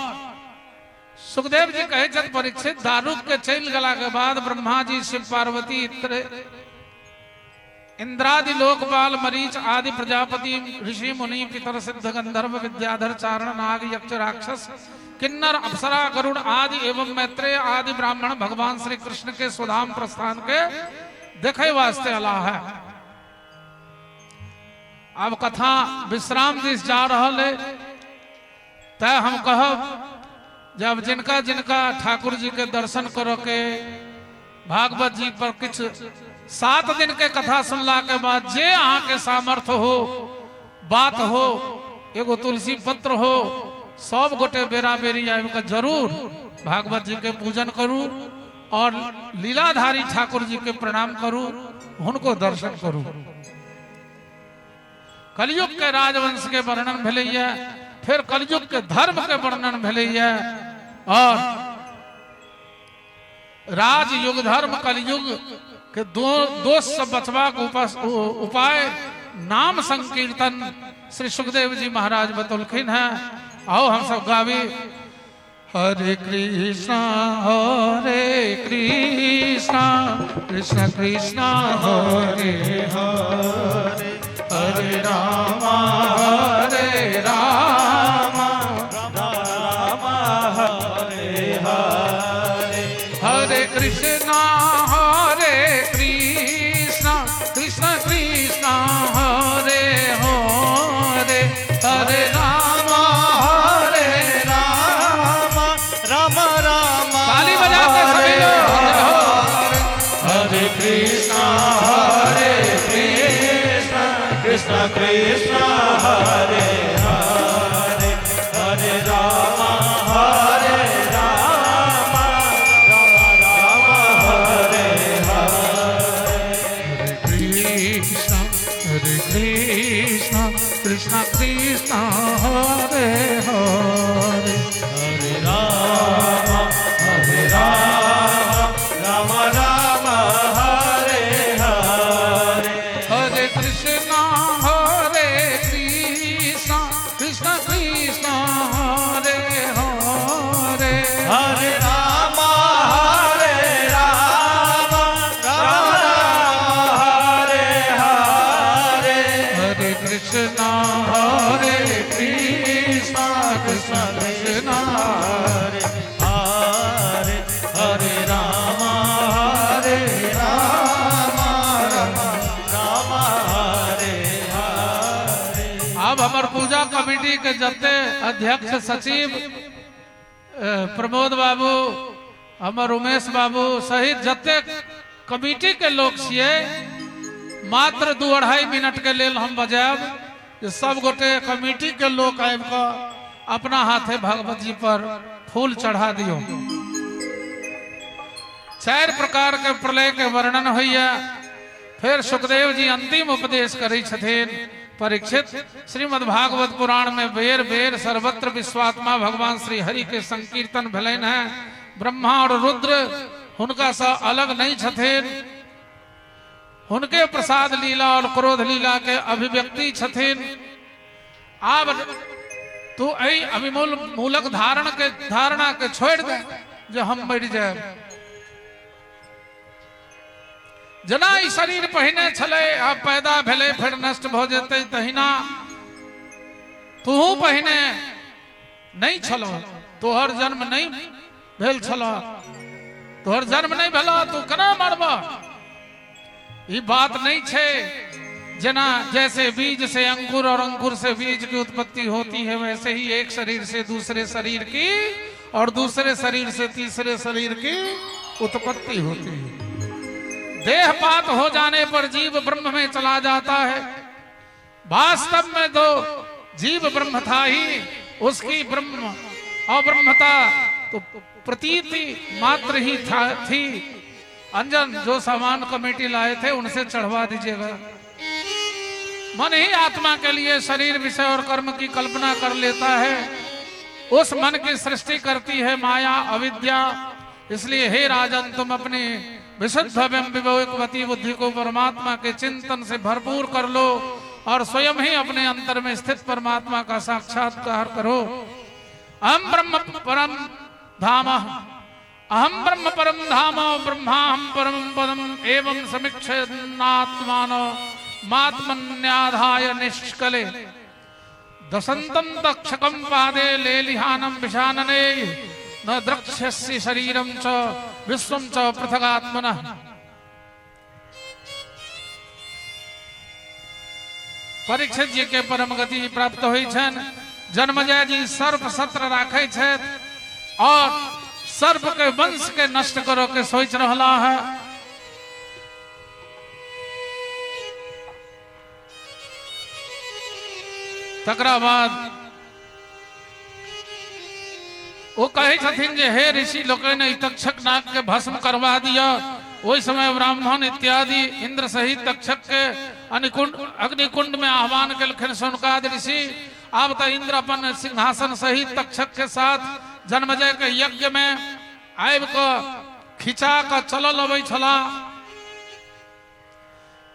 सुखदेव जी कहे छथि, परीक्षित, दारुक के चलि गेला के बाद ब्रह्मा जी, शिव पार्वती, इंद्रादि लोकपाल, मरीच आदि प्रजापति, ऋषि मुनि, पितर, सिद्ध, गंधर्व, विद्याधर, चारण, नाग, यक्ष, राक्षस, किन्नर, अप्सरा, गरुड़ आदि एवं मैत्रेय आदि ब्राह्मण भगवान श्री कृष्ण के स्वधाम प्रस्थान के देखे वास्ते अला है। अब कथा विश्राम दिस जा रहा है, तय हम कहब जब जिनका जिनका ठाकुर जी के दर्शन करो के भागवत जी पर किछु 7 दिन के कथा सुनला के बाद जे अहाँ के सामर्थ्य हो, बात हो, एगो तुलसी पत्र हो, सब गोटे बेरा बेरी आबि के जरूर भागवत जी के पूजन करू और लीलाधारी ठाकुर जी के प्रणाम करू, हुनको दर्शन करू। कलयुग के राजवंश के वर्णन भेलैया, फिर कलयुग के धर्म के वर्णन भेलैया और राजयुग धर्म कलयुग के दोष से बचबाक उपाय नाम संकीर्तन श्री सुखदेव जी महाराज बतौलखिन हैं। आओ हम सब गावी हरे कृष्णा हरे कृष्णा कृष्ण कृष्णा हरे हरे, हरे रामा हरे रामा रामा हरे हरे, हरे कृष्णा हरे कृष्णा कृष्ण कृष्णा हरे हरे, हरे रामा हरे रामा राम राम, ताली बजा के सभी लोग हरे कृष्णा हरे कृष्णा कृष्ण कृष्णा हरे हरे, हरे रामा हरे रामा राम राम हरे हरे, कृष्णा हरे कृष्णा कृष्ण कृष्ण हरे हरे, हरे रामा हरे रामा राम राम हरे हरे, हरे कृष्णा हरे कृष्णा कृष्ण कृष्ण हरे हरे, हरे रामा हरे रामा राम राम हरे हरे, हरे कृष्णा हरे कृष्णा कृष्ण कृष्ण हरे हरे, हरे रामा हरे रामा राम राम हरे हरे। अब हमर पूजा कमेटी के जते अध्यक्ष सचिव प्रमोद बाबू, हमर उमेश बाबू सहित जते कमेटी के लोग छियै, मात्र 2-2.5 मिनट के लेल हम बजायब जे सब गोटे कमेटी के लोग आबि कऽ अपना हाथे भगवत जी पर फूल चढ़ा दियौ। 4 प्रकार के प्रलय के वर्णन होइया। फिर सुखदेव जी अंतिम उपदेश करै छथिन। परीक्षित, श्रीमद् भागवत पुराण में बेर बेर सर्वत्र विश्वात्मा भगवान श्री हरि के संकीर्तन भेलनि हैं। ब्रह्मा और रुद्र हुनका से अलग नहीं छथिन, हुनके प्रसाद लीला और क्रोध लीला के अभिव्यक्ति छथिन। आब तू एहि अभिमूल मूलक धारण के धारणा के छोड़ि दे जे हम मरि जायब। जेना ई शरीर पहिने छलै, आब पैदा भेलै, फेर नष्ट भऽ जेतै, तहिना तूहू पहिने नहीं छलो, तोहर जन्म नहीं भेल छलो, तोहर जन्म नहीं भेलो, तू केना मरब? ई बात नहीं छे। जना जैसे बीज से अंकुर और अंकुर से बीज की उत्पत्ति होती है, वैसे ही एक शरीर से दूसरे शरीर की और दूसरे शरीर से तीसरे शरीर की उत्पत्ति होती है। देहपात हो जाने पर जीव ब्रह्म में चला जाता है। वास्तव में तो जीव ब्रह्म था ही, उसकी ब्रह्म अब्रह्मता तो प्रतीति मात्र ही थी। अंजन जो सामान कमेटी लाए थे उनसे चढ़वा दीजिएगा। मन ही आत्मा के लिए शरीर विषय और कर्म की कल्पना कर लेता है, उस मन की सृष्टि करती है माया अविद्या। इसलिए हे राजन, तुम अपनी विशुद्ध एवं विवेकवती बुद्धि को परमात्मा के चिंतन से भरपूर कर लो और स्वयं ही अपने अंतर में स्थित परमात्मा का साक्षात्कार करो। अहम ब्रह्म परम धाम, अहम ब्रह्म परम धाम ब्रह्माहम परम पदम एवं समीक्षनात्मानो मात्मन्याधाय निष्कले दसंतम तक्षकम पादे लेलिहानम विषानने न द्रक्ष्यसि शरीरम च विश्वम च पृथगात्मनः। परीक्षित जी के परम गति प्राप्त हुई छनि। जन्मजय जी सर्प सत्र राखै छथि और सर्प के वंश के नष्ट करो के सोच रहला है। तकरा बाद ओ कहै छथिन जे हे ऋषि लोकनि, ई तक्षक नाग के भस्म करवा दिया। ओहि समय ब्राह्मण इत्यादि इंद्र सहित तक्षक के अग्निकुंड में आह्वान केलखिन शौनकादि ऋषि। आब तो इंद्र अपन सिंहासन सहित तक्षक के साथ जन्मजय के यज्ञ में आबि कऽ खिंचा कऽ चलल अबै छला।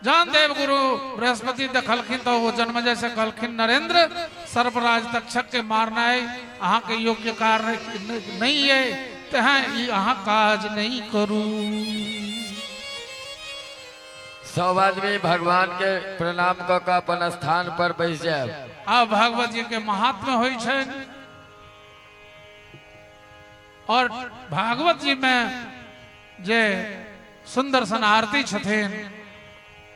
जहन देवगुरु बृहस्पति देखलखिन तो वो जन्मजय से कहलखिन, नरेंद्र, सर्पराज तक्षक के मारनाइ अहाँ के योग्य कार्य नहीं है, तें ई अहाँ काज नहीं करू। सब आदमी भगवान के प्रणाम कऽ के अपन स्थान पर बैस जायब। आब भागवत जी के महात्म्य होइ छनि और भागवत जी में जे सुंदर सन आरती छथिन,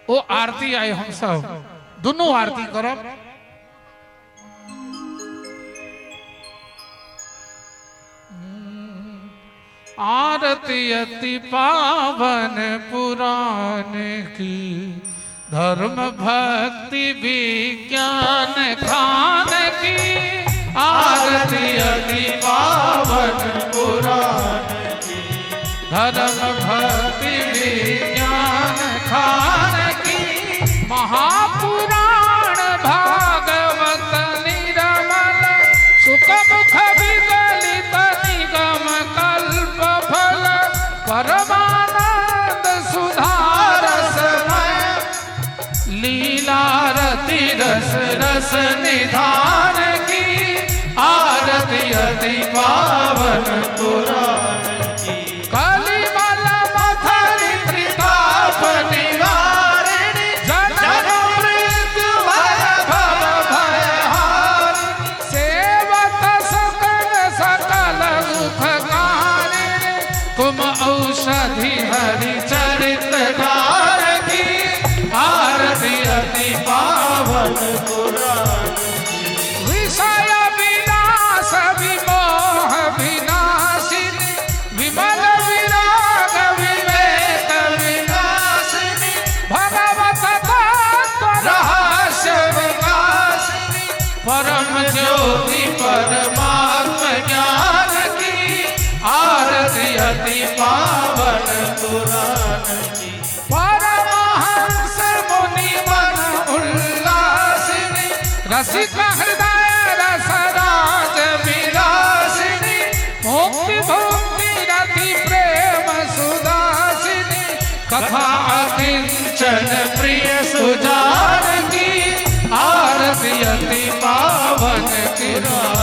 ओ आरती आई हम सब दुनू आरती करब। आरती अति पावन पुराण की, धर्म भक्ति विज्ञान खान की। आरती अति पावन पुराण की, धर्म भक्ति विज्ञान खान की। महापुराण भागवत निरमल, सुख मुख विगलित निगम कल्प फल। परमानंद सुधारसमय, लीला रति रस रस निधान की। आरती अति पावन पुराण की, कलिमल मथनि त्रिताप निवारिणि, जन्म मृत्यु भय भव भयहारिणि। सेवत सकल सकल दुख कारिणि, तुम औषधि हरि चरित गार की। आरती अति पावन पुराण की, विषय विनाश विमोह विनाशिनी, विमल विराग विवेक विनाशिनी। भगवत तत्व रहस्य विकासिनी, परम ज्योति परमात्म ज्ञान की। आरती अति पावन पुराण की, परमहंस मुनि मन उल्लासिनी। रसिक हृदय रसराज विलासिनी, मुक्ति भुक्ति रति प्रेम सुदासिनी। कथा किंचन प्रिय सुजान की। आरती अति पावन पुराण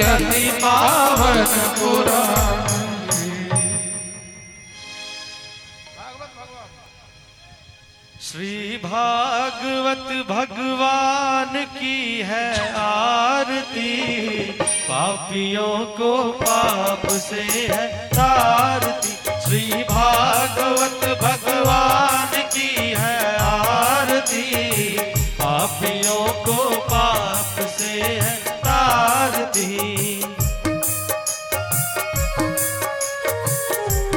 अति पावन पुराण। श्री भागवत भगवान की है आरती, पापियों को पाप से है तारती। श्री भागवत भगवान की है आरती, पापियों को पाप से है तारती।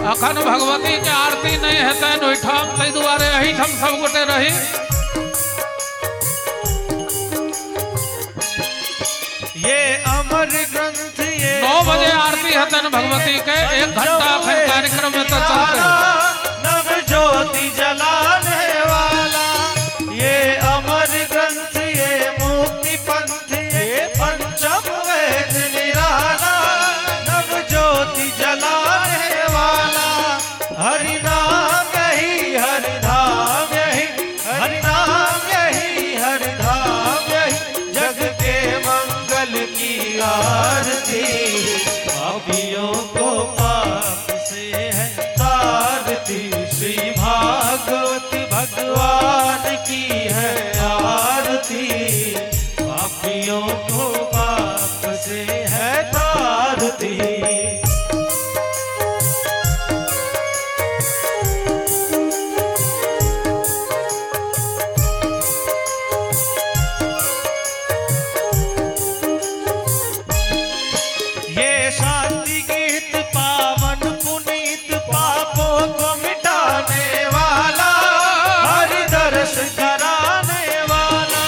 अखन भगवती के आरती नहीं हेतनि ओहिठाम, ताहि दुआरे एहिठाम सब गोटे रही। ये अमर ग्रंथ ये 9 बजे आरती हेतनि भगवती के, 1 घंटा अखन कार्यक्रम में तो चलते। नव ज्योति जलाने वाला, ये अमर ग्रंथ ये मुक्ति पंथ ये पंचम वेद निराला, नव ज्योति जलाने वाला। हरि नाम यही हरि धाम यही, हरि नाम यही हरि धाम यही, जग के मंगल की आरती, पापियों को पाप से है तारती। श्री भागवत भगवान की है आरती, पापियों को पाप से है तारती। ये शांति गीत पावन पुनीत, पापों को मिटाने वाला, हरि दर्श कराने वाला।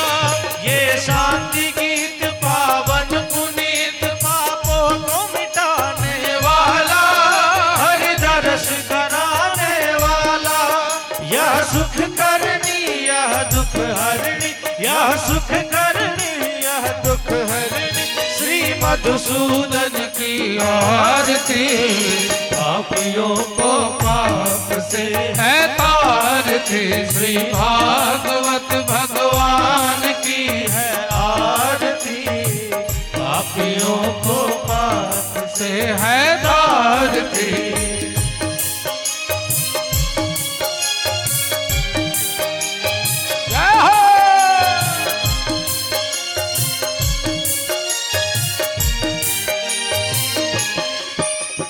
ये शांति गीत पावन पुनीत, पापों को मिटाने वाला, हरि दर्श कराने वाला। यह सुख करनी यह दुख हरणी, यह सुख करनी यह दुख हरणी, श्री मधुसूदन की आरती, पापियों को पाप से है तारती। श्री भागवत भगवान की है आरती, पापियों को पाप से है तारती। जय हो।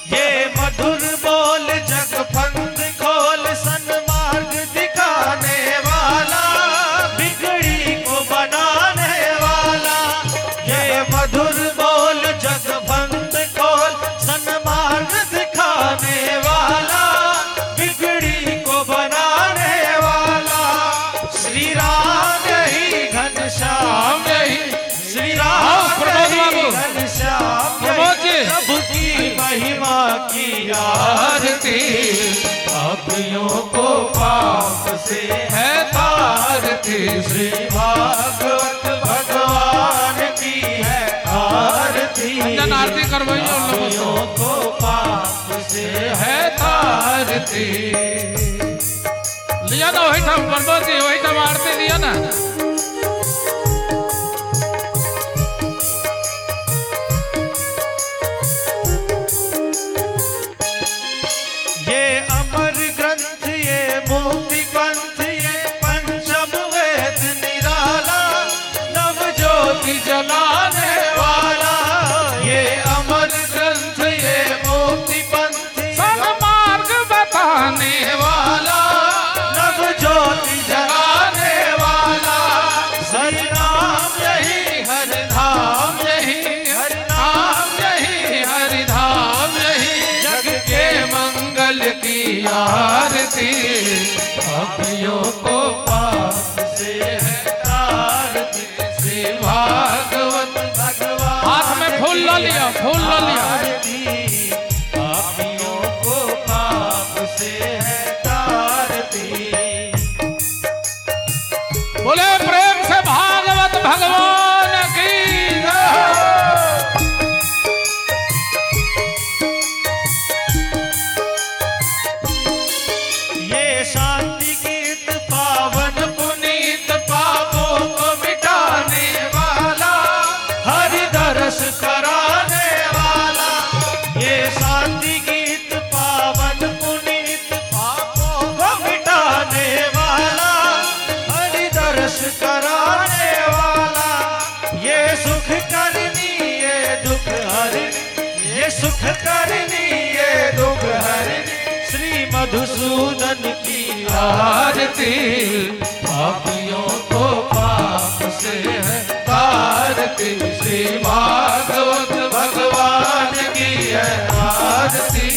ये मधुर बोल जग फंद खोल, सन्मार्ग दिखाने वाला, बिगड़ी को बनाने वाला। ये मधुर बोल जग फंद खोल, सन्मार्ग दिखाने वाला, बिगड़ी को बनाने वाला। श्री राम यही घनश्याम यही, श्री राम प्रमोद यही बाबू। घनश्याम प्रमोद जी। प्रभु की महिमा की आरती, पापियों को पाप से है तारती। श्री भागवत भगवान की है आरती, अंजन आरती करवाइए उन लोगों से। पापियों को पाप से है तारती। लिया ना वही ठाम प्रमोद जी, वही ठाम आरती लिया ना। ये अमर ग्रंथ ये मुक्ति पंथ ये पंचम वेद निराला, नव ज्योति जलाने वाला। ये अमर ग्रंथ ये मुक्ति पंथ सन्मार्ग बताने वाला, नव ज्योति जलाने वाला। हरि नाम यही हरि धाम यही, हरि नाम यही हरि धाम यही, जग के मंगल की आरती, पापियों को पाप से है तारती। श्री भागवत भगवान हाथ में फूल ल लिया, फूल ल लिया। आरती, पापियों को पाप से है तारती। बोले प्रेम से भागवत भगवान की जय। ये शांति गीत पावन मधुसूदन की आरती, पापियों को पाप से है तारती। श्री भागवत भगवान की है आरती,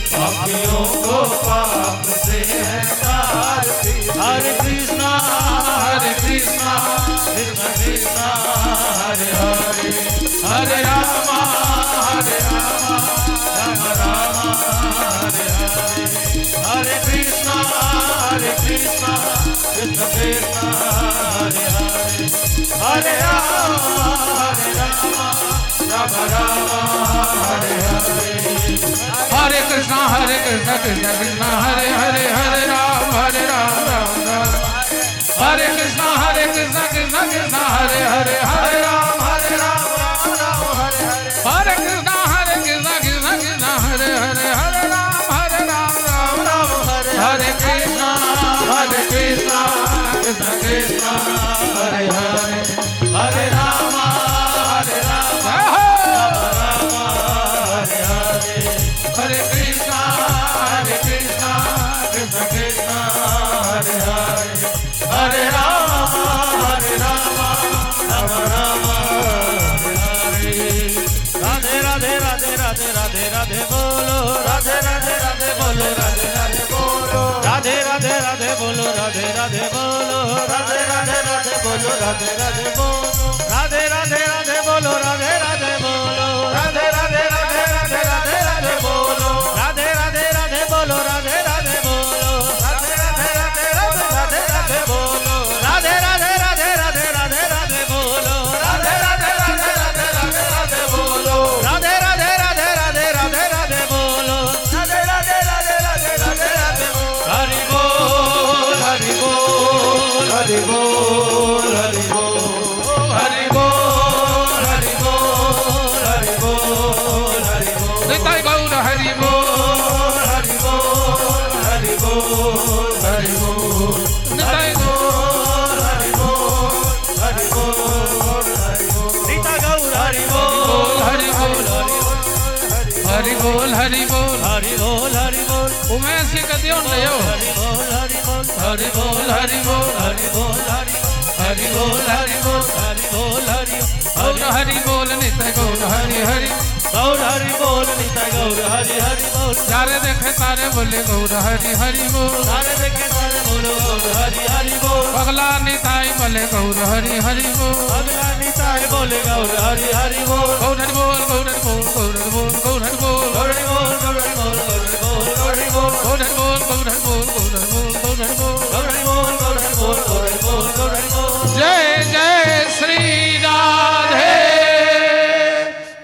पापियों को पाप से है तारती। हरे कृष्णा हरे कृष्णा कृष्ण कृष्णा हरे हरे, हरे रामा हरे रामा राम राम हरे हरे। हरे कृष्णा कृष्ण कृष्ण हरे हरे, हरे राम राम राम हरे हरे। हरे कृष्णा कृष्ण कृष्ण हरे हरे, हरे राम राम राम। हरे कृष्णा कृष्ण कृष्ण हरे हरे, हरे राम राम राम हरे हरे। हरे कृष्णा कृष्ण कृष्ण हरे हरे, हरे राम राम राम हरे हरे कृष्णा कृष्ण कृष्ण हरे हरे, हरे राम जय हो। राम हरे हरे। हरे कृष्णा कृष्ण कृष्ण हरे हरे, हरे राम राम राम हरे हरे। राधे राधे राधे राधे राधे राधे बोलो, राधे राधे राधे बोलो, राधे राधे बोलो, राधे राधे राधे बोलो, राधे राधे बोलो, राधे राधे राधे बोलो, राधे राधे बोलो, राधे राधे राधे बोलो, राधे राधे बोलो, राधे राधे राधे राधे राधे राधे बोलो, राधे राधे राधे बोलो, राधे राधे बोलो, राधे राधे राधे राधे राधे राधे बोलो, राधे राधे राधे राधे राधे राधे बोलो, राधे राधे राधे राधे राधे राधे बोलो, राधे राधे राधे राधे राधे राधे बोलो, राधे राधे राधे राधे राधे राधे बोलो। हरि बोल हरि बोल हरि बोल हरि बोल हरि बोल हरि बोल हरि बोल हरि बोल निताई गौर हरि बोल हरि बोल हरि बोल हरि बोल निताई बोल हरि बोल हरि बोल हरि बोल नीता गौर हरि बोल हरि बोल हरि बोल हरि बोल हरि बोल हरि बोल उमेश जी के दियो ने यो। हरि बोल हरि बोल हरि बोल हरि बोल हरि बोल हरि हरि बोल हरि बोल हरि बोल हरि गौर हरि बोल निताई गौर हरि हरि गौर हरि बोल नीता गौर हरि हरि बोल। चारे देखे तारे बोले गौर हरि हरि बोल, सारे देखे सारे बोलो गौर हरि हरि बोल। पगला निताई बोले गौर हरि हरि बोल, अगला निताई बोले गौर हरि हरि बोल। गौर हरि बोल गौर हरि बोल गौर हरि बोल गौर हरि बोल गौर हरि बोल गौर हरि बोल गौर हरि बोल गौर हरि बोल गौर हरि बोल गौर हरि बोल गौर हरि बोल गौर हरि बोल गौर हरि बोल गौर हरि बोल गौर हरि बोल। जय जय श्री राधे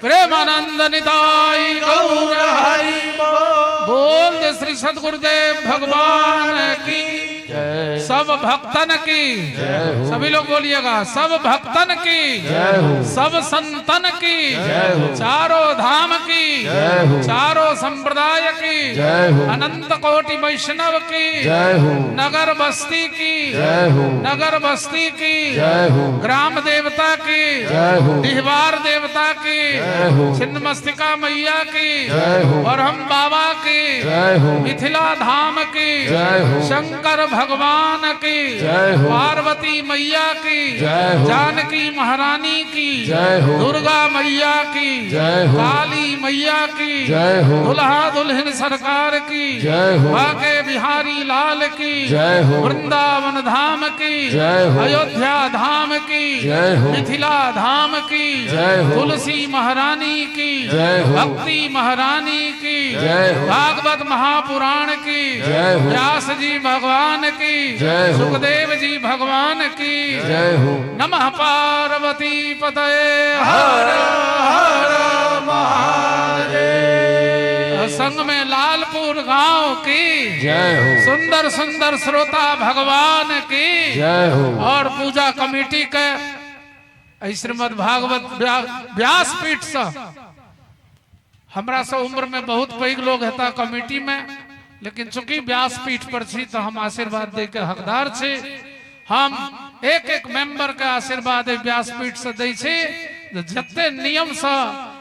प्रेमानंद निताई गौर हरि बोल। बोल जय श्री सदगुरुदेव भगवान की, जय सब भक्तन की। जय हो। सभी लोग बोलिएगा, सब भक्तन की, जय हो। सब संतन की, जय हो। चारों धाम की, जय हो। चारों संप्रदाय की, जय हो। अनंत कोटि वैष्णव की, जय हो। नगर बस्ती की, जय हो। नगर बस्ती की, जय हो। ग्राम देवता की, जय हो। डिहवार देवता की, जय हो। छिन्नमस्तिका मैया की, जय हो। और हम बाबा की, जय हो। मिथिला धाम की, जय हो। शंकर भगवान की, जय हो। पार्वती मैया की, जय हो। जानकी महारानी की, जय हो। दुर्गा मैया की, जय हो। काली मैया की, जय हो। दुल्हा दुल्हन सरकार की, जय हो। बाके बिहारी लाल की, जय हो। वृंदावन धाम की, जय हो। अयोध्या धाम की, जय हो। मिथिला धाम की, जय हो। तुलसी महारानी की, जय हो। भक्ति महारानी की, जय हो। भागवत महापुराण की, जय हो। व्यास जी भगवान की, जय हो। सुखदेव जी भगवान की, जय हो। नमः पार्वती पतये हर हर महादेव। संग में लालपुर गांव की जय हो। सुंदर सुंदर श्रोता भगवान की जय हो। और पूजा कमेटी के श्रीमद् भागवत व्यासपीठ से हमरा से उम्र में बहुत पैघ लोग हेता कमेटी में, लेकिन चूंकि व्यासपीठ पर छी तो हम आशीर्वाद दे के हकदार छी। हम एक एक मेंबर के आशीर्वाद व्यासपीठ से दै छी। जते नियम से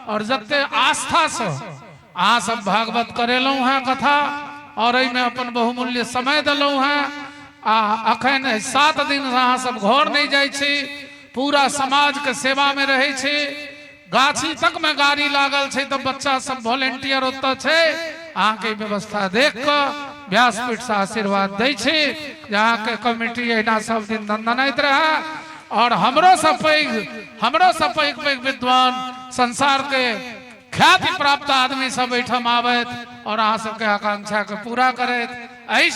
और जते आस्था से अहाँ सब भागवत करेलहुँ हैं कथा, और एहिमे अपन बहुमूल्य समय देलहुँ हेँ। आ अखन 7 दिन अहाँ सब घर नहि जाइ छी, पूरा समाज के सेवा में रहै छी। गाछी तक में गाड़ी लागल छै तऽ बच्चा सब वॉलेंटियर ओतऽ छै। अहाँके व्यवस्था देख कऽ व्यासपीठ से आशीर्वाद दै छी जे अहाँके कमिटी एहिना सब दिन दनदनाइत रहए और हमरो से पैघ, हमरो से पैघ पैघ विद्वान संसार के ख्याति प्राप्त आदमी सब एहिठाम आबैत और अहाँ सबके आकांक्षा के पूरा करैत। एहि